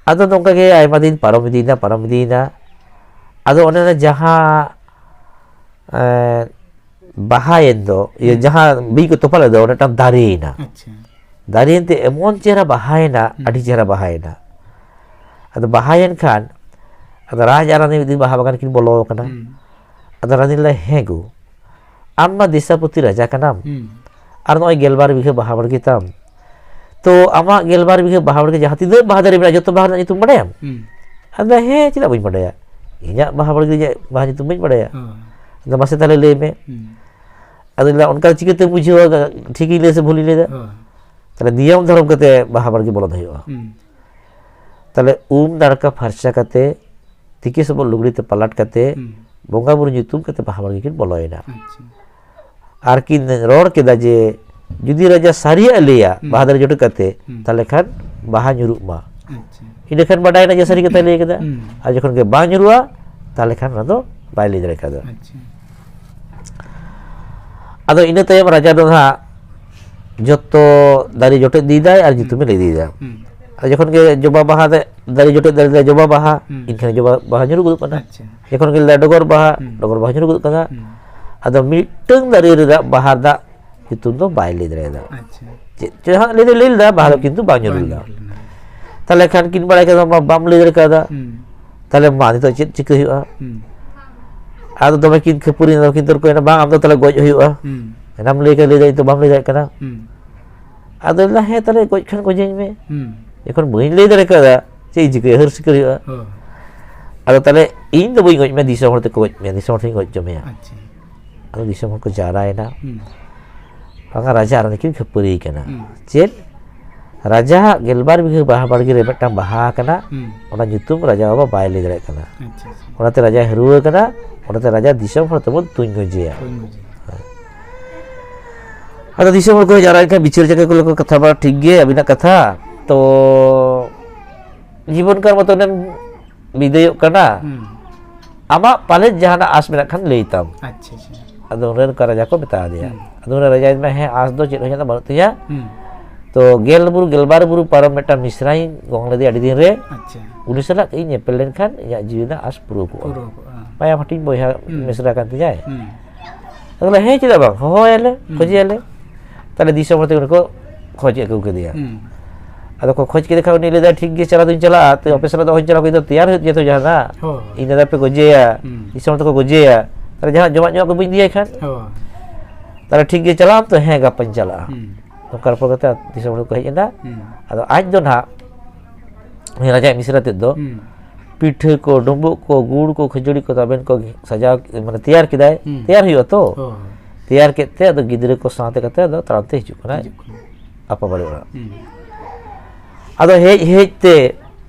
ᱟᱫᱚ ᱱᱚᱝᱠᱟ ᱜᱮ ᱟᱭᱢᱟ ᱫᱤᱱ ᱯᱟᱨᱚᱢ ᱤᱫᱤᱭᱮᱱᱟ, ᱯᱟᱨᱚᱢ ᱤᱫᱤᱭᱮᱱᱟ᱾ ᱟᱫᱚ ᱚᱱᱮ ᱚᱱᱟ ᱡᱟᱦᱟᱸ ᱮᱸ, ᱵᱟᱦᱟᱭᱮᱱ ᱫᱚ, ᱤᱭᱟᱹ, ᱦᱩᱸ᱾ ᱡᱟᱦᱟᱸ ᱵᱤᱧ ᱠᱚ ᱛᱚᱯᱟ ᱞᱮᱫ ᱫᱚ, ᱚᱸᱰᱮ ᱢᱤᱫᱴᱟᱝ ᱫᱟᱨᱮᱭᱮᱱᱟ᱾ ᱟᱪᱪᱷᱟ᱾ ᱫᱟᱨᱮᱭᱮᱱ ᱛᱮ ᱮᱢᱚᱱ ᱪᱮᱦᱨᱟ ᱵᱟᱦᱟᱭᱮᱱᱟ, ᱦᱩᱸ᱾ ᱟᱹᱰᱤ ᱪᱮᱦᱨᱟ ᱵᱟᱦᱟᱭᱮᱱᱟ᱾ ᱟᱫᱚ ᱵᱟᱦᱟᱭᱮᱱ ᱠᱷᱟᱱ, ᱟᱫᱚ ᱨᱟᱡᱽ ᱟᱨ ᱨᱟᱱᱤ ᱢᱤᱫ ᱫᱤᱱ ᱵᱟᱦᱟ ᱵᱟᱜᱟᱱ ᱠᱤᱱ ᱵᱚᱞᱚ ᱟᱠᱟᱱᱟ᱾ ᱦᱩᱸ᱾ ᱟᱫᱚ ᱨᱟᱱᱤ ᱞᱟᱹᱭ, "ᱦᱮᱸ ᱜᱳ, ᱟᱢ ᱢᱟ ᱫᱤᱥᱟᱯᱚᱛᱤ ᱨᱟᱡᱟ ᱠᱟᱱᱟᱢ, ᱦᱩᱸ᱾ ᱟᱨ ᱱᱚᱜᱼᱚᱭ ᱜᱮᱞᱵᱟᱨ ᱵᱤᱜᱷᱟᱹ ᱵᱟᱦᱟ ᱵᱟᱲᱜᱮ ᱛᱟᱢ, ᱛᱚ ᱟᱢᱟᱜ ᱜᱮᱞᱵᱟᱨ ᱵᱤᱜᱷᱟᱹ ᱵᱟᱦᱟ ᱵᱟᱲᱜᱮ ᱡᱟᱦᱟᱸ ᱛᱤᱱᱟᱹᱜ ᱵᱟᱦᱟ ᱫᱟᱨᱮ ᱢᱮᱱᱟᱜᱼᱟ, ᱡᱚᱛᱚ ᱵᱟᱦᱟ ᱨᱮᱱᱟᱜ ᱧᱩᱛᱩᱢ ᱵᱟᱰᱟᱭᱟᱢ?" ᱦᱩᱸ᱾ ᱟᱫᱚ, "ᱦᱮᱸ, ᱪᱮᱫᱟᱜ ᱵᱟᱹᱧ ᱵᱟᱰᱟᱭᱟ? ᱤᱧᱟᱹᱜ ᱵᱟᱦᱟ ᱵᱟᱲᱜᱮ ᱨᱮᱭᱟᱜ ᱵᱟᱦᱟ ᱧᱩᱛᱩᱢ ᱵᱟᱹᱧ ᱵᱟᱰᱟᱭᱟ?" ᱦᱳᱭ᱾ ᱟᱫᱚ, "ᱢᱟᱥᱮ ᱛᱟᱦᱞᱮ ᱞᱟᱹᱭ ᱢᱮ᱾" ᱦᱩᱸ᱾ ᱟᱫᱚ ᱞᱟᱹᱭ ᱫᱟ, "ᱚᱱᱠᱟ ᱪᱤᱠᱟᱹᱛᱮᱢ ᱵᱩᱡᱷᱟᱹᱣᱟ, ᱴᱷᱤᱠᱤᱧ ᱞᱟᱹᱭᱟ ᱥᱮ ᱵᱷᱩᱞᱤᱧ ᱞᱟᱹᱭ ᱫᱟ?" ᱦᱳᱭ᱾ ᱛᱟᱦᱞᱮ ᱱᱤᱭᱚᱢ ᱫᱷᱚᱨᱚᱢ ᱠᱟᱛᱮ ᱵᱟᱦᱟ ᱵᱟᱲᱜᱮ ᱵᱚᱞᱚᱱ ᱦᱩᱭᱩᱜᱼᱟ᱾ ᱦᱩᱸ᱾ ᱛᱟᱦᱞᱮ ᱩᱢ ᱱᱟᱲᱠᱟ ᱯᱷᱟᱨᱪᱟ ᱠᱟᱛᱮ, ᱛᱤᱠᱤ ᱥᱚᱵᱚᱫ ᱞᱩᱜᱽᱲᱤ ᱛᱮ ᱯᱟᱞᱟᱴ ᱠᱟᱛᱮ, ᱦᱩᱸ᱾ ᱵᱚᱸᱜᱟ ᱵᱩᱨᱩ ᱧᱩᱛᱩᱢ ᱠᱟᱛᱮ ᱵᱟᱦᱟ ᱵᱟᱲᱜᱮ ᱠᱤᱱ ᱵᱚᱞᱚᱭᱮᱱᱟ᱾ ᱟᱪᱪᱷᱟ᱾ ᱟᱨ ᱠᱤᱱ ᱨᱚᱲ ᱠᱮᱫᱟ ᱡᱮ, ᱡᱩᱫᱤ ᱨᱟᱡᱟ ᱥᱟᱹᱨᱤᱭᱟᱜ ᱮ ᱞᱟᱹᱭᱟ, ᱦᱩᱸ᱾ ᱵᱟᱦᱟ ᱫᱟᱨᱮ ᱡᱚᱴᱮᱫ ᱠᱟᱛᱮ, ᱦᱩᱸ᱾ ᱛᱟᱦᱞᱮ ᱠᱷᱟᱱ ᱵᱟᱦᱟ ᱧᱩᱨᱩᱜ ᱢᱟ᱾ ᱟᱪᱪᱷᱟ᱾ ᱤᱱᱟᱹ ᱠᱷᱟᱱ ᱵᱟᱰᱟᱭᱮᱱᱟ ᱡᱮ ᱥᱟᱹᱨᱤ ᱠᱟᱛᱷᱟᱭ ᱞᱟᱹᱭ ᱠᱟᱫᱟ᱾ ᱦᱩᱸ᱾ ᱟᱨ ᱡᱚᱠᱷᱚᱱ ᱜᱮ ᱵᱟᱝ ᱧᱩᱨᱩᱜᱼᱟ, ᱛᱟᱦᱞᱮ ᱠᱷᱟᱱ ᱚᱱᱟ ᱫᱚ ᱵᱟᱭ ᱞᱟᱹᱭ ᱫᱟᱲᱮ ᱠᱟᱣᱫᱟ᱾ ᱟᱪᱪᱷᱟ᱾ ᱟᱫᱚ ᱤᱱᱟᱹ ᱛᱟᱭᱚᱢ ᱨᱟᱡᱟ ᱫᱚ ᱦᱟᱸᱜ ᱡᱚᱛᱚ ᱫᱟᱨᱮ ᱡᱚᱴᱮᱫ ᱤᱫᱤᱭᱮᱫᱟᱭ ᱟᱨ ᱧᱩᱛᱩᱢᱮ ᱞᱟᱹᱭ ᱤᱫᱤᱭᱮᱫᱟ᱾ ᱦᱩᱸ᱾ ᱟᱨ ᱡᱚᱠᱷᱚᱱ ᱜᱮ ᱡᱚᱵᱟ ᱵᱟᱦᱟ ᱫᱟ-, ᱫᱟᱨᱮ ᱡᱚᱴᱮᱫ ᱫᱟᱨᱮ ᱨᱮ ᱡᱚᱵᱟ ᱵᱟᱦᱟ, ᱦᱩᱸ᱾ ᱮᱱᱠᱷᱟᱱ ᱡᱚᱵᱟ ᱵᱟᱦᱟ ᱧᱩᱨᱩ ᱜᱚᱫᱚᱜ ᱠᱟᱱᱟ᱾ ᱟᱪᱪᱷᱟ᱾ ᱡᱚᱠᱷᱚᱱ ᱜᱮ ᱞᱟᱹᱭ ᱫᱟ ᱰᱚᱜᱚᱨ ᱵᱟᱦᱟ, ᱦᱩᱸ᱾ ᱰᱚᱜᱚᱨ ᱵᱟᱦᱟ ᱧᱩᱨᱩ ᱜᱚᱫᱚᱜ ᱠᱟᱱᱟ᱾ ᱦᱩᱸ᱾ ᱟᱫᱚ ᱢᱤᱫᱴᱟᱝ ᱫᱟᱨᱮ ᱨᱮᱱᱟᱜ ᱵᱟᱦᱟ ᱨᱮᱱᱟᱜ ᱧᱩᱛᱩᱢ ᱫᱚ ᱵᱟᱭ ᱞᱟᱹᱭ ᱫᱟᱲᱮᱭᱟᱫᱟ᱾ ᱟᱪᱪᱷᱟ᱾ ᱪᱮᱫ ᱪᱚ ᱦᱟᱸᱜ ᱞᱟᱹᱭ ᱫᱚ ᱞᱟᱹᱭ ᱞᱮᱫᱟ, ᱵᱟᱦᱟ ᱫᱚ ᱦᱩᱸ᱾ ᱠᱤᱱᱛᱩ ᱵᱟᱝ ᱧᱩᱨᱩ ᱵᱟᱝ ᱞᱮᱱᱟ᱾ ᱧᱩᱨᱩ ᱞᱮᱱᱟ᱾ ᱛᱟᱦᱞᱮ ᱠᱷᱟᱱ ᱠᱤᱱ ᱵᱟᱲᱟᱭ ᱠᱟᱫᱟ, ᱵᱟ-, ᱵᱟᱢ ᱞᱟᱹᱭ ᱫᱟᱲᱮ ᱠᱟᱣᱫᱟ᱾ ᱦᱩᱸ᱾ ᱛᱟᱦᱞᱮ ᱢᱟ ᱱᱤᱛᱚᱜ ᱪᱮᱫ ᱪᱤᱠᱟᱹ ᱦᱩᱭᱩᱜᱼᱟ? ᱦᱩᱸ᱾ ᱟᱫᱚ ᱫᱚᱢᱮ ᱠᱤᱱ ᱠᱷᱟᱹᱯᱟᱹᱨᱤ, ᱫᱚᱢᱮ ᱠᱤᱱ ᱛᱚᱨᱠᱚᱭᱮᱱᱟ, "ᱵᱟᱝ, ᱟᱢ ᱫᱚ ᱛᱟᱦᱞᱮ ᱜᱚᱡ ᱦᱩᱭᱩᱜᱼᱟ᱾ ᱦᱩᱸ᱾ ᱮᱱᱟᱢ ᱞᱟᱹᱭ ᱠᱟᱫᱟ, ᱞᱟᱹᱭ ᱫᱟ, ᱱᱤᱛᱚᱜ ᱵᱟᱢ ᱞᱟᱹᱭ ᱫᱟᱲᱮᱭᱟᱜ ᱠᱟᱱᱟ?" ᱦᱩᱸ᱾ ᱟᱫᱚ ᱞᱟᱹᱭ ᱫᱟ, "ᱦᱮᱸ, ᱛᱟᱦᱞᱮ ᱜᱚᱡ ᱠᱷᱟᱱ ᱜᱚᱡᱮᱧ ᱢᱮ᱾ ᱦᱩᱸ᱾ ᱡᱚᱠᱷᱚᱱ ᱵᱟᱹᱧ ᱞᱟᱹᱭ ᱫᱟᱲᱮ ᱠᱟᱣᱫᱟ, ᱪᱮᱫ ᱤᱧ ᱪᱤᱠᱟᱹᱭᱟ? ᱦᱟᱹᱨ ᱥᱤᱠᱟᱹᱨ ᱦᱩᱭᱩᱜᱼᱟ᱾ ᱦᱳᱭ᱾ ᱟᱫᱚ ᱛᱟᱦᱞᱮ ᱤᱧ ᱫᱚ ᱵᱟᱹᱧ ᱜᱚᱡ ᱢᱮᱭᱟ, ᱫᱤᱥᱚᱢ ᱦᱚᱲ ᱛᱮᱠᱚ ᱜᱚᱡ ᱢᱮᱭᱟ, ᱫᱤᱥᱚᱢ ᱦᱚᱲ ᱴᱷᱮᱱ ᱜᱚᱡ ᱦᱚᱪᱚ ᱢᱮᱭᱟ᱾" ᱟᱪᱪᱷᱟ᱾ ᱟᱫᱚ ᱫᱤᱥᱚᱢ ᱦᱚᱲ ᱠᱚ ᱡᱟᱣᱨᱟᱭᱮᱱᱟ᱾ ᱦᱩᱸ᱾ ᱵᱟᱝᱟ, ᱨᱟᱡᱟ ᱟᱨ ᱨᱟᱱᱤ ᱠᱤᱱ ᱠᱷᱟᱹᱯᱟᱹᱨᱤ ᱠᱟᱱᱟ᱾ ᱦᱩᱸ᱾ ᱪᱮᱫ? ᱨᱟᱡᱟᱣᱟᱜ ᱜᱮᱞᱵᱟᱨ ᱵᱤᱜᱷᱟᱹ ᱵᱟᱦᱟ ᱵᱟᱲᱜᱮ ᱨᱮ ᱢᱤᱫᱴᱟᱝ ᱵᱟᱦᱟ ᱟᱠᱟᱱᱟ, ᱦᱩᱸ᱾ ᱚᱱᱟ ᱧᱩᱛᱩᱢ ᱨᱟᱡᱟ ᱵᱟᱵᱟ ᱵᱟᱭ ᱞᱟᱹᱭ ᱫᱟᱲᱮᱭᱟᱜ ᱠᱟᱱᱟ᱾ ᱟᱪᱪᱷᱟ, ᱟᱪᱪᱷᱟ᱾ ᱚᱱᱟᱛᱮ ᱨᱟᱡᱟᱭ ᱦᱟᱹᱨᱣᱟᱹ ᱠᱟᱱᱟ, ᱚᱱᱟᱛᱮ ᱨᱟᱡᱟ ᱫᱤᱥᱚᱢ ᱦᱚᱲ ᱛᱮᱵᱚᱱ ᱛᱩᱧ ᱜᱚᱡᱮᱭᱟ᱾ ᱛᱩᱧ ᱜᱚᱡᱮᱭᱟ᱾ ᱦᱳᱭ᱾ ᱟᱫᱚ ᱫᱤᱥᱚᱢ ᱦᱚᱲ ᱠᱚ ᱡᱟᱣᱨᱟ ᱮᱱᱠᱷᱟᱱ ᱵᱤᱪᱟᱹᱨ ᱡᱟᱠᱟ ᱠᱚ ᱞᱟᱹᱭ ᱠᱚ, "ᱠᱟᱛᱷᱟ ᱢᱟ ᱴᱷᱤᱠ ᱜᱮ, ᱟᱹᱵᱤᱱᱟᱜ ᱠᱟᱛᱷᱟ, ᱛᱚ ᱡᱤᱵᱚᱱ ᱠᱟᱞ ᱢᱚᱛᱚ ᱚᱱᱮᱢ ᱵᱤᱫᱟᱹᱭᱚᱜ ᱠᱟᱱᱟ, ᱦᱩᱸ᱾ ᱟᱢᱟᱜ ᱯᱟᱞᱮᱫ ᱡᱟᱦᱟᱱᱟᱜ ᱟᱸᱥ ᱢᱮᱱᱟᱜ ᱠᱷᱟᱱ ᱞᱟᱹᱭ ᱛᱟᱢ᱾" ᱟᱪᱪᱷᱟ, ᱟᱪᱪᱷᱟ᱾ ᱟᱫᱚ ᱩᱱᱨᱮ ᱱᱚᱝᱠᱟ ᱨᱟᱡᱟ ᱠᱚ ᱢᱮᱛᱟ ᱫᱮᱭᱟ᱾ ᱦᱩᱸ᱾ ᱟᱫᱚ ᱩᱱᱨᱮ ᱨᱟᱡᱟᱭ ᱢᱮᱱᱟ, "ᱦᱮᱸ, ᱟᱸᱥ ᱫᱚ ᱪᱮᱫ ᱦᱚᱸ ᱤᱧᱟᱹᱜ ᱫᱚ ᱵᱟᱹᱱᱩᱜ ᱛᱤᱧᱟᱹ᱾ ᱦᱩᱸ᱾ ᱛᱚ, ᱜᱮᱞ ᱵᱩᱨᱩ, ᱜᱮᱞᱵᱟᱨ ᱵᱩᱨᱩ ᱯᱟᱨᱚᱢ ᱢᱤᱫᱴᱟᱝ ᱢᱤᱥᱨᱟᱧ ᱜᱚᱝ ᱞᱮᱫᱮᱭᱟ ᱟᱹᱰᱤ ᱫᱤᱱ ᱨᱮ᱾ ᱟᱪᱪᱷᱟ᱾ ᱩᱱᱤ ᱥᱟᱞᱟᱜ ᱤᱧ ᱧᱮᱯᱮᱞ ᱞᱮᱱᱠᱷᱟᱱ ᱤᱧᱟᱹᱜ ᱡᱤᱣᱤ ᱨᱮᱱᱟᱜ ᱟᱸᱥ ᱯᱩᱨᱟᱹᱣ ᱠᱚᱜᱼᱟ᱾" ᱯᱩᱨᱟᱹᱣ ᱠᱚᱜᱼᱟ᱾ ᱯᱟᱭᱟᱢ ᱦᱟᱹᱴᱤᱧ ᱵᱚᱭᱦᱟ ᱦᱩᱸ᱾ ᱢᱤᱥᱨᱟ ᱠᱟᱱ ᱛᱤᱧᱟᱭ᱾ ᱦᱩᱸ᱾ ᱟᱫᱚ ᱞᱟᱹᱭ, "ᱦᱮᱸ, ᱪᱮᱫᱟᱜ ᱵᱟᱝ, ᱦᱚᱦᱚᱣᱟᱭᱟᱞᱮ, ᱦᱩᱸ᱾ ᱠᱷᱚᱡᱮᱭᱟᱞᱮ᱾" ᱛᱟᱦᱞᱮ ᱫᱤᱥᱚᱢ ᱦᱚᱲ ᱛᱮ ᱩᱱᱤ ᱠᱚ ᱠᱷᱚᱡ ᱟᱹᱜᱩ ᱠᱮᱫᱮᱭᱟ᱾ ᱦᱩᱸ᱾ ᱟᱫᱚ ᱠᱚ ᱠᱷᱚᱡ ᱠᱮᱫᱮ ᱠᱷᱟᱱ ᱩᱱᱤ ᱞᱟᱹᱭ ᱫᱟ, "ᱴᱷᱤᱠ ᱜᱮ, ᱪᱟᱞᱟᱣ ᱫᱩᱧ ᱪᱟᱞᱟᱜᱼᱟ, ᱛᱚ ᱦᱩᱸ᱾ ᱟᱯᱮ ᱥᱟᱞᱟᱜ ᱫᱚ ᱚᱦᱚᱧ ᱪᱟᱞᱟᱣ ᱠᱚᱜᱼᱟ, ᱤᱧ ᱫᱚ ᱛᱮᱭᱟᱨ ᱦᱩᱭᱩᱜ ᱛᱤᱧᱟ ᱛᱚ ᱡᱟᱦᱟᱱᱟᱜ᱾ ᱦᱳᱭ᱾ ᱤᱧ ᱫᱟᱫᱟ ᱯᱮ ᱜᱚᱡᱮᱭᱟ, ᱦᱩᱸ᱾ ᱫᱤᱥᱚᱢ ᱦᱚᱲ ᱛᱮᱠᱚ ᱜᱚᱡᱮᱭᱟ, ᱛᱟᱦᱞᱮ ᱡᱟᱦᱟᱱᱟᱜ ᱡᱚᱢᱟᱜ ᱧᱩᱣᱟᱜ ᱠᱚ ᱵᱟᱹᱧ ᱤᱫᱤᱭᱟᱭ ᱠᱷᱟᱱ?" ᱦᱳᱭ᱾ ᱛᱟᱦᱞᱮ ᱴᱷᱤᱠ ᱜᱮ, ᱪᱟᱞᱟᱜ ᱟᱢ ᱛᱚ? "ᱦᱮᱸ, ᱜᱟᱯᱟᱧ ᱪᱟᱞᱟᱜᱼᱟ᱾" ᱦᱩᱸ᱾ ᱱᱚᱝᱠᱟ ᱨᱚᱯᱚᱲ ᱠᱟᱛᱮ ᱫᱤᱥᱚᱢ ᱦᱚᱲ ᱠᱚ ᱦᱮᱡ ᱮᱱᱟ᱾ ᱦᱩᱸ᱾ ᱟᱫᱚ ᱟᱡ ᱫᱚ ᱱᱟᱦᱟᱜ ᱩᱱᱤ ᱨᱟᱡᱟᱭ ᱢᱤᱥᱨᱟ ᱛᱮᱫ ᱫᱚ ᱦᱩᱸ᱾ ᱯᱤᱴᱷᱟᱹ ᱠᱚ, ᱰᱩᱸᱵᱩᱜ ᱠᱚ, ᱜᱩᱲ ᱠᱚ, ᱠᱷᱟᱹᱡᱟᱹᱲᱤ ᱠᱚ, ᱛᱟᱵᱮᱱ ᱠᱚ ᱥᱟᱡᱟᱣ, ᱢᱟᱱᱮ ᱛᱮᱭᱟᱨ ᱠᱮᱫᱟᱭ, ᱦᱩᱸ᱾ ᱛᱮᱭᱟᱨ ᱦᱩᱭᱩᱜᱼᱟ ᱛᱚ᱾ ᱦᱳᱭ᱾ ᱛᱮᱭᱟᱨ ᱠᱮᱫ ᱛᱮ ᱟᱫᱚ ᱜᱤᱫᱽᱨᱟᱹ ᱠᱚ ᱥᱟᱶᱛᱮ ᱠᱟᱛᱮ ᱟᱫᱚ ᱛᱟᱲᱟᱢ ᱛᱮ ᱦᱤᱡᱩᱜ ᱠᱟᱱᱟᱭ ᱦᱤᱡᱩᱜ ᱠᱟᱱᱟ᱾ ᱟᱯᱟ ᱵᱟᱲᱮ ᱚᱲᱟᱜ᱾ ᱦᱩᱸ᱾ ᱟᱫᱚ ᱦᱮᱡ ᱦᱮᱡ ᱛᱮ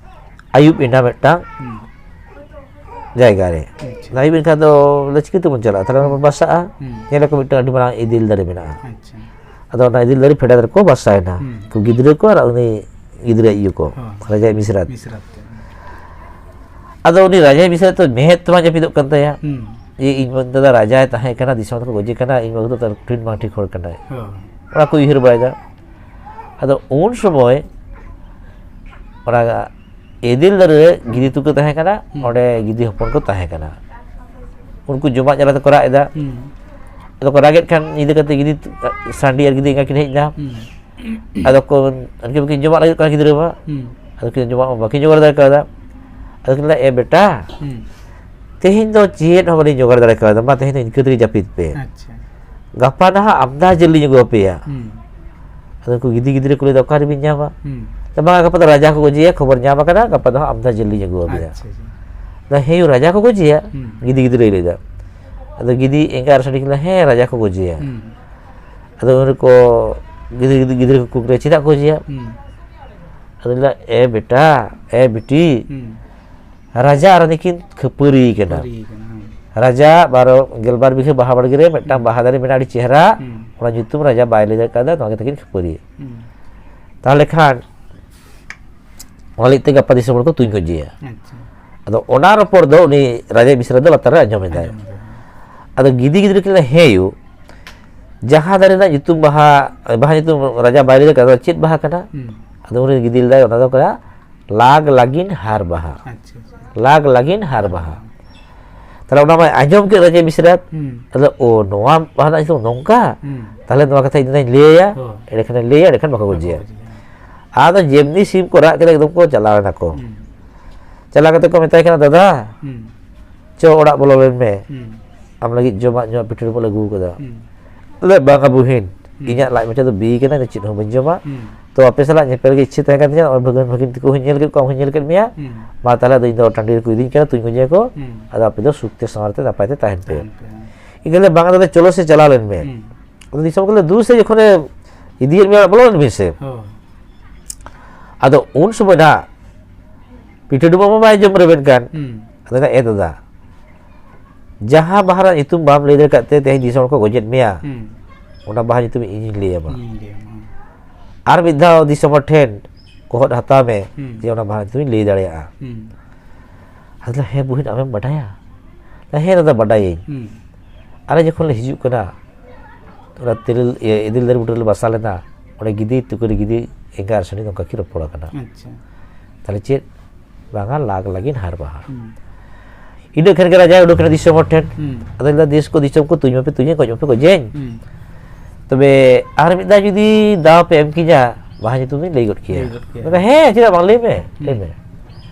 ᱟᱹᱭᱩᱵ ᱮᱱᱟ ᱢᱤᱫᱴᱟᱝ ᱦᱩᱸ᱾ ᱡᱟᱭᱜᱟ ᱨᱮ᱾ ᱟᱪᱪᱷᱟ᱾ ᱟᱹᱭᱩᱵ ᱮᱱᱠᱷᱟᱱ ᱫᱚ ᱵᱚᱞᱮ ᱪᱤᱠᱟᱹ ᱛᱮᱵᱚᱱ ᱪᱟᱞᱟᱜᱼᱟ? ᱛᱟᱦᱞᱮ ᱵᱚᱱ ᱵᱟᱥᱟᱜᱼᱟ᱾ ᱦᱩᱸ᱾ ᱧᱮᱞ ᱟᱠᱚ ᱢᱤᱫᱴᱟᱝ ᱟᱹᱰᱤ ᱢᱟᱨᱟᱝ ᱤᱫᱤᱞ ᱫᱟᱨᱮ ᱢᱮᱱᱟᱜᱼᱟ᱾ ᱟᱪᱪᱷᱟ᱾ ᱟᱫᱚ ᱚᱱᱟ ᱤᱫᱤᱞ ᱫᱟᱨᱮ ᱯᱷᱮᱰᱟᱛ ᱨᱮᱠᱚ ᱵᱟᱥᱟᱭᱮᱱᱟ᱾ ᱦᱩᱸ᱾ ᱩᱱᱠᱩ ᱜᱤᱫᱽᱨᱟᱹ ᱠᱚ ᱟᱨ ᱩᱱᱤ ᱜᱤᱫᱽᱨᱟᱹ ᱟᱡ ᱟᱭᱳ ᱠᱚ, ᱦᱚᱸ᱾ ᱨᱟᱡᱟᱭ ᱢᱤᱥᱨᱟᱛ᱾ ᱢᱤᱥᱨᱟᱛ ᱛᱮ᱾ ᱟᱫᱚ ᱩᱱᱤ ᱨᱟᱡᱟᱭ ᱢᱤᱥᱨᱟᱛ ᱫᱚ ᱢᱮᱫ ᱛᱮ ᱵᱟᱝ ᱡᱟᱹᱯᱤᱫᱚᱜ ᱠᱟᱱ ᱛᱟᱭᱟ᱾ ᱦᱩᱸ᱾ ᱡᱮ ᱤᱧ ᱫᱟᱫᱟ ᱨᱟᱡᱟᱭ ᱛᱟᱦᱮᱸ ᱠᱟᱱᱟ, ᱫᱤᱥᱚᱢ ᱨᱮᱠᱚ ᱜᱚᱡᱮ ᱠᱟᱱᱟ, ᱤᱧ ᱵᱟᱹᱦᱩ ᱫᱚ ᱛᱟᱨ ᱴᱷᱤᱠ ᱵᱟᱝ ᱴᱷᱤᱠ ᱦᱚᱲ ᱠᱟᱱᱟᱭ᱾ ᱦᱚᱸ᱾ ᱚᱱᱟ ᱠᱚ ᱩᱭᱦᱟᱹᱨ ᱵᱟᱲᱟᱭᱮᱫᱟ᱾ ᱟᱫᱚ ᱩᱱ ᱥᱚᱢᱚᱭ ᱚᱱᱟ ᱤᱫᱤᱞ ᱫᱟᱨᱮ ᱨᱮ ᱜᱤᱫᱤ ᱛᱩᱠᱟᱹ ᱛᱟᱦᱮᱸ ᱠᱟᱱᱟ, ᱦᱩᱸ᱾ ᱚᱸᱰᱮ ᱜᱤᱫᱤ ᱦᱚᱯᱚᱱ ᱠᱚ ᱛᱟᱦᱮᱸ ᱠᱟᱱᱟ᱾ ᱩᱱᱠᱩ ᱡᱚᱢᱟᱜ ᱡᱟᱞᱟ ᱛᱮᱠᱚ ᱨᱟᱜ ᱮᱫᱟ᱾ ᱦᱩᱸ᱾ ᱟᱫᱚ ᱠᱚ ᱨᱟᱜᱮᱫ ᱠᱷᱟᱱ ᱧᱤᱫᱟᱹ ᱠᱟᱛᱮ ᱜᱤᱫᱤ ᱛᱩ-, ᱥᱟᱺᱰᱤ ᱟᱨ ᱜᱤᱫᱤ ᱮᱸᱜᱟ ᱠᱤᱱ ᱦᱮᱡ ᱮᱱᱟ᱾ ᱦᱩᱸ᱾ ᱟᱫᱚ ᱠᱚ, ᱩᱱᱠᱤᱱ ᱵᱟᱹᱠᱤᱱ ᱡᱚᱢᱟᱜ ᱞᱟᱹᱜᱤᱫ ᱠᱟᱱᱟ ᱜᱤᱫᱽᱨᱟᱹ ᱢᱟ᱾ ᱦᱩᱸ᱾ ᱟᱫᱚ ᱠᱤᱱ ᱡᱚᱢᱟᱜ ᱢᱟ ᱵᱟᱹᱠᱤᱱ ᱡᱚᱜᱟᱲ ᱫᱟᱲᱮ ᱠᱟᱣᱫᱟ᱾ ᱟᱫᱚ ᱠᱤᱱ ᱞᱟᱹᱭᱟ, "ᱮ ᱵᱮᱴᱟ, ᱦᱩᱸ᱾ ᱛᱮᱦᱮᱧ ᱫᱚ ᱪᱮᱫ ᱦᱚᱸ ᱵᱟᱹᱞᱤᱧ ᱡᱚᱜᱟᱲ ᱫᱟᱲᱮ ᱠᱟᱣᱫᱟ, ᱢᱟ ᱛᱮᱦᱮᱧ ᱫᱚ ᱤᱱᱠᱟᱹ ᱛᱮᱜᱮ ᱡᱟᱹᱯᱤᱫ ᱯᱮ᱾ ᱟᱪᱪᱷᱟ᱾ ᱜᱟᱯᱟ ᱱᱟᱦᱟᱜ ᱟᱢᱫᱟ ᱡᱤᱞ ᱞᱤᱧ ᱟᱹᱜᱩ ᱟᱯᱮᱭᱟ᱾" ᱦᱩᱸ᱾ ᱟᱫᱚ ᱩᱱᱠᱩ ᱜᱤᱫᱤ ᱜᱤᱫᱽᱨᱟᱹ ᱠᱚ ᱞᱟᱹᱭ ᱫᱟ, "ᱚᱠᱟ ᱨᱮᱵᱤᱱ ᱧᱟᱢᱟ?" ᱦᱩᱸ᱾ ᱛᱚ ᱵᱟᱝᱟ, ᱜᱟᱯᱟ ᱫᱚ ᱨᱟᱡᱟ ᱠᱚ ᱜᱚᱡᱮᱭᱟ, ᱠᱷᱚᱵᱚᱨ ᱧᱟᱢ ᱟᱠᱟᱱᱟ, ᱜᱟᱯᱟ ᱫᱚ ᱦᱟᱸᱜ ᱟᱢᱫᱟ ᱡᱤᱞ ᱞᱤᱧ ᱟᱹᱜᱩ ᱟᱯᱮᱭᱟ᱾ ᱟᱪᱪᱷᱟ, ᱟᱪᱪᱷᱟ᱾ ᱟᱫᱚ, "ᱦᱮᱸ ᱭᱩ, ᱨᱟᱡᱟ ᱠᱚ ᱜᱚᱡᱮᱭᱟ?" ᱦᱩᱸ᱾ ᱜᱤᱫᱤ ᱜᱤᱫᱽᱨᱟᱹᱭ ᱞᱟᱹᱭ ᱫᱟ᱾ ᱟᱫᱚ ᱜᱤᱫᱤ ᱮᱸᱜᱟ ᱟᱨ ᱥᱟᱺᱰᱤ ᱠᱤᱱ ᱞᱟᱹᱭ ᱫᱟ, "ᱦᱮᱸ, ᱨᱟᱡᱟ ᱠᱚ ᱜᱚᱡᱮᱭᱟ᱾" ᱦᱩᱸ᱾ ᱟᱫᱚ ᱩᱱ ᱨᱮᱠᱚ ᱜᱤᱫᱽᱨᱟᱹ, ᱜᱤᱫᱽᱨᱟᱹ, ᱜᱤᱫᱽᱨᱟᱹ ᱠᱚ ᱠᱩᱠᱞᱤᱭᱟ, "ᱪᱮᱫᱟᱜ ᱠᱚ ᱜᱚᱡᱮᱭᱟ?" ᱦᱩᱸ᱾ ᱟᱫᱚ ᱞᱟᱹᱭ ᱫᱟ, "ᱮ ᱵᱮᱴᱟ, ᱮ ᱵᱤᱴᱤ, ᱦᱩᱸ᱾ ᱨᱟᱡᱟ ᱟᱨ ᱨᱟᱱᱤ ᱠᱤᱱ ᱠᱷᱟᱹᱯᱟᱹᱨᱤ ᱠᱟᱱᱟ᱾ ᱠᱷᱟᱹᱯᱟᱹᱨᱤ ᱠᱟᱱᱟ, ᱦᱮᱸ᱾ ᱨᱟᱡᱟ ᱵᱟᱨᱚ, ᱜᱮᱞᱵᱟᱨ ᱵᱤᱜᱷᱟᱹ ᱵᱟᱦᱟ ᱵᱟᱲᱜᱮ ᱨᱮ ᱢᱤᱫᱴᱟᱝ ᱦᱩᱸ᱾ ᱵᱟᱦᱟ ᱫᱟᱨᱮ ᱢᱮᱱᱟᱜᱼᱟ, ᱟᱹᱰᱤ ᱪᱮᱦᱨᱟ᱾ ᱦᱩᱸ᱾ ᱚᱱᱟ ᱧᱩᱛᱩᱢ ᱨᱟᱡᱟ ᱵᱟᱭ ᱞᱟᱹᱭ ᱫᱟᱲᱮ ᱠᱟᱣᱫᱟ, ᱱᱚᱣᱟ ᱜᱮ ᱛᱟᱹᱠᱤᱱ ᱠᱷᱟᱹᱯᱟᱹᱨᱤ᱾ ᱦᱩᱸ᱾ ᱛᱟᱦᱞᱮ ᱠᱷᱟᱱ ᱚᱱᱟ ᱞᱟᱹᱜᱤᱫ ᱛᱮ ᱜᱟᱯᱟ ᱫᱤᱥᱚᱢ ᱦᱚᱲ ᱠᱚ ᱛᱩᱧ ᱜᱚᱡᱮᱭᱟ᱾ ᱟᱪᱪᱷᱟ᱾ ᱟᱫᱚ ᱚᱱᱟ ᱨᱚᱯᱚᱲ ᱫᱚ ᱩᱱᱤ ᱨᱟᱡᱟ ᱢᱤᱥᱨᱟ ᱫᱚ ᱞᱟᱛᱟᱨ ᱨᱮ ᱟᱸᱡᱚᱢ ᱮᱫᱟᱭ᱾ ᱟᱸᱡᱚᱢ ᱮᱫᱟᱭ᱾ ᱟᱫᱚ ᱜᱤᱫᱤ ᱜᱤᱫᱽᱨᱟᱹ ᱠᱤᱱ ᱞᱟᱹᱭᱟ, "ᱦᱮᱸ ᱭᱩ, ᱡᱟᱦᱟᱸ ᱫᱟᱨᱮ ᱨᱮᱱᱟᱜ ᱧᱩᱛᱩᱢ ᱵᱟᱦᱟ, ᱵᱟᱦᱟ ᱧᱩᱛᱩᱢ ᱨᱟᱡᱟ ᱵᱟᱭ ᱞᱟᱹᱭ ᱫᱟᱲᱮ ᱠᱟᱣᱫᱟ, ᱪᱮᱫ ᱵᱟᱦᱟ ᱠᱟᱱᱟ?" ᱦᱩᱸ᱾ ᱟᱫᱚ ᱩᱱᱤ ᱜᱤᱫᱤ ᱞᱟᱹᱭ ᱫᱟᱭ, "ᱚᱱᱟ ᱫᱚ ᱠᱟᱱᱟ ᱞᱟᱜᱽ ᱞᱟᱜᱤᱱ ᱦᱟᱨ ᱵᱟᱦᱟ᱾ ᱟᱪᱪᱷᱟ, ᱟᱪᱪᱷᱟ᱾ ᱞᱟᱜᱽ ᱞᱟᱜᱤᱱ ᱦᱟᱨ ᱵᱟᱦᱟ᱾" ᱛᱟᱦᱞᱮ ᱚᱱᱟ ᱢᱟᱭ ᱟᱸᱡᱚᱢ ᱠᱮᱫ ᱨᱟᱡᱟ ᱵᱤᱥᱨᱟᱛ᱾ ᱦᱩᱸ᱾ ᱟᱫᱚ, "ᱚ, ᱱᱚᱣᱟ ᱵᱟᱦᱟ ᱨᱮᱱᱟᱜ ᱧᱩᱛᱩᱢ ᱱᱚᱝᱠᱟ? ᱦᱩᱸ᱾ ᱛᱟᱦᱞᱮ ᱱᱚᱣᱟ ᱠᱟᱛᱷᱟ ᱤᱧ ᱫᱚᱧ ᱞᱟᱹᱭ ᱟᱭᱟ, ᱦᱳᱭ᱾ ᱮᱸᱰᱮᱠᱷᱟᱱᱮ ᱞᱟᱹᱭᱟ, ᱮᱸᱰᱮᱠᱷᱟᱱ ᱵᱟᱠᱚ ᱵᱟᱠᱚ ᱜᱚᱡᱮᱭᱟ᱾" ᱜᱚᱡᱮᱭᱟ᱾ ᱟᱫᱚ ᱡᱮᱢᱱᱤ ᱥᱤᱢ ᱠᱚ ᱨᱟᱜ ᱠᱮᱫᱟ, ᱮᱠᱫᱚᱢ ᱠᱚ ᱪᱟᱞᱟᱣ ᱮᱱᱟ ᱠᱚ᱾ ᱦᱩᱸ᱾ ᱪᱟᱞᱟᱣ ᱠᱟᱛᱮ ᱠᱚ ᱢᱮᱛᱟᱭ ᱠᱟᱱᱟ, "ᱫᱟᱫᱟ, ᱦᱩᱸ᱾ ᱪᱚ ᱚᱲᱟᱜ ᱵᱚᱞᱚ ᱞᱮᱱ ᱢᱮ᱾ ᱦᱩᱸ᱾ ᱟᱢ ᱞᱟᱹᱜᱤᱫ ᱡᱚᱢᱟᱜ ᱧᱩᱣᱟᱜ ᱯᱤᱴᱷᱟᱹ ᱰᱩᱸᱵᱩᱜ ᱞᱮ ᱟᱹᱜᱩ ᱟᱠᱟᱫᱟ᱾" ᱦᱩᱸ᱾ ᱞᱟᱹᱭ, "ᱵᱟᱝᱟ ᱵᱩᱦᱤᱱ, ᱦᱩᱸ᱾ ᱤᱧᱟᱹᱜ ᱞᱟᱡ ᱢᱚᱪᱟ ᱫᱚ ᱵᱤ ᱠᱟᱱᱟ, ᱤᱧ ᱫᱚ ᱪᱮᱫ ᱦᱚᱸ ᱵᱟᱹᱧ ᱡᱚᱢᱟ᱾ ᱦᱩᱸ᱾ ᱛᱚ ᱟᱯᱮ ᱥᱟᱞᱟᱜ ᱧᱮᱯᱮᱞ ᱜᱮ ᱤᱪᱪᱷᱟᱹ ᱛᱟᱦᱮᱸ ᱠᱟᱱ ᱛᱤᱧᱟ, ᱱᱚᱜᱼᱚᱭ ᱵᱷᱟᱹᱜᱟᱹᱱ ᱵᱷᱟᱹᱜᱤᱱ ᱛᱟᱠᱚ ᱦᱚᱸᱧ ᱧᱮᱞ ᱠᱮᱫ ᱠᱚᱣᱟ, ᱟᱢ ᱦᱚᱸᱧ ᱧᱮᱞ ᱠᱮᱫ ᱢᱮᱭᱟ᱾ ᱦᱩᱸ᱾ ᱢᱟ ᱛᱟᱦᱞᱮ ᱟᱫᱚ ᱤᱧ ᱫᱚ ᱴᱟᱺᱰᱤ ᱨᱮᱠᱚ ᱤᱫᱤᱧ ᱠᱟᱱᱟ, ᱛᱩᱧ ᱜᱚᱡᱮᱭᱟ ᱠᱚ᱾ ᱦᱩᱸ᱾ ᱟᱫᱚ ᱟᱯᱮ ᱫᱚ ᱥᱩᱠ ᱛᱮ ᱥᱟᱶᱟᱨ ᱛᱮ ᱱᱟᱯᱟᱭ ᱛᱮ ᱛᱟᱦᱮᱱ ᱯᱮ᱾" ᱛᱟᱦᱮᱱ ᱯᱮ, ᱦᱮᱸ᱾ ᱤᱧ ᱞᱟᱹᱭ, "ᱵᱟᱝᱟ ᱫᱟᱫᱟ, ᱪᱚᱞᱚ ᱥᱮ ᱪᱟᱞᱟᱣ ᱞᱮᱱ ᱢᱮ᱾" ᱦᱩᱸ᱾ ᱟᱫᱚ ᱫᱤᱥᱚᱢ ᱠᱚ ᱞᱟᱹᱭ, "ᱫᱩ ᱥᱮ, ᱡᱚᱠᱷᱚᱱᱮ ᱤᱫᱤᱭᱮᱫ ᱢᱮᱭᱟ ᱚᱲᱟᱜ, ᱵᱚᱞᱚ ᱞᱮᱱ ᱵᱤᱱ ᱥᱮ᱾" ᱦᱳᱭ᱾ ᱟᱫᱚ ᱩᱱ ᱥᱚᱢᱚᱭ ᱱᱟᱦᱟᱜ ᱯᱤᱴᱷᱟᱹ ᱰᱩᱸᱵᱩᱜ ᱢᱟ ᱵᱟᱭ ᱡᱚᱢ ᱨᱮᱵᱮᱱ ᱠᱟᱱ᱾ ᱦᱩᱸ᱾ ᱟᱫᱚ ᱢᱮᱱᱫᱟ, "ᱮ ᱫᱟᱫᱟ, ᱡᱟᱦᱟᱸ ᱵᱟᱦᱟ ᱨᱮᱱᱟᱜ ᱧᱩᱛᱩᱢ ᱵᱟᱢ ᱞᱟᱹᱭ ᱫᱟᱲᱮ ᱠᱟᱫ ᱛᱮ ᱛᱮᱦᱮᱧ ᱫᱤᱥᱚᱢ ᱦᱚᱲ ᱠᱚ ᱜᱚᱡᱮᱫ ᱢᱮᱭᱟ, ᱦᱩᱸ᱾ ᱚᱱᱟ ᱵᱟᱦᱟ ᱧᱩᱛᱩᱢ ᱤᱧᱤᱧ ᱞᱟᱹᱭ ᱟᱢᱟ᱾ ᱤᱧᱤᱧ ᱞᱟᱹᱭ ᱟᱢᱟ᱾ ᱟᱨ ᱢᱤᱫ ᱫᱷᱟᱣ ᱫᱤᱥᱚᱢ ᱦᱚᱲ ᱴᱷᱮᱱ ᱠᱚᱦᱚᱫ ᱦᱟᱛᱟᱣ ᱢᱮ ᱦᱩᱸ᱾ ᱡᱮ ᱚᱱᱟ ᱵᱟᱦᱟ ᱧᱩᱛᱩᱢ ᱤᱧ ᱞᱟᱹᱭ ᱫᱟᱲᱮᱭᱟᱜᱼᱟ᱾" ᱦᱩᱸ᱾ ᱟᱫᱚ, "ᱦᱮᱸ ᱵᱩᱦᱤᱱ, ᱟᱢᱮᱢ ᱵᱟᱰᱟᱭᱟ?" ᱟᱫᱚ, "ᱦᱮᱸ ᱫᱟᱫᱟ, ᱵᱟᱰᱟᱭᱟᱹᱧ᱾ ᱦᱩᱸ᱾ ᱟᱞᱮ ᱡᱚᱠᱷᱚᱱ ᱞᱮ ᱦᱤᱡᱩᱜ ᱠᱟᱱᱟ, ᱚᱱᱟ ᱛᱮᱨᱮᱞ, ᱤᱭᱟᱹ, ᱤᱫᱤᱞ ᱫᱟᱨᱮ ᱵᱩᱴᱟᱹ ᱨᱮᱞᱮ ᱵᱟᱥᱟ ᱞᱮᱱᱟ, ᱚᱸᱰᱮ ᱜᱤᱫᱤ ᱛᱩᱠᱟᱹᱨᱤ ᱜᱤᱫᱤ ᱮᱸᱜᱟ ᱟᱨ ᱥᱟᱺᱰᱤ ᱱᱚᱝᱠᱟ ᱠᱤᱱ ᱨᱚᱯᱚᱲ ᱟᱠᱟᱱᱟ᱾" ᱟᱪᱪᱷᱟ᱾ ᱛᱟᱦᱞᱮ ᱪᱮᱫ? ᱵᱟᱝᱟ, ᱞᱟᱜᱽ ᱞᱟᱹᱜᱤᱫ ᱦᱟᱨ ᱵᱟᱦᱟ᱾ ᱦᱩᱸ᱾ ᱤᱱᱟᱹ ᱠᱷᱟᱱ ᱜᱮ ᱨᱟᱡᱟᱭ ᱩᱰᱩᱠ ᱮᱱᱟ ᱫᱤᱥᱚᱢ ᱦᱚᱲ ᱴᱷᱮᱱ᱾ ᱦᱩᱸ᱾ ᱟᱫᱚ ᱞᱟᱹᱭᱫᱟ, "ᱫᱮᱥ ᱠᱚ ᱫᱤᱥᱚᱢ ᱠᱚ, ᱛᱩᱧ ᱢᱟᱯᱮ ᱛᱩᱧᱮ, ᱜᱚᱡ ᱢᱟᱯᱮ ᱜᱚᱡᱮᱧ᱾ ᱦᱩᱸ᱾ ᱛᱚᱵᱮ ᱟᱨ ᱢᱤᱫ ᱫᱷᱟᱣ ᱡᱩᱫᱤ ᱫᱟᱣ ᱯᱮ ᱮᱢ ᱠᱤᱧᱟ, ᱵᱟᱦᱟ ᱧᱩᱛᱩᱢ ᱫᱚᱧ ᱞᱟᱹᱭ ᱜᱚᱫ ᱠᱮᱭᱟ᱾" ᱞᱟᱹᱭ ᱜᱚᱫ ᱠᱮᱭᱟ᱾ ᱢᱮᱱᱫᱟ, "ᱦᱮᱸ, ᱪᱮᱫᱟᱜ ᱵᱟᱝ, ᱞᱟᱹᱭ ᱢᱮ, ᱞᱟᱹᱭ ᱦᱩᱸ᱾ ᱢᱮ᱾"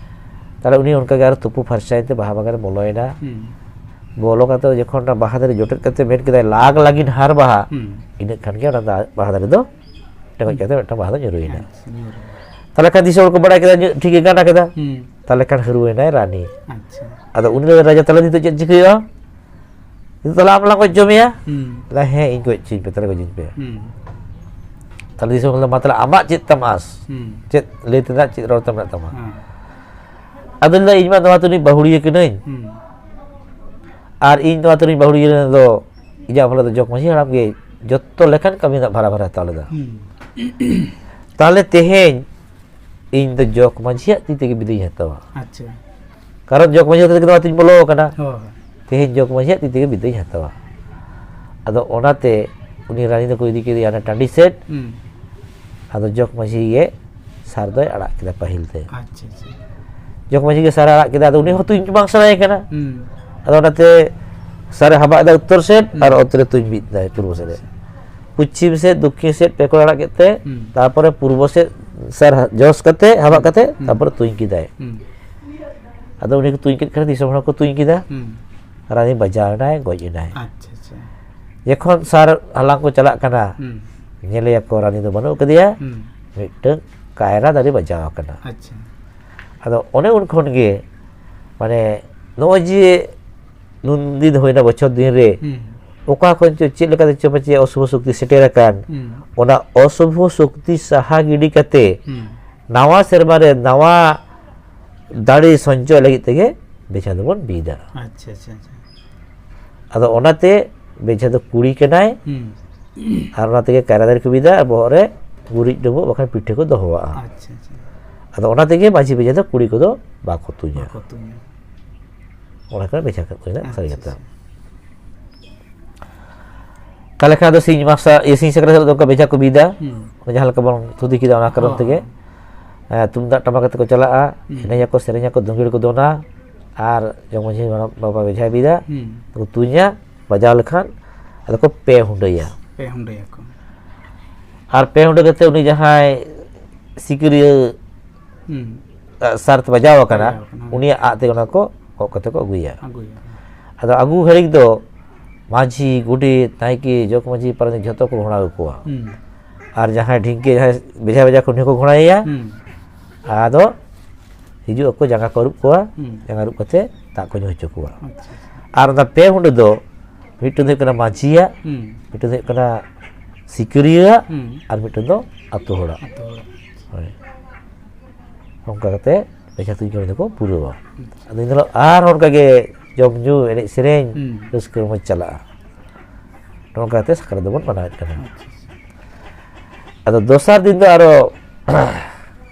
ᱛᱟᱦᱞᱮ ᱩᱱᱤ ᱚᱱᱠᱟ ᱜᱮ ᱟᱨ ᱛᱩᱯᱩ ᱯᱷᱟᱨᱪᱟᱭᱮᱱ ᱛᱮ ᱵᱟᱦᱟ ᱵᱟᱜᱟᱱ ᱨᱮ ᱵᱚᱞᱚᱭᱮᱱᱟ᱾ ᱦᱩᱸ᱾ ᱵᱚᱞᱚ ᱠᱟᱛᱮ ᱡᱚᱠᱷᱚᱱ ᱚᱱᱟ ᱵᱟᱦᱟ ᱫᱟᱨᱮ ᱡᱚᱴᱮᱫ ᱠᱟᱛᱮ ᱢᱮᱱ ᱠᱮᱫᱟᱭ, "ᱞᱟᱜᱽ ᱞᱟᱹᱜᱤᱫ ᱦᱟᱨ ᱵᱟᱦᱟ", ᱦᱩᱸ᱾ ᱤᱱᱟᱹᱜ ᱠᱷᱟᱱ ᱜᱮ ᱚᱱᱟ ᱫᱟ-, ᱵᱟᱦᱟ ᱫᱟᱨᱮ ᱫᱚ ᱴᱮᱸᱜᱚᱡ ᱠᱟᱛᱮ ᱢᱤᱫᱴᱟᱝ ᱵᱟᱦᱟ ᱫᱚ ᱧᱩᱨᱩᱭᱮᱱᱟ᱾ ᱟᱪᱪᱷᱟ, ᱧᱩᱨᱩᱭᱮᱱᱟ᱾ ᱛᱟᱦᱞᱮ ᱠᱷᱟᱱ ᱫᱤᱥᱚᱢ ᱦᱚᱲ ᱠᱚ ᱵᱟᱲᱟᱭ ᱠᱮᱫᱟ, ᱧᱩ-, ᱴᱷᱤᱠ ᱜᱮ ᱜᱟᱱ ᱠᱮᱫᱟ᱾ ᱦᱩᱸ᱾ ᱛᱟᱦᱞᱮ ᱠᱷᱟᱱ ᱦᱟᱹᱨᱣᱟᱹᱭᱮᱱᱟᱭ ᱨᱟᱱᱤ᱾ ᱟᱪᱪᱷᱟ᱾ ᱟᱫᱚ ᱩᱱᱤ ᱞᱟᱹᱭ, "ᱨᱟᱡᱟ, ᱛᱟᱦᱞᱮ ᱱᱤᱛᱚᱜ ᱪᱮᱫ ᱪᱤᱠᱟᱹᱭᱟ? ᱱᱤᱛᱚᱜ ᱛᱟᱦᱞᱮ ᱟᱢ ᱞᱟᱝ ᱜᱚᱡ ᱦᱚᱪᱚ ᱢᱮᱭᱟ?" ᱦᱩᱸ᱾ ᱞᱟᱹᱭ, "ᱦᱮᱸ, ᱤᱧ ᱜᱚᱡ ᱦᱚᱪᱚᱧ ᱯᱮ, ᱛᱟᱦᱞᱮ ᱜᱚᱡᱤᱧ ᱯᱮ᱾" ᱦᱩᱸ᱾ ᱛᱟᱦᱞᱮ ᱫᱤᱥᱚᱢ ᱦᱚᱲ ᱞᱟᱹᱭ, "ᱢᱟ ᱛᱟᱦᱞᱮ ᱟᱢᱟᱜ ᱪᱮᱫ ᱛᱟᱢ ᱟᱥ? ᱦᱩᱸ᱾ ᱪᱮᱫ ᱞᱟᱹᱭ ᱛᱮᱱᱟᱜ, ᱪᱮᱫ ᱨᱚᱲ ᱛᱮᱢ ᱢᱮᱱᱟᱜ ᱛᱟᱢᱟ?" ᱦᱮᱸ᱾ ᱟᱫᱚᱧ ᱞᱟᱹᱭᱟ, "ᱤᱧ ᱢᱟ ᱱᱚᱣᱟ ᱛᱩᱞᱩᱡ ᱵᱟᱹᱦᱩᱲᱤᱭᱟᱹ ᱠᱟᱹᱱᱟᱹᱧ᱾ ᱦᱩᱸ᱾ ᱟᱨ ᱤᱧ ᱱᱚᱣᱟ ᱛᱩᱞᱩᱡ ᱵᱟᱹᱦᱩᱲᱤᱭᱟᱹ ᱨᱮᱱ ᱫᱚ ᱤᱧᱟᱹᱜ ᱦᱚᱯᱚᱱ ᱫᱚ ᱡᱚᱜᱽ ᱢᱟᱹᱡᱷᱤ ᱦᱟᱲᱟᱢ ᱜᱮ ᱡᱚᱛᱚ ᱞᱮᱠᱟᱱ ᱠᱟᱹᱢᱤ ᱨᱮᱱᱟᱜ ᱵᱷᱟᱨᱟ ᱵᱷᱟᱨᱟ ᱦᱟᱛᱟᱣ ᱞᱮᱫᱟ᱾ ᱦᱩᱸ᱾ ᱛᱟᱦᱞᱮ ᱛᱮᱦᱮᱧ ᱤᱧ ᱫᱚ ᱡᱚᱜᱽ ᱢᱟᱹᱡᱷᱤᱭᱟᱜ ᱛᱤ ᱛᱮᱜᱮ ᱵᱤᱫᱟᱹᱭ ᱦᱟᱛᱟᱣᱟ᱾ ᱟᱪᱪᱷᱟ᱾ ᱠᱟᱨᱚᱱ ᱡᱚᱜᱽ ᱢᱟᱹᱡᱷᱤ ᱦᱚᱛᱮ ᱛᱮᱜᱮ ᱱᱚᱣᱟ ᱛᱤᱧ ᱵᱚᱞᱚ ᱟᱠᱟᱱᱟ᱾ ᱦᱳᱭ᱾ ᱛᱮᱦᱮᱧ ᱡᱚᱜᱽ ᱢᱟᱹᱡᱷᱤᱭᱟᱜ ᱛᱤ ᱛᱮᱜᱮ ᱵᱤᱫᱟᱹᱭ ᱦᱟᱛᱟᱣᱟ᱾" ᱟᱫᱚ ᱚᱱᱟᱛᱮ ᱩᱱᱤ ᱨᱟᱱᱤ ᱫᱚᱠᱚ ᱤᱫᱤ ᱠᱮᱫᱮᱭᱟ ᱚᱱᱟ ᱴᱟᱺᱰᱤ ᱥᱮᱫ᱾ ᱦᱩᱸ᱾ ᱟᱫᱚ ᱡᱚᱜᱽ ᱢᱟᱹᱡᱷᱤ ᱜᱮ ᱥᱟᱨ ᱫᱚᱭ ᱟᱲᱟᱜ ᱠᱮᱫᱟ ᱯᱟᱹᱦᱤᱞ ᱛᱮ᱾ ᱟᱪᱪᱷᱟ, ᱟᱪᱪᱷᱟ᱾ ᱡᱚᱜᱽ ᱢᱟᱹᱡᱷᱤ ᱜᱮ ᱥᱟᱨ ᱮ ᱟᱲᱟᱜ ᱠᱮᱫᱟ, ᱟᱫᱚ ᱩᱱᱤ ᱦᱚᱸ ᱛᱩᱧ ᱵᱟᱝ ᱥᱟᱱᱟᱭᱮ ᱠᱟᱱᱟ᱾ ᱦᱩᱸ᱾ ᱟᱫᱚ ᱚᱱᱟᱛᱮ ᱥᱟᱨᱮ ᱦᱟᱵᱟᱜ ᱮᱫᱟ ᱩᱛᱛᱚᱨ ᱥᱮᱫ, ᱦᱩᱸ᱾ ᱟᱨ ᱚᱛᱨᱮ ᱛᱩᱧ ᱵᱤᱫ ᱮᱫᱟᱭ ᱯᱩᱨᱵᱚ ᱥᱮᱫ ᱨᱮ᱾ ᱯᱚᱪᱷᱤᱢ ᱥᱮᱫ, ᱫᱚᱠᱠᱷᱤᱱ ᱥᱮᱫ ᱯᱮ ᱠᱚᱬ ᱟᱲᱟᱜ ᱠᱮᱫ ᱛᱮ, ᱦᱩᱸ᱾ ᱛᱟᱨᱯᱚᱨᱮ ᱯᱩᱨᱵᱚ ᱥᱮᱫ ᱥᱟᱨ ᱡᱚᱥ ᱠᱟᱛᱮ, ᱦᱟᱵᱟᱜ ᱠᱟᱛᱮ, ᱦᱩᱸ᱾ ᱛᱟᱨᱯᱚᱨᱮ ᱛᱩᱧ ᱠᱮᱫᱟᱭ᱾ ᱦᱩᱸ᱾ ᱟᱫᱚ ᱩᱱᱤ ᱠᱚ ᱛᱩᱧ ᱠᱮᱫ ᱠᱷᱟᱱ ᱫᱤᱥᱚᱢ ᱦᱚᱲ ᱠᱚ ᱛᱩᱧ ᱠᱮᱫᱟ᱾ ᱦᱩᱸ᱾ ᱨᱟᱱᱤ ᱵᱟᱡᱟᱣ ᱮᱱᱟᱭ, ᱜᱚᱡ ᱮᱱᱟᱭ᱾ ᱟᱪᱪᱷᱟ, ᱟᱪᱪᱷᱟ᱾ ᱡᱚᱠᱷᱚᱱ ᱥᱟᱨ ᱦᱟᱞᱟᱝ ᱠᱚ ᱪᱟᱞᱟᱜ ᱠᱟᱱᱟ, ᱦᱩᱸ᱾ ᱧᱮᱞᱮᱭᱟᱠᱚ ᱨᱟᱱᱤ ᱫᱚ ᱵᱟᱹᱱᱩᱜ ᱟᱠᱟᱫᱮᱭᱟ, ᱦᱩᱸ᱾ ᱢᱤᱫᱴᱟᱝ ᱠᱟᱭᱨᱟ ᱫᱟᱨᱮ ᱵᱟᱡᱟᱣ ᱟᱠᱟᱱᱟ᱾ ᱟᱪᱪᱷᱟ᱾ ᱟᱫᱚ ᱚᱱᱮ ᱩᱱ ᱠᱷᱚᱱ ᱜᱮ, ᱢᱟᱱᱮ, ᱱᱚᱜᱼᱚᱭ ᱡᱮ ᱱᱩᱱ ᱫᱤᱱ ᱦᱩᱭᱱᱟ ᱵᱚᱪᱷᱚᱨ ᱫᱤᱱ ᱨᱮ, ᱦᱩᱸ᱾ ᱚᱠᱟ ᱠᱷᱚᱱ ᱪᱚ ᱪᱮᱫ ᱞᱮᱠᱟᱛᱮ ᱪᱚ ᱯᱟᱪᱮ ᱚᱥᱩᱵᱷ ᱥᱚᱠᱛᱤ ᱥᱮᱴᱮᱨ ᱟᱠᱟᱱ, ᱦᱩᱸ᱾ ᱚᱱᱟ ᱚᱥᱩᱵᱷ ᱥᱚᱠᱛᱤ ᱥᱟᱦᱟ ᱜᱤᱰᱤ ᱠᱟᱛᱮ, ᱦᱩᱸ᱾ ᱱᱟᱣᱟ ᱥᱮᱨᱢᱟ ᱨᱮ ᱱᱟᱣᱟ ᱫᱟᱲᱮ ᱥᱚᱧᱪᱚᱭ ᱞᱟᱹᱜᱤᱫ ᱛᱮᱜᱮ ᱵᱮᱡᱷᱟ ᱫᱚᱵᱚᱱ ᱵᱤᱫᱟ᱾ ᱟᱪᱪᱷᱟ, ᱟᱪᱪᱷᱟ, ᱟᱪᱪᱷᱟ᱾ ᱟᱫᱚ ᱚᱱᱟᱛᱮ ᱵᱮᱡᱷᱟ ᱫᱚ ᱠᱩᱲᱤ ᱠᱟᱱᱟᱭ, ᱦᱩᱸ᱾ ᱟᱨ ᱚᱱᱟ ᱛᱮᱜᱮ ᱠᱟᱭᱨᱟ ᱫᱟᱨᱮ ᱠᱚ ᱵᱤᱫᱟ, ᱟᱨ ᱵᱚᱦᱚᱜ ᱨᱮ ᱜᱩᱨᱤᱡ ᱰᱩᱸᱵᱩᱜ ᱵᱟᱠᱷᱟᱱ ᱯᱤᱴᱷᱟᱹ ᱠᱚ ᱫᱚᱦᱚᱣᱟᱜᱼᱟ᱾ ᱟᱪᱪᱷᱟ, ᱟᱪᱪᱷᱟ᱾ ᱟᱫᱚ ᱚᱱᱟ ᱛᱮᱜᱮ ᱢᱟᱹᱡᱷᱤ ᱵᱮᱡᱷᱟ ᱫᱚ ᱠᱩᱲᱤ ᱠᱚᱫᱚ ᱵᱟᱠᱚ ᱛᱩᱧᱟ᱾ ᱵᱟᱠᱚ ᱛᱩᱧᱟ᱾ ᱚᱱᱟ ᱠᱟᱱᱟ ᱵᱮᱡᱷᱟ ᱠᱟᱛᱷᱟ, ᱥᱟᱹᱨᱤ ᱟᱪᱪᱷᱟ, ᱠᱟᱛᱷᱟ᱾ ᱟᱪᱪᱷᱟ᱾ ᱛᱟᱦᱞᱮ ᱠᱷᱟᱱ ᱫᱚ ᱥᱤᱧ ᱢᱟᱨᱥᱟᱞ, ᱤᱭᱟᱹ, ᱥᱤᱧ ᱥᱟᱠᱨᱟᱛ ᱦᱤᱞᱳᱜ ᱫᱚ ᱚᱱᱠᱟ ᱵᱮᱡᱷᱟ ᱠᱚ ᱵᱤᱫᱟ᱾ ᱦᱩᱸ᱾ ᱚᱱᱟ ᱡᱟᱦᱟᱸ ᱞᱮᱠᱟ ᱵᱚᱱ ᱛᱷᱩᱛᱤ ᱠᱮᱫᱟ, ᱚᱱᱟ ᱠᱟᱨᱚᱱ ᱦᱚᱸ᱾ ᱛᱮᱜᱮ, ᱮᱸ, ᱛᱩᱢᱫᱟᱜ ᱴᱟᱢᱟᱠ ᱟᱛᱮ ᱠᱚ ᱪᱟᱞᱟᱜᱼᱟ, ᱦᱩᱸ᱾ ᱮᱱᱮᱡ ᱟᱠᱚ, ᱥᱮᱨᱮᱧ ᱟᱠᱚ, ᱫᱩᱸᱜᱮᱲ ᱠᱚ ᱫᱚᱱᱟ, ᱟᱨ ᱡᱚᱜᱽ ᱢᱟᱹᱡᱷᱤ ᱦᱟᱲᱟᱢ ᱵᱟᱵᱟ ᱵᱮᱡᱷᱟᱭ ᱵᱤᱫᱟ, ᱦᱩᱸ᱾ ᱠᱚ ᱛᱩᱧᱟ, ᱵᱟᱡᱟᱣ ᱞᱮᱠᱷᱟᱱ ᱟᱫᱚ ᱠᱚ ᱯᱮ ᱦᱩᱸᱰᱟᱹᱭᱟ᱾ ᱯᱮ ᱦᱩᱸᱰᱟᱹᱭᱟᱠᱚ᱾ ᱟᱨ ᱯᱮ ᱦᱩᱸᱰᱟᱹ ᱠᱟᱛᱮ ᱩᱱᱤ ᱡᱟᱦᱟᱸᱭ ᱥᱤᱠᱟᱹᱨᱤᱭᱟᱹ ᱦᱩᱸ᱾ ᱟᱜ ᱥᱟᱨ ᱛᱮ ᱵᱟᱡᱟᱣ ᱟᱠᱟᱱᱟ, ᱵᱟᱡᱟᱣ ᱟᱠᱟᱱᱟ, ᱦᱳᱭ᱾ ᱩᱱᱤᱭᱟᱜ ᱟᱜ ᱛᱮ ᱚᱱᱟ ᱠᱚ ᱜᱚᱜ ᱠᱟᱛᱮ ᱠᱚ ᱟᱹᱜᱩᱭᱟ᱾ ᱟᱹᱜᱩᱭᱟ᱾ ᱟᱫᱚ ᱟᱹᱜᱩ ᱜᱷᱟᱹᱲᱤᱡ ᱫᱚ ᱢᱟᱹᱡᱷᱤ, ᱜᱚᱰᱮᱛ, ᱱᱟᱭᱠᱮ, ᱡᱚᱜᱽ ᱢᱟᱹᱡᱷᱤ, ᱯᱟᱨᱟᱱᱤᱠ ᱡᱷᱚᱛᱚ ᱠᱚ ᱜᱷᱚᱲᱟ ᱠᱚᱣᱟ᱾ ᱦᱩᱸ᱾ ᱟᱨ ᱡᱟᱦᱟᱸᱭ ᱰᱷᱤᱝᱠᱤ, ᱡᱟᱦᱟᱸᱭ ᱵᱮᱡᱷᱟ ᱵᱮᱡᱷᱟ ᱠᱚ, ᱩᱱᱤ ᱦᱚᱸᱠᱚ ᱜᱷᱚᱲᱟᱭᱮᱭᱟ᱾ ᱦᱩᱸ᱾ ᱟᱫᱚ ᱦᱤᱡᱩᱜ ᱟᱠᱚ, ᱡᱟᱸᱜᱟ ᱠᱚ ᱟᱹᱨᱩᱵ ᱠᱚᱣᱟ, ᱦᱩᱸ᱾ ᱡᱟᱸᱜᱟ ᱟᱹᱨᱩᱵ ᱠᱟᱛᱮ ᱫᱟᱜ ᱠᱚ ᱧᱩ ᱦᱚᱪᱚ ᱠᱚᱣᱟ᱾ ᱟᱪᱪᱷᱟ, ᱟᱪᱪᱷᱟ᱾ ᱟᱨ ᱚᱱᱟ ᱯᱮ ᱦᱩᱸᱰᱟᱹ ᱫᱚ ᱢᱤᱫᱴᱮᱱ ᱫᱚ ᱦᱩᱭᱩᱜ ᱠᱟᱱᱟ ᱢᱟᱹᱡᱷᱤᱭᱟᱜ, ᱦᱩᱸ᱾ ᱢᱤᱫᱴᱮᱱ ᱫᱚ ᱦᱩᱭᱩᱜ ᱠᱟᱱᱟ ᱥᱤᱠᱟᱹᱨᱤᱭᱟᱹᱣᱟᱜ, ᱦᱩᱸ᱾ ᱟᱨ ᱢᱤᱫᱴᱮᱱ ᱫᱚ ᱟᱹᱛᱩ ᱦᱚᱲᱟᱜ᱾ ᱟᱹᱛᱩ ᱦᱚᱲᱟᱜ᱾ ᱦᱳᱭ᱾ ᱚᱱᱠᱟ ᱠᱟᱛᱮ ᱵᱮᱡᱷᱟ ᱛᱩᱧ ᱠᱟᱹᱢᱤ ᱫᱚᱠᱚ ᱯᱩᱨᱟᱹᱣᱟ᱾ ᱟᱪᱪᱷᱟ᱾ ᱟᱫᱚ ᱤᱱ ᱦᱤᱞᱳᱜ ᱟᱨᱦᱚᱸ ᱚᱱᱠᱟ ᱜᱮ ᱡᱚᱢ ᱧᱩ, ᱮᱱᱮᱡ ᱥᱮᱨᱮᱧ, ᱦᱩᱸ᱾ ᱨᱟᱹᱥᱠᱟᱹ ᱨᱚᱢᱚᱡᱽ ᱪᱟᱞᱟᱜᱼᱟ᱾ ᱱᱚᱝᱠᱟ ᱠᱟᱛᱮ ᱥᱟᱠᱨᱟᱛ ᱫᱚᱵᱚᱱ ᱢᱟᱱᱟᱣᱮᱫ ᱠᱟᱱᱟ᱾ ᱟᱪᱪᱷᱟ, ᱟᱪᱪᱷᱟ᱾ ᱟᱫᱚ ᱫᱚᱥᱟᱨ ᱫᱤᱱ ᱫᱚ ᱟᱨᱚ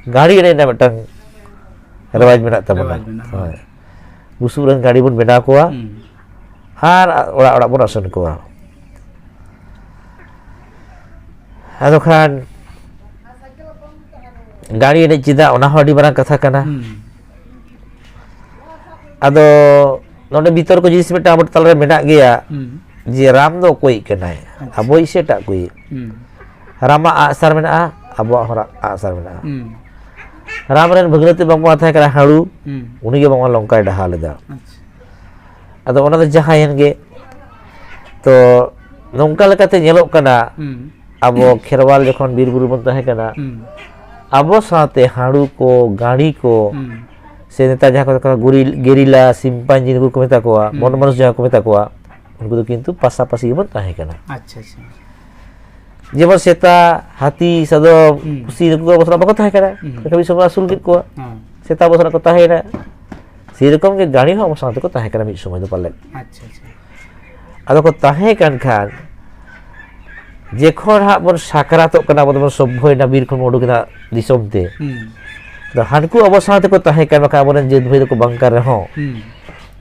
ᱜᱟᱹᱲᱤ ᱮᱱᱮᱡ ᱨᱮᱱᱟᱜ ᱢᱤᱫᱴᱟᱝ ᱨᱮᱣᱟᱡᱽ ᱢᱮᱱᱟᱜ ᱛᱟᱵᱚᱱᱟ᱾ ᱨᱮᱣᱟᱡᱽ ᱢᱮᱱᱟᱜᱼᱟ᱾ ᱦᱳᱭ᱾ ᱵᱩᱥᱩᱵ ᱨᱮᱱ ᱜᱟᱹᱲᱤ ᱵᱚᱱ ᱵᱮᱱᱟᱣ ᱠᱚᱣᱟ, ᱦᱩᱸ᱾ ᱟᱨ ᱚᱲᱟᱜ ᱚᱲᱟᱜ ᱵᱚᱱ ᱟᱥᱮᱱ ᱠᱚᱣᱟ᱾ ᱟᱫᱚ ᱠᱷᱟᱱ ᱜᱟᱹᱲᱤ ᱮᱱᱮᱡ ᱪᱮᱫᱟᱜ, ᱚᱱᱟ ᱦᱚᱸ ᱟᱹᱰᱤ ᱢᱟᱨᱟᱝ ᱠᱟᱛᱷᱟ ᱠᱟᱱᱟ᱾ ᱦᱩᱸ᱾ ᱟᱫᱚ ᱱᱚᱰᱮ ᱵᱤᱛᱚᱨᱠᱚ ᱡᱤᱱᱤᱥ ᱢᱤᱫᱴᱟᱝ ᱟᱵᱚ ᱛᱟᱞᱟᱨᱮ ᱢᱮᱱᱟᱜ ᱜᱮᱭᱟ, ᱦᱩᱸ᱾ ᱡᱮ ᱨᱟᱢ ᱫᱚ ᱚᱠᱚᱭᱤᱡ ᱠᱟᱱᱟᱭ? ᱟᱪᱪᱷᱟ᱾ ᱟᱵᱚᱭᱤᱡ ᱥᱮ ᱮᱴᱟᱜ ᱠᱚᱭᱤᱡ? ᱦᱩᱸ᱾ ᱨᱟᱢᱟᱜ ᱟᱜᱼᱥᱟᱨ ᱢᱮᱱᱟᱜᱼᱟ, ᱟᱵᱚᱣᱟᱜ ᱦᱚᱸ ᱨᱟ-, ᱟᱜᱼᱥᱟᱨ ᱢᱮᱱᱟᱜᱼᱟ᱾ ᱦᱩᱸ᱾ ᱨᱟᱢ ᱨᱮᱱ ᱵᱷᱟᱹᱜᱽᱱᱟᱹᱛᱤ ᱵᱟᱝᱢᱟ ᱛᱟᱦᱮᱸ ᱠᱟᱱᱟ ᱦᱟᱹᱲᱩ, ᱦᱩᱸ᱾ ᱩᱱᱤᱜᱮ ᱵᱟᱝᱢᱟ ᱞᱚᱝᱠᱟᱭ ᱰᱟᱦᱟᱞ ᱞᱮᱫᱟ᱾ ᱟᱪᱪᱷᱟ᱾ ᱟᱫᱚ ᱚᱱᱟ ᱫᱚ ᱡᱟᱦᱟᱸᱭᱮᱱ ᱜᱮ, ᱛᱚ ᱱᱚᱝᱠᱟ ᱞᱮᱠᱟᱛᱮ ᱧᱮᱞᱚᱜ ᱠᱟᱱᱟ, ᱦᱩᱸ᱾ ᱟᱵᱚ ᱠᱷᱮᱨᱣᱟᱞ ᱡᱚᱠᱷᱚᱱ ᱵᱤᱨ ᱵᱩᱨᱩ ᱵᱚᱱ ᱛᱟᱦᱮᱸ ᱠᱟᱱᱟ, ᱦᱩᱸ᱾ ᱟᱵᱚ ᱥᱟᱶᱛᱮ ᱦᱟᱹᱲᱩ ᱠᱚ, ᱜᱟᱹᱲᱤ ᱠᱚ, ᱦᱩᱸ᱾ ᱥᱮ ᱱᱮᱛᱟᱨ ᱡᱟᱦᱟᱸ ᱠᱚ ᱢᱮᱛᱟ ᱠᱚᱣᱟ ᱜᱩᱨᱤᱞ-, ᱜᱮᱨᱤᱞᱟ, ᱥᱤᱢᱯᱟᱧᱡᱤ ᱱᱩᱠᱩ ᱠᱚ ᱢᱮᱛᱟ ᱠᱚᱣᱟ, ᱦᱩᱸ᱾ ᱵᱚᱱ ᱢᱟᱱᱩᱥ ᱡᱟᱦᱟᱸ ᱠᱚ ᱢᱮᱛᱟ ᱠᱚᱣᱟ, ᱩᱱᱠᱩ ᱫᱚ ᱠᱤᱱᱛᱩ ᱯᱟᱥᱟᱯᱟᱥᱤ ᱜᱮᱵᱚᱱ ᱛᱟᱦᱮᱸ ᱠᱟᱱᱟ᱾ ᱟᱪᱪᱷᱟ, ᱟᱪᱪᱷᱟ᱾ ᱡᱮᱢᱚᱱ ᱥᱮᱛᱟ, ᱦᱟᱹᱛᱤ, ᱥᱟᱫᱚᱢ, ᱦᱩᱸ᱾ ᱯᱩᱥᱤ ᱱᱩᱠᱩ ᱫᱚ ᱟᱵᱚ ᱥᱟᱞᱟᱜ ᱵᱟᱠᱚ ᱛᱟᱦᱮᱸ ᱠᱟᱱᱟ᱾ ᱦᱩᱸ᱾ ᱢᱮᱱᱠᱷᱟᱱ ᱢᱤᱫ ᱥᱚᱢᱚᱭ ᱟᱹᱥᱩᱞ ᱠᱮᱫ ᱠᱚᱣᱟ᱾ ᱦᱮᱸ᱾ ᱥᱮᱛᱟ ᱟᱵᱚ ᱥᱟᱞᱟᱜ ᱠᱚ ᱛᱟᱦᱮᱸᱭᱮᱱᱟ᱾ ᱥᱮᱨᱚᱠᱚᱢ ᱜᱮ ᱜᱟᱹᱲᱤ ᱦᱚᱸ ᱟᱵᱚ ᱥᱟᱶ ᱛᱮᱠᱚ ᱛᱟᱦᱮᱸ ᱠᱟᱱᱟ ᱢᱤᱫ ᱥᱚᱢᱚᱭ ᱫᱚ ᱯᱟᱞᱮᱫ᱾ ᱟᱪᱪᱷᱟ, ᱟᱪᱪᱷᱟ᱾ ᱟᱫᱚ ᱠᱚ ᱛᱟᱦᱮᱸ ᱠᱟᱱ ᱠᱷᱟᱱ, ᱡᱮᱠᱷᱚᱱ ᱦᱟᱸᱜ ᱵᱚᱱ ᱥᱟᱠᱨᱟᱛᱚᱜ ᱠᱟᱱᱟ, ᱟᱵᱚ ᱫᱚᱵᱚᱱ ᱥᱚᱵᱵᱷᱚᱭᱮᱱᱟ, ᱵᱤᱨ ᱠᱷᱚᱱ ᱵᱚᱱ ᱩᱰᱩᱠᱮᱱᱟ ᱫᱤᱥᱚᱢ ᱛᱮ᱾ ᱦᱩᱸ᱾ ᱟᱫᱚ ᱦᱟᱱᱠᱩ ᱟᱵᱚ ᱥᱟᱶ ᱛᱮᱠᱚ ᱛᱟᱦᱮᱸ ᱠᱟᱱ, ᱵᱟᱠᱷᱟᱱ ᱟᱵᱚᱨᱮᱱ ᱡᱟᱹᱛ ᱵᱷᱟᱹᱭ ᱫᱚᱠᱚ ᱵᱟᱝ ᱠᱟᱱ ᱨᱮᱦᱚᱸ, ᱦᱩᱸ᱾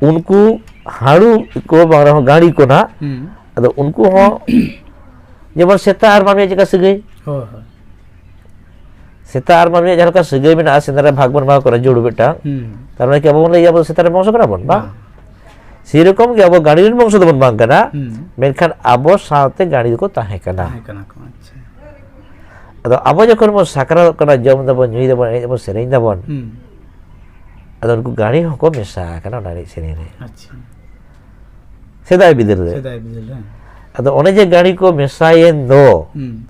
ᱩᱱᱠᱩ ᱦᱟᱹᱲᱩ ᱠᱚ ᱵᱟᱝ ᱨᱮᱦᱚᱸ ᱜᱟᱹᱲᱤ ᱠᱚ ᱱᱟᱦᱟᱜ, ᱦᱩᱸ᱾ ᱟᱫᱚ ᱩᱱᱠᱩ ᱦᱚᱸ ᱡᱮᱢᱚᱱ ᱥᱮᱛᱟ ᱟᱨ ᱢᱟᱹᱱᱢᱤᱭᱟᱜ ᱪᱮᱫᱠᱟ ᱥᱟᱹᱜᱟᱹᱭ? ᱦᱳᱭ, ᱦᱳᱭ᱾ ᱥᱮᱛᱟ ᱟᱨ ᱢᱟᱹᱱᱢᱤᱭᱟᱜ ᱡᱟᱦᱟᱸ ᱞᱮᱠᱟ ᱥᱟᱹᱜᱟᱹᱭ ᱢᱮᱱᱟᱜᱼᱟ, ᱥᱮᱸᱫᱽᱨᱟ ᱨᱮ ᱵᱷᱟᱜᱽ ᱵᱚᱱ ᱮᱢᱟ ᱠᱚ ᱠᱟᱱᱟ, ᱡᱩᱲᱩ ᱢᱤᱫᱴᱟᱝ᱾ ᱦᱩᱸ᱾ ᱛᱟᱨ ᱢᱟᱱᱮ ᱠᱤ ᱟᱵᱚ ᱵᱚᱱ ᱞᱟᱹᱭᱟ ᱟᱵᱚ ᱥᱮᱛᱟ ᱨᱮᱱ ᱵᱚᱝᱥᱚ ᱠᱟᱱᱟ ᱵᱚᱱ? ᱵᱟᱝ᱾ ᱵᱟᱝ᱾ ᱥᱮᱨᱚᱠᱚᱢ ᱜᱮ ᱟᱵᱚ ᱜᱟᱹᱲᱤ ᱨᱮᱱ ᱵᱚᱝᱥᱚ ᱫᱚᱵᱚᱱ ᱵᱟᱝ ᱠᱟᱱᱟ, ᱦᱩᱸ᱾ ᱢᱮᱱᱠᱷᱟᱱ ᱟᱵᱚ ᱥᱟᱶᱛᱮ ᱜᱟᱹᱲᱤ ᱫᱚᱠᱚ ᱛᱟᱦᱮᱸ ᱠᱟᱱᱟ᱾ ᱛᱟᱦᱮᱸ ᱠᱟᱱᱟ ᱠᱚ, ᱟᱪᱪᱷᱟ᱾ ᱟᱫᱚ ᱟᱵᱚ ᱡᱚᱠᱷᱚᱱ ᱵᱚᱱ ᱥᱟᱠᱨᱟᱛᱚᱜ ᱠᱟᱱᱟ, ᱡᱚᱢ ᱫᱟᱵᱚᱱ, ᱧᱩᱭ ᱫᱟᱵᱚᱱ, ᱮᱱᱮᱡ ᱫᱟᱵᱚᱱ, ᱥᱮᱨᱮᱧ ᱫᱟᱵᱚᱱ, ᱦᱩᱸ᱾ ᱟᱫᱚ ᱩᱱᱠᱩ ᱜᱟᱹᱲᱤ ᱦᱚᱸᱠᱚ ᱢᱮᱥᱟ ᱟᱠᱟᱱᱟ ᱚᱱᱟ ᱮᱱᱮᱡ ᱥᱮᱨᱮᱧ ᱨᱮ᱾ ᱟᱪᱪᱷᱟ᱾ ᱥᱮᱫᱟᱭ ᱵᱤᱫᱟᱹᱞ ᱨᱮ᱾ ᱥᱮᱫᱟᱭ ᱵᱤᱫᱟᱹᱞ ᱨᱮ᱾ ᱟᱫᱚ ᱚᱱᱮ ᱡᱮ ᱜᱟᱹᱲᱤ ᱠᱚ ᱢᱮᱥᱟᱭᱮᱱ ᱫᱚ, ᱦᱩᱸ᱾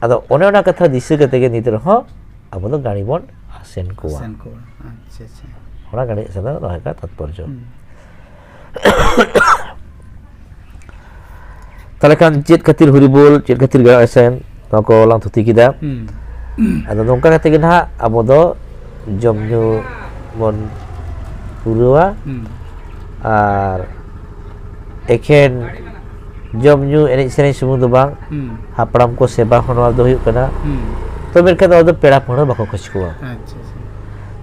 ᱟᱫᱚ ᱚᱱᱮ ᱚᱱᱟ ᱠᱟᱛᱷᱟ ᱫᱤᱥᱟᱹ ᱠᱟᱛᱮ ᱜᱮ ᱱᱤᱛ ᱨᱮᱦᱚᱸ ᱟᱵᱚ ᱫᱚ ᱜᱟᱹᱲᱤ ᱵᱚᱱ ᱟᱥᱮᱱ ᱠᱚᱣᱟ᱾ ᱟᱥᱮᱱ ᱠᱚᱣᱟ᱾ ᱟᱪᱪᱷᱟ, ᱟᱪᱪᱷᱟ᱾ ᱚᱱᱟ ᱜᱟᱹᱲᱤ ᱟᱥᱮᱱ ᱫᱚ ᱱᱚᱣᱟ ᱠᱟᱱᱟ ᱛᱟᱛᱯᱚᱨᱡᱚ᱾ ᱦᱩᱸ᱾ ᱛᱟᱦᱚᱞᱮ ᱠᱷᱟᱱ ᱪᱮᱫ ᱠᱷᱟᱹᱛᱤᱨ ᱦᱩᱨᱤᱵᱳᱞ, ᱪᱮᱫ ᱠᱷᱟᱹᱛᱤᱨ ᱜᱟᱹᱲᱤ ᱟᱥᱮᱱ, ᱱᱚᱣᱟ ᱠᱚ ᱞᱟᱝ ᱛᱷᱩᱛᱤ ᱠᱮᱫᱟ᱾ ᱦᱩᱸ᱾ ᱟᱫᱚ ᱱᱚᱝᱠᱟ ᱠᱟᱛᱮ ᱜᱮ ᱱᱟᱦᱟᱜ ᱟᱵᱚ ᱫᱚ ᱡᱚᱢ ᱧᱩ ᱵᱚᱱ ᱯᱩᱨᱟᱹᱣᱟ᱾ ᱦᱩᱸ᱾ ᱟᱨ ᱮᱠᱷᱮᱱ ᱡᱚᱢ ᱧᱩ, ᱮᱱᱮᱡ ᱥᱮᱨᱮᱧ ᱥᱩᱢᱩᱝ ᱫᱚ ᱵᱟᱝ, ᱦᱩᱸ᱾ ᱦᱟᱯᱲᱟᱢ ᱠᱚ ᱥᱮᱵᱟ ᱦᱚᱸ ᱱᱚᱣᱟ ᱫᱚ ᱦᱩᱭᱩᱜ ᱠᱟᱱᱟ᱾ ᱦᱩᱸ᱾ ᱛᱚ ᱢᱮᱱᱠᱷᱟᱱ ᱱᱚᱣᱟ ᱫᱚ ᱯᱮᱲᱟ ᱯᱟᱹᱲᱦᱟᱹ ᱵᱟᱠᱚ ᱠᱷᱚᱡᱽ ᱠᱚᱣᱟ᱾ ᱟᱪᱪᱷᱟ, ᱟᱪᱪᱷᱟ᱾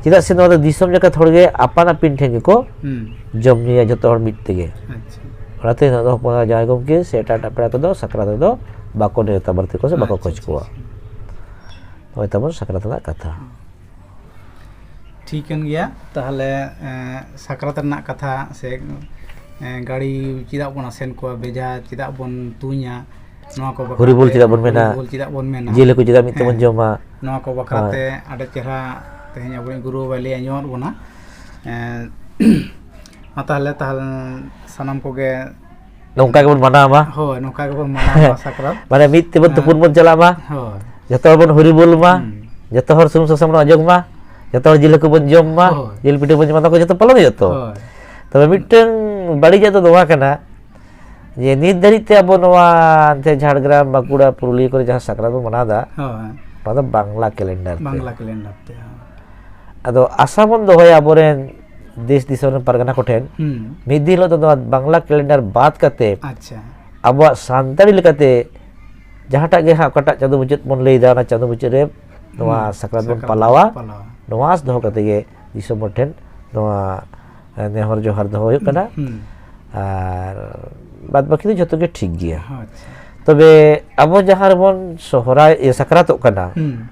ᱪᱮᱫᱟᱜ ᱥᱮ ᱱᱚᱣᱟ ᱫᱚ ᱫᱤᱥᱚᱢ ᱡᱟᱠᱟᱛ ᱦᱚᱲ ᱜᱮ ᱟᱯᱟᱱ ᱟᱯᱤᱱ ᱴᱷᱮᱱ ᱜᱮᱠᱚ ᱦᱩᱸ᱾ ᱡᱚᱢ ᱧᱩᱭᱟ ᱡᱷᱚᱛᱚ ᱦᱚᱲ ᱢᱤᱫ ᱛᱮᱜᱮ᱾ ᱟᱪᱪᱷᱟ᱾ ᱚᱱᱟᱛᱮ ᱱᱚᱣᱟ ᱫᱚ ᱦᱚᱯᱚᱱ ᱮᱨᱟ ᱡᱟᱶᱟᱭ ᱜᱚᱢᱠᱮ ᱥᱮ ᱮᱴᱟᱜ ᱮᱴᱟᱜ ᱯᱮᱲᱟ ᱠᱚᱫᱚ ᱥᱟᱠᱨᱟᱛ ᱨᱮᱫᱚ ᱵᱟᱠᱚ ᱱᱮᱣᱛᱟ ᱵᱟᱨᱛᱮ ᱠᱚᱣᱟ ᱥᱮ ᱵᱟᱠᱚ ᱟᱪᱪᱷᱟ, ᱠᱷᱚᱡᱽ ᱟᱪᱪᱷᱟ, ᱠᱚᱣᱟ᱾ ᱟᱪᱪᱷᱟ᱾ ᱱᱚᱜᱼᱚᱭ ᱛᱟᱵᱚᱱ ᱥᱟᱠᱨᱟᱛ ᱨᱮᱱᱟᱜ ᱠᱟᱛᱷᱟ᱾ ᱦᱩᱸ᱾ ᱴᱷᱤᱠ ᱠᱟᱱ ᱜᱮᱭᱟ᱾ ᱛᱟᱦᱚᱞᱮ ᱮᱸ, ᱥᱟᱠᱨᱟᱛ ᱨᱮᱱᱟᱜ ᱠᱟᱛᱷᱟ ᱥᱮ ᱮᱸ, ᱜᱟᱹᱲᱤ ᱪᱮᱫᱟᱜ ᱵᱚᱱ ᱟᱥᱮᱱ ᱠᱚᱣᱟ, ᱵᱮᱡᱷᱟ ᱪᱮᱫᱟᱜ ᱵᱚᱱ ᱛᱩᱧᱟ, ᱱᱚᱣᱟ ᱠᱚ ᱵᱟᱠᱷᱨᱟ ᱦᱚᱨᱤᱵᱚᱞ ᱛᱮ, ᱪᱮᱫᱟᱜ ᱵᱚᱱ ᱢᱮᱱᱟ? ᱦᱚᱨᱤᱵᱚᱞ ᱪᱮᱫᱟᱜ ᱵᱚᱱ ᱢᱮᱱᱟ? ᱡᱤᱞ ᱦᱟᱹᱠᱩ ᱪᱮᱫᱟᱜ ᱢᱤᱫ ᱛᱮᱵᱚᱱ ᱦᱮᱸ᱾ ᱡᱚᱢᱟ? ᱱᱚᱣᱟ ᱠᱚ ᱵᱟᱠᱷᱨᱟ ᱦᱳᱭ᱾ ᱛᱮ ᱟᱹᱰᱤ ᱪᱮᱦᱨᱟ ᱛᱮᱦᱮᱧ ᱟᱵᱚᱨᱮᱱ ᱜᱩᱨᱩ ᱵᱟᱵᱟᱭ ᱞᱟᱹᱭ ᱟᱸᱡᱚᱢᱟᱫ ᱵᱚᱱᱟ᱾ ᱮᱸ, ᱢᱟ ᱛᱟᱦᱚᱞᱮ, ᱛᱟᱦᱚᱞᱮ ᱥᱟᱱᱟᱢ ᱠᱚᱜᱮ ᱱᱚᱝᱠᱟ ᱜᱮᱵᱚᱱ ᱢᱟᱱᱟᱣ ᱢᱟ᱾ ᱦᱳᱭ, ᱱᱚᱝᱠᱟ ᱜᱮᱵᱚᱱ ᱢᱟᱱᱟᱣ ᱢᱟ ᱥᱟᱠᱨᱟᱛ᱾ ᱢᱟᱱᱮ ᱢᱤᱫ ᱛᱮᱵᱚᱱ ᱦᱮᱸ᱾ ᱛᱩᱯᱩᱱ ᱵᱚᱱ ᱪᱟᱞᱟᱜ ᱢᱟ᱾ ᱦᱳᱭ᱾ ᱡᱚᱛᱚ ᱦᱚᱲ ᱵᱚᱱ ᱦᱩᱨᱤ ᱵᱚᱞ ᱢᱟ᱾ ᱦᱩᱸ᱾ ᱡᱚᱛᱚ ᱦᱚᱲ ᱥᱩᱱᱩᱢ ᱥᱟᱥᱟᱝ ᱵᱚᱱ ᱚᱡᱚᱜ ᱢᱟ᱾ ᱡᱚᱛᱚ ᱦᱚᱲ ᱡᱤᱞ ᱦᱟᱹᱠᱩ ᱵᱚᱱ ᱡᱚᱢ ᱢᱟ᱾ ᱦᱳᱭ᱾ ᱡᱤᱞ ᱯᱤᱴᱷᱟᱹ ᱵᱚᱱ ᱡᱚᱢᱟ, ᱱᱚᱣᱟ ᱠᱚ ᱡᱚᱛᱚ ᱯᱟᱞᱚᱱ ᱦᱩᱭᱩᱜᱼᱟ ᱛᱚ᱾ ᱦᱳᱭ᱾ ᱛᱚᱵᱮ ᱢᱤᱫᱴᱟᱝ ᱵᱟᱹᱲᱤᱡᱟᱜ ᱫᱚ ᱱᱚᱣᱟ ᱠᱟᱱᱟ ᱡᱮ ᱱᱤᱛ ᱫᱷᱟᱹᱨᱤᱡ ᱛᱮ ᱟᱵᱚ ᱱᱚᱣᱟ ᱮᱱᱛᱮ ᱡᱷᱟᱲᱜᱨᱟᱢ, ᱵᱟᱸᱠᱩᱲᱟ, ᱯᱩᱨᱩᱞᱤᱭᱟᱹ ᱠᱚᱨᱮ ᱡᱟᱦᱟᱸ ᱥᱟᱠᱨᱟᱛ ᱵᱚᱱ ᱢᱟᱱᱟᱣ ᱮᱫᱟ, ᱦᱳᱭ᱾ ᱱᱚᱣᱟ ᱫᱚ ᱵᱟᱝᱞᱟ ᱠᱮᱞᱮᱱᱰᱟᱨ ᱛᱮ᱾ ᱵᱟᱝᱞᱟ ᱠᱮᱞᱮᱱᱰᱟᱨ ᱛᱮ, ᱦᱳᱭ᱾ ᱟᱫᱚ ᱟᱥᱟ ᱵᱚᱱ ᱫᱚᱦᱚᱭᱟ ᱟᱵᱚᱨᱮᱱ ᱫᱮᱥ ᱫᱤᱥᱚᱢ ᱨᱮᱱ ᱯᱟᱨᱜᱟᱱᱟ ᱠᱚᱴᱷᱮᱱ, ᱦᱩᱸ᱾ ᱢᱤᱫ ᱫᱤᱱ ᱦᱤᱞᱳᱜ ᱫᱚ ᱱᱚᱣᱟ ᱵᱟᱝᱞᱟ ᱠᱮᱞᱮᱱᱰᱟᱨ ᱵᱟᱫ ᱠᱟᱛᱮ ᱟᱪᱪᱷᱟ᱾ ᱟᱵᱚᱣᱟᱜ ᱥᱟᱱᱛᱟᱲᱤ ᱞᱮᱠᱟᱛᱮ ᱡᱟᱦᱟᱸᱴᱟᱜ ᱜᱮ ᱦᱟᱸᱜ ᱚᱠᱟᱴᱟᱜ ᱪᱟᱸᱫᱳ ᱢᱩᱪᱟᱹᱫ ᱵᱚᱱ ᱞᱟᱹᱭᱫᱟ, ᱚᱱᱟ ᱪᱟᱸᱫᱳ ᱢᱩᱪᱟᱹᱫ ᱨᱮ ᱱᱚᱣᱟ ᱦᱩᱸ᱾ ᱥᱟᱠᱨᱟᱛ ᱵᱚᱱ ᱥᱟᱠᱨᱟᱛ ᱯᱟᱞᱟᱣᱟ᱾ ᱵᱚᱱ ᱯᱟᱞᱟᱣᱟ᱾ ᱱᱚᱣᱟ ᱟᱸᱥ ᱫᱚᱦᱚ ᱠᱟᱛᱮ ᱜᱮ ᱫᱤᱥᱚᱢ ᱦᱚᱲ ᱴᱷᱮᱱ ᱱᱚᱣᱟ, ᱮ, ᱱᱮᱦᱚᱨ ᱡᱚᱦᱟᱨ ᱫᱚᱦᱚ ᱦᱩᱭᱩᱜ ᱠᱟᱱᱟ᱾ ᱦᱩᱸ᱾ ᱟᱨ ᱵᱟᱫ ᱵᱟᱹᱠᱤ ᱫᱚ ᱡᱷᱚᱛᱚ ᱜᱮ ᱴᱷᱤᱠ ᱜᱮᱭᱟ᱾ ᱟᱪᱪᱷᱟ᱾ ᱛᱚᱵᱮ ᱟᱵᱚ ᱡᱟᱦᱟᱸ ᱨᱮᱵᱚᱱ ᱥᱚᱦᱨᱟᱭ, ᱤᱭᱟᱹ, ᱥᱟᱠᱨᱟᱛᱚᱜ ᱠᱟᱱᱟ, ᱦᱩᱸ᱾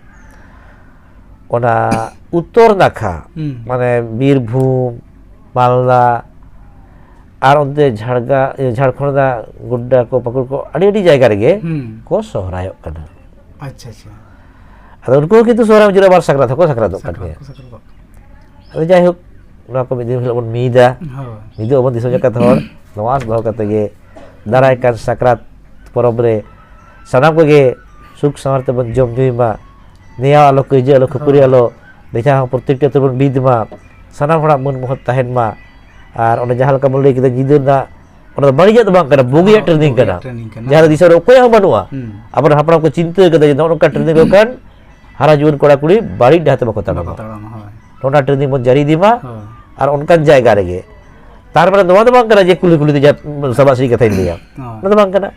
ᱚᱱᱟ ᱩᱛᱛᱚᱨ ᱱᱟᱠᱷᱟ, ᱦᱩᱸ᱾ ᱢᱟᱱᱮ ᱵᱤᱨᱵᱷᱩᱢ, ᱢᱟᱞᱫᱟ, ᱟᱨ ᱚᱱᱛᱮ ᱡᱷᱟᱲᱜᱟ-, ᱤᱭᱟᱹ, ᱡᱷᱟᱲᱠᱷᱚᱸᱰ ᱨᱮᱱᱟᱜ ᱜᱳᱰᱰᱟ ᱠᱚ, ᱯᱟᱹᱠᱩᱲ ᱠᱚ, ᱟᱹᱰᱤ ᱟᱹᱰᱤ ᱡᱟᱭᱜᱟ ᱨᱮᱜᱮ ᱦᱩᱸ᱾ ᱠᱚ ᱥᱚᱦᱨᱟᱭᱚᱜ ᱠᱟᱱᱟ᱾ ᱟᱪᱪᱷᱟ, ᱟᱪᱪᱷᱟ᱾ ᱟᱫᱚ ᱩᱱᱠᱩ ᱦᱚᱸ ᱠᱤᱱᱛᱩ ᱥᱚᱦᱨᱟᱭ ᱢᱩᱪᱟᱹᱫ ᱨᱮ ᱟᱵᱟᱨ ᱥᱟᱠᱨᱟᱛ ᱦᱚᱸᱠᱚ ᱥᱟᱠᱨᱟᱛᱚᱜ ᱠᱟᱱ ᱥᱟᱠᱨᱟᱛ ᱜᱮᱭᱟ᱾ ᱠᱚ ᱥᱟᱠᱨᱟᱛᱚᱜ ᱠᱟᱱᱟ᱾ ᱟᱫᱚ ᱡᱟᱭᱦᱳᱠ, ᱱᱚᱣᱟ ᱠᱚ ᱢᱤᱫ ᱫᱤᱱ ᱦᱤᱞᱳᱜ ᱵᱚᱱ ᱢᱤᱫᱟ᱾ ᱦᱳᱭ᱾ ᱢᱤᱫᱚᱜ ᱟᱵᱚᱱ ᱫᱤᱥᱚᱢ ᱡᱟᱠᱟᱛ ᱦᱚᱲ᱾ ᱱᱚᱣᱟ ᱟᱸᱥ ᱫᱚᱦᱚ ᱠᱟᱛᱮ ᱜᱮ ᱫᱟᱨᱟᱭ ᱠᱟᱱ ᱥᱟᱠᱨᱟᱛ ᱯᱚᱨᱚᱵᱽ ᱨᱮ ᱥᱟᱱᱟᱢ ᱠᱚᱜᱮ ᱥᱩᱠ ᱥᱟᱶᱟᱨ ᱛᱮᱵᱚᱱ ᱡᱚᱢ ᱧᱩᱭ ᱢᱟ᱾ ᱱᱮᱭᱟᱣ ᱟᱞᱚ, ᱠᱟᱹᱭᱡᱟᱹ ᱟᱞᱚ, ᱠᱷᱟᱹᱯᱟᱹᱨᱤ ᱦᱳᱭ᱾ ᱟᱞᱚ, ᱵᱮᱡᱷᱟ ᱦᱚᱸ ᱯᱨᱚᱛᱮᱠᱴᱤ ᱟᱹᱛᱩ ᱨᱮᱵᱚᱱ ᱵᱤᱫ ᱢᱟ᱾ ᱥᱟᱱᱟᱢ ᱦᱚᱲᱟᱜ ᱢᱟᱹᱱ ᱢᱚᱦᱚᱛ ᱛᱟᱦᱮᱱ ᱢᱟ᱾ ᱟᱨ ᱚᱸᱰᱮ ᱡᱟᱦᱟᱸ ᱞᱮᱠᱟ ᱵᱚᱱ ᱞᱟᱹᱭ ᱠᱮᱫᱟ, ᱧᱤᱫᱟᱹ ᱨᱮᱱᱟᱜ, ᱚᱱᱟ ᱫᱚ ᱵᱟᱹᱲᱤᱡᱟᱜ ᱫᱚ ᱵᱟᱝ ᱠᱟᱱᱟ, ᱵᱩᱜᱤᱭᱟᱜ ᱦᱳᱭ, ᱴᱨᱮᱱᱤᱝ ᱵᱩᱜᱤᱭᱟᱜ ᱠᱟᱱᱟ᱾ ᱴᱨᱮᱱᱤᱝ ᱠᱟᱱᱟ᱾ ᱡᱟᱦᱟᱸ ᱫᱚ ᱫᱤᱥᱚᱢ ᱨᱮ ᱚᱠᱚᱭᱟᱜ ᱦᱚᱸ ᱵᱟᱹᱱᱩᱜᱼᱟ᱾ ᱦᱩᱸ᱾ ᱟᱵᱚᱨᱮᱱ ᱦᱟᱯᱲᱟᱢ ᱠᱚ ᱪᱤᱱᱛᱟᱹ ᱠᱟᱫᱟ ᱡᱮ ᱱᱚᱜᱼᱚ ᱱᱚᱝᱠᱟ ᱴᱨᱮᱱᱤᱝ ᱞᱮᱠᱷᱟᱱ ᱦᱟᱨᱟ ᱡᱩᱣᱟᱹᱱ ᱠᱚᱲᱟ ᱠᱩᱲᱤ ᱵᱟᱹᱲᱤᱡ ᱰᱟᱦᱟᱨ ᱛᱮ ᱵᱟᱠᱚ ᱛᱟᱲᱟᱢᱟ᱾ ᱵᱟᱠᱚ ᱛᱟᱲᱟᱢᱟ, ᱦᱳᱭ᱾ ᱱᱚᱣᱟ ᱴᱨᱮᱱᱤᱝ ᱵᱚᱱ ᱡᱟᱹᱨᱤ ᱤᱫᱤ ᱢᱟ᱾ ᱦᱳᱭ᱾ ᱟᱨ ᱚᱱᱠᱟᱱ ᱡᱟᱭᱜᱟ ᱨᱮᱜᱮ, ᱛᱟᱨ ᱢᱟᱱᱮ ᱱᱚᱣᱟ ᱫᱚ ᱵᱟᱝ ᱠᱟᱱᱟ ᱡᱮ ᱠᱩᱞᱦᱤ ᱠᱩᱞᱦᱤ ᱛᱮ ᱡᱟᱦᱟᱸ ᱥᱟᱵᱟᱥᱤ ᱠᱟᱛᱷᱟᱧ ᱞᱟᱹᱭᱟ, ᱦᱳᱭ᱾ ᱚᱱᱟ ᱫᱚ ᱵᱟᱝ ᱠᱟᱱᱟ᱾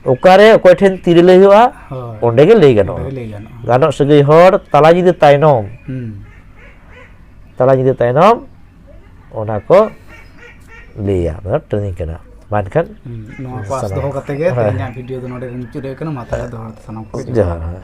ᱚᱠᱟᱨᱮ ᱚᱠᱚᱭ ᱴᱷᱮᱱ ᱛᱤᱨᱮ ᱞᱟᱹᱭ ᱦᱩᱭᱩᱜᱼᱟ, ᱦᱳᱭ᱾ ᱚᱸᱰᱮ ᱜᱮ ᱞᱟᱹᱭ ᱜᱟᱱᱚᱜᱼᱟ᱾ ᱚᱸᱰᱮ ᱜᱮ ᱞᱟᱹᱭ ᱜᱟᱱᱚᱜᱼᱟ᱾ ᱜᱟᱱᱚᱜ ᱥᱟᱹᱜᱟᱹᱭ ᱦᱚᱲ ᱛᱟᱞᱟ ᱧᱤᱫᱟᱹ ᱛᱟᱭᱱᱚᱢ, ᱦᱩᱸ᱾ ᱛᱟᱞᱟ ᱧᱤᱫᱟᱹ ᱛᱟᱭᱱᱚᱢ ᱚᱱᱟ ᱠᱚ ᱞᱟᱹᱭᱟ, ᱚᱱᱟ ᱫᱚ ᱴᱨᱮᱱᱤᱝ ᱠᱟᱱᱟ᱾ ᱢᱟ ᱮᱱᱠᱷᱟᱱ ᱦᱩᱸ, ᱱᱚᱣᱟ ᱠᱚ ᱟᱸᱥ ᱥᱟᱱᱟᱢ ᱫᱚᱦᱚ ᱠᱟᱛᱮ ᱜᱮ ᱦᱳᱭ᱾ ᱛᱮᱦᱮᱧᱟᱜ ᱵᱷᱤᱰᱤᱭᱳ ᱫᱚ ᱱᱚᱰᱮ ᱜᱮ ᱢᱩᱪᱟᱹᱫ ᱦᱩᱭᱩᱜ ᱠᱟᱱᱟ᱾ ᱢᱟ ᱛᱟᱦᱚᱞᱮ ᱫᱚᱦᱲᱟ ᱛᱮ ᱥᱟᱱᱟᱢ ᱠᱚᱜᱮ ᱡᱚᱦᱟᱨ᱾ ᱡᱚᱦᱟᱨ, ᱦᱳᱭ᱾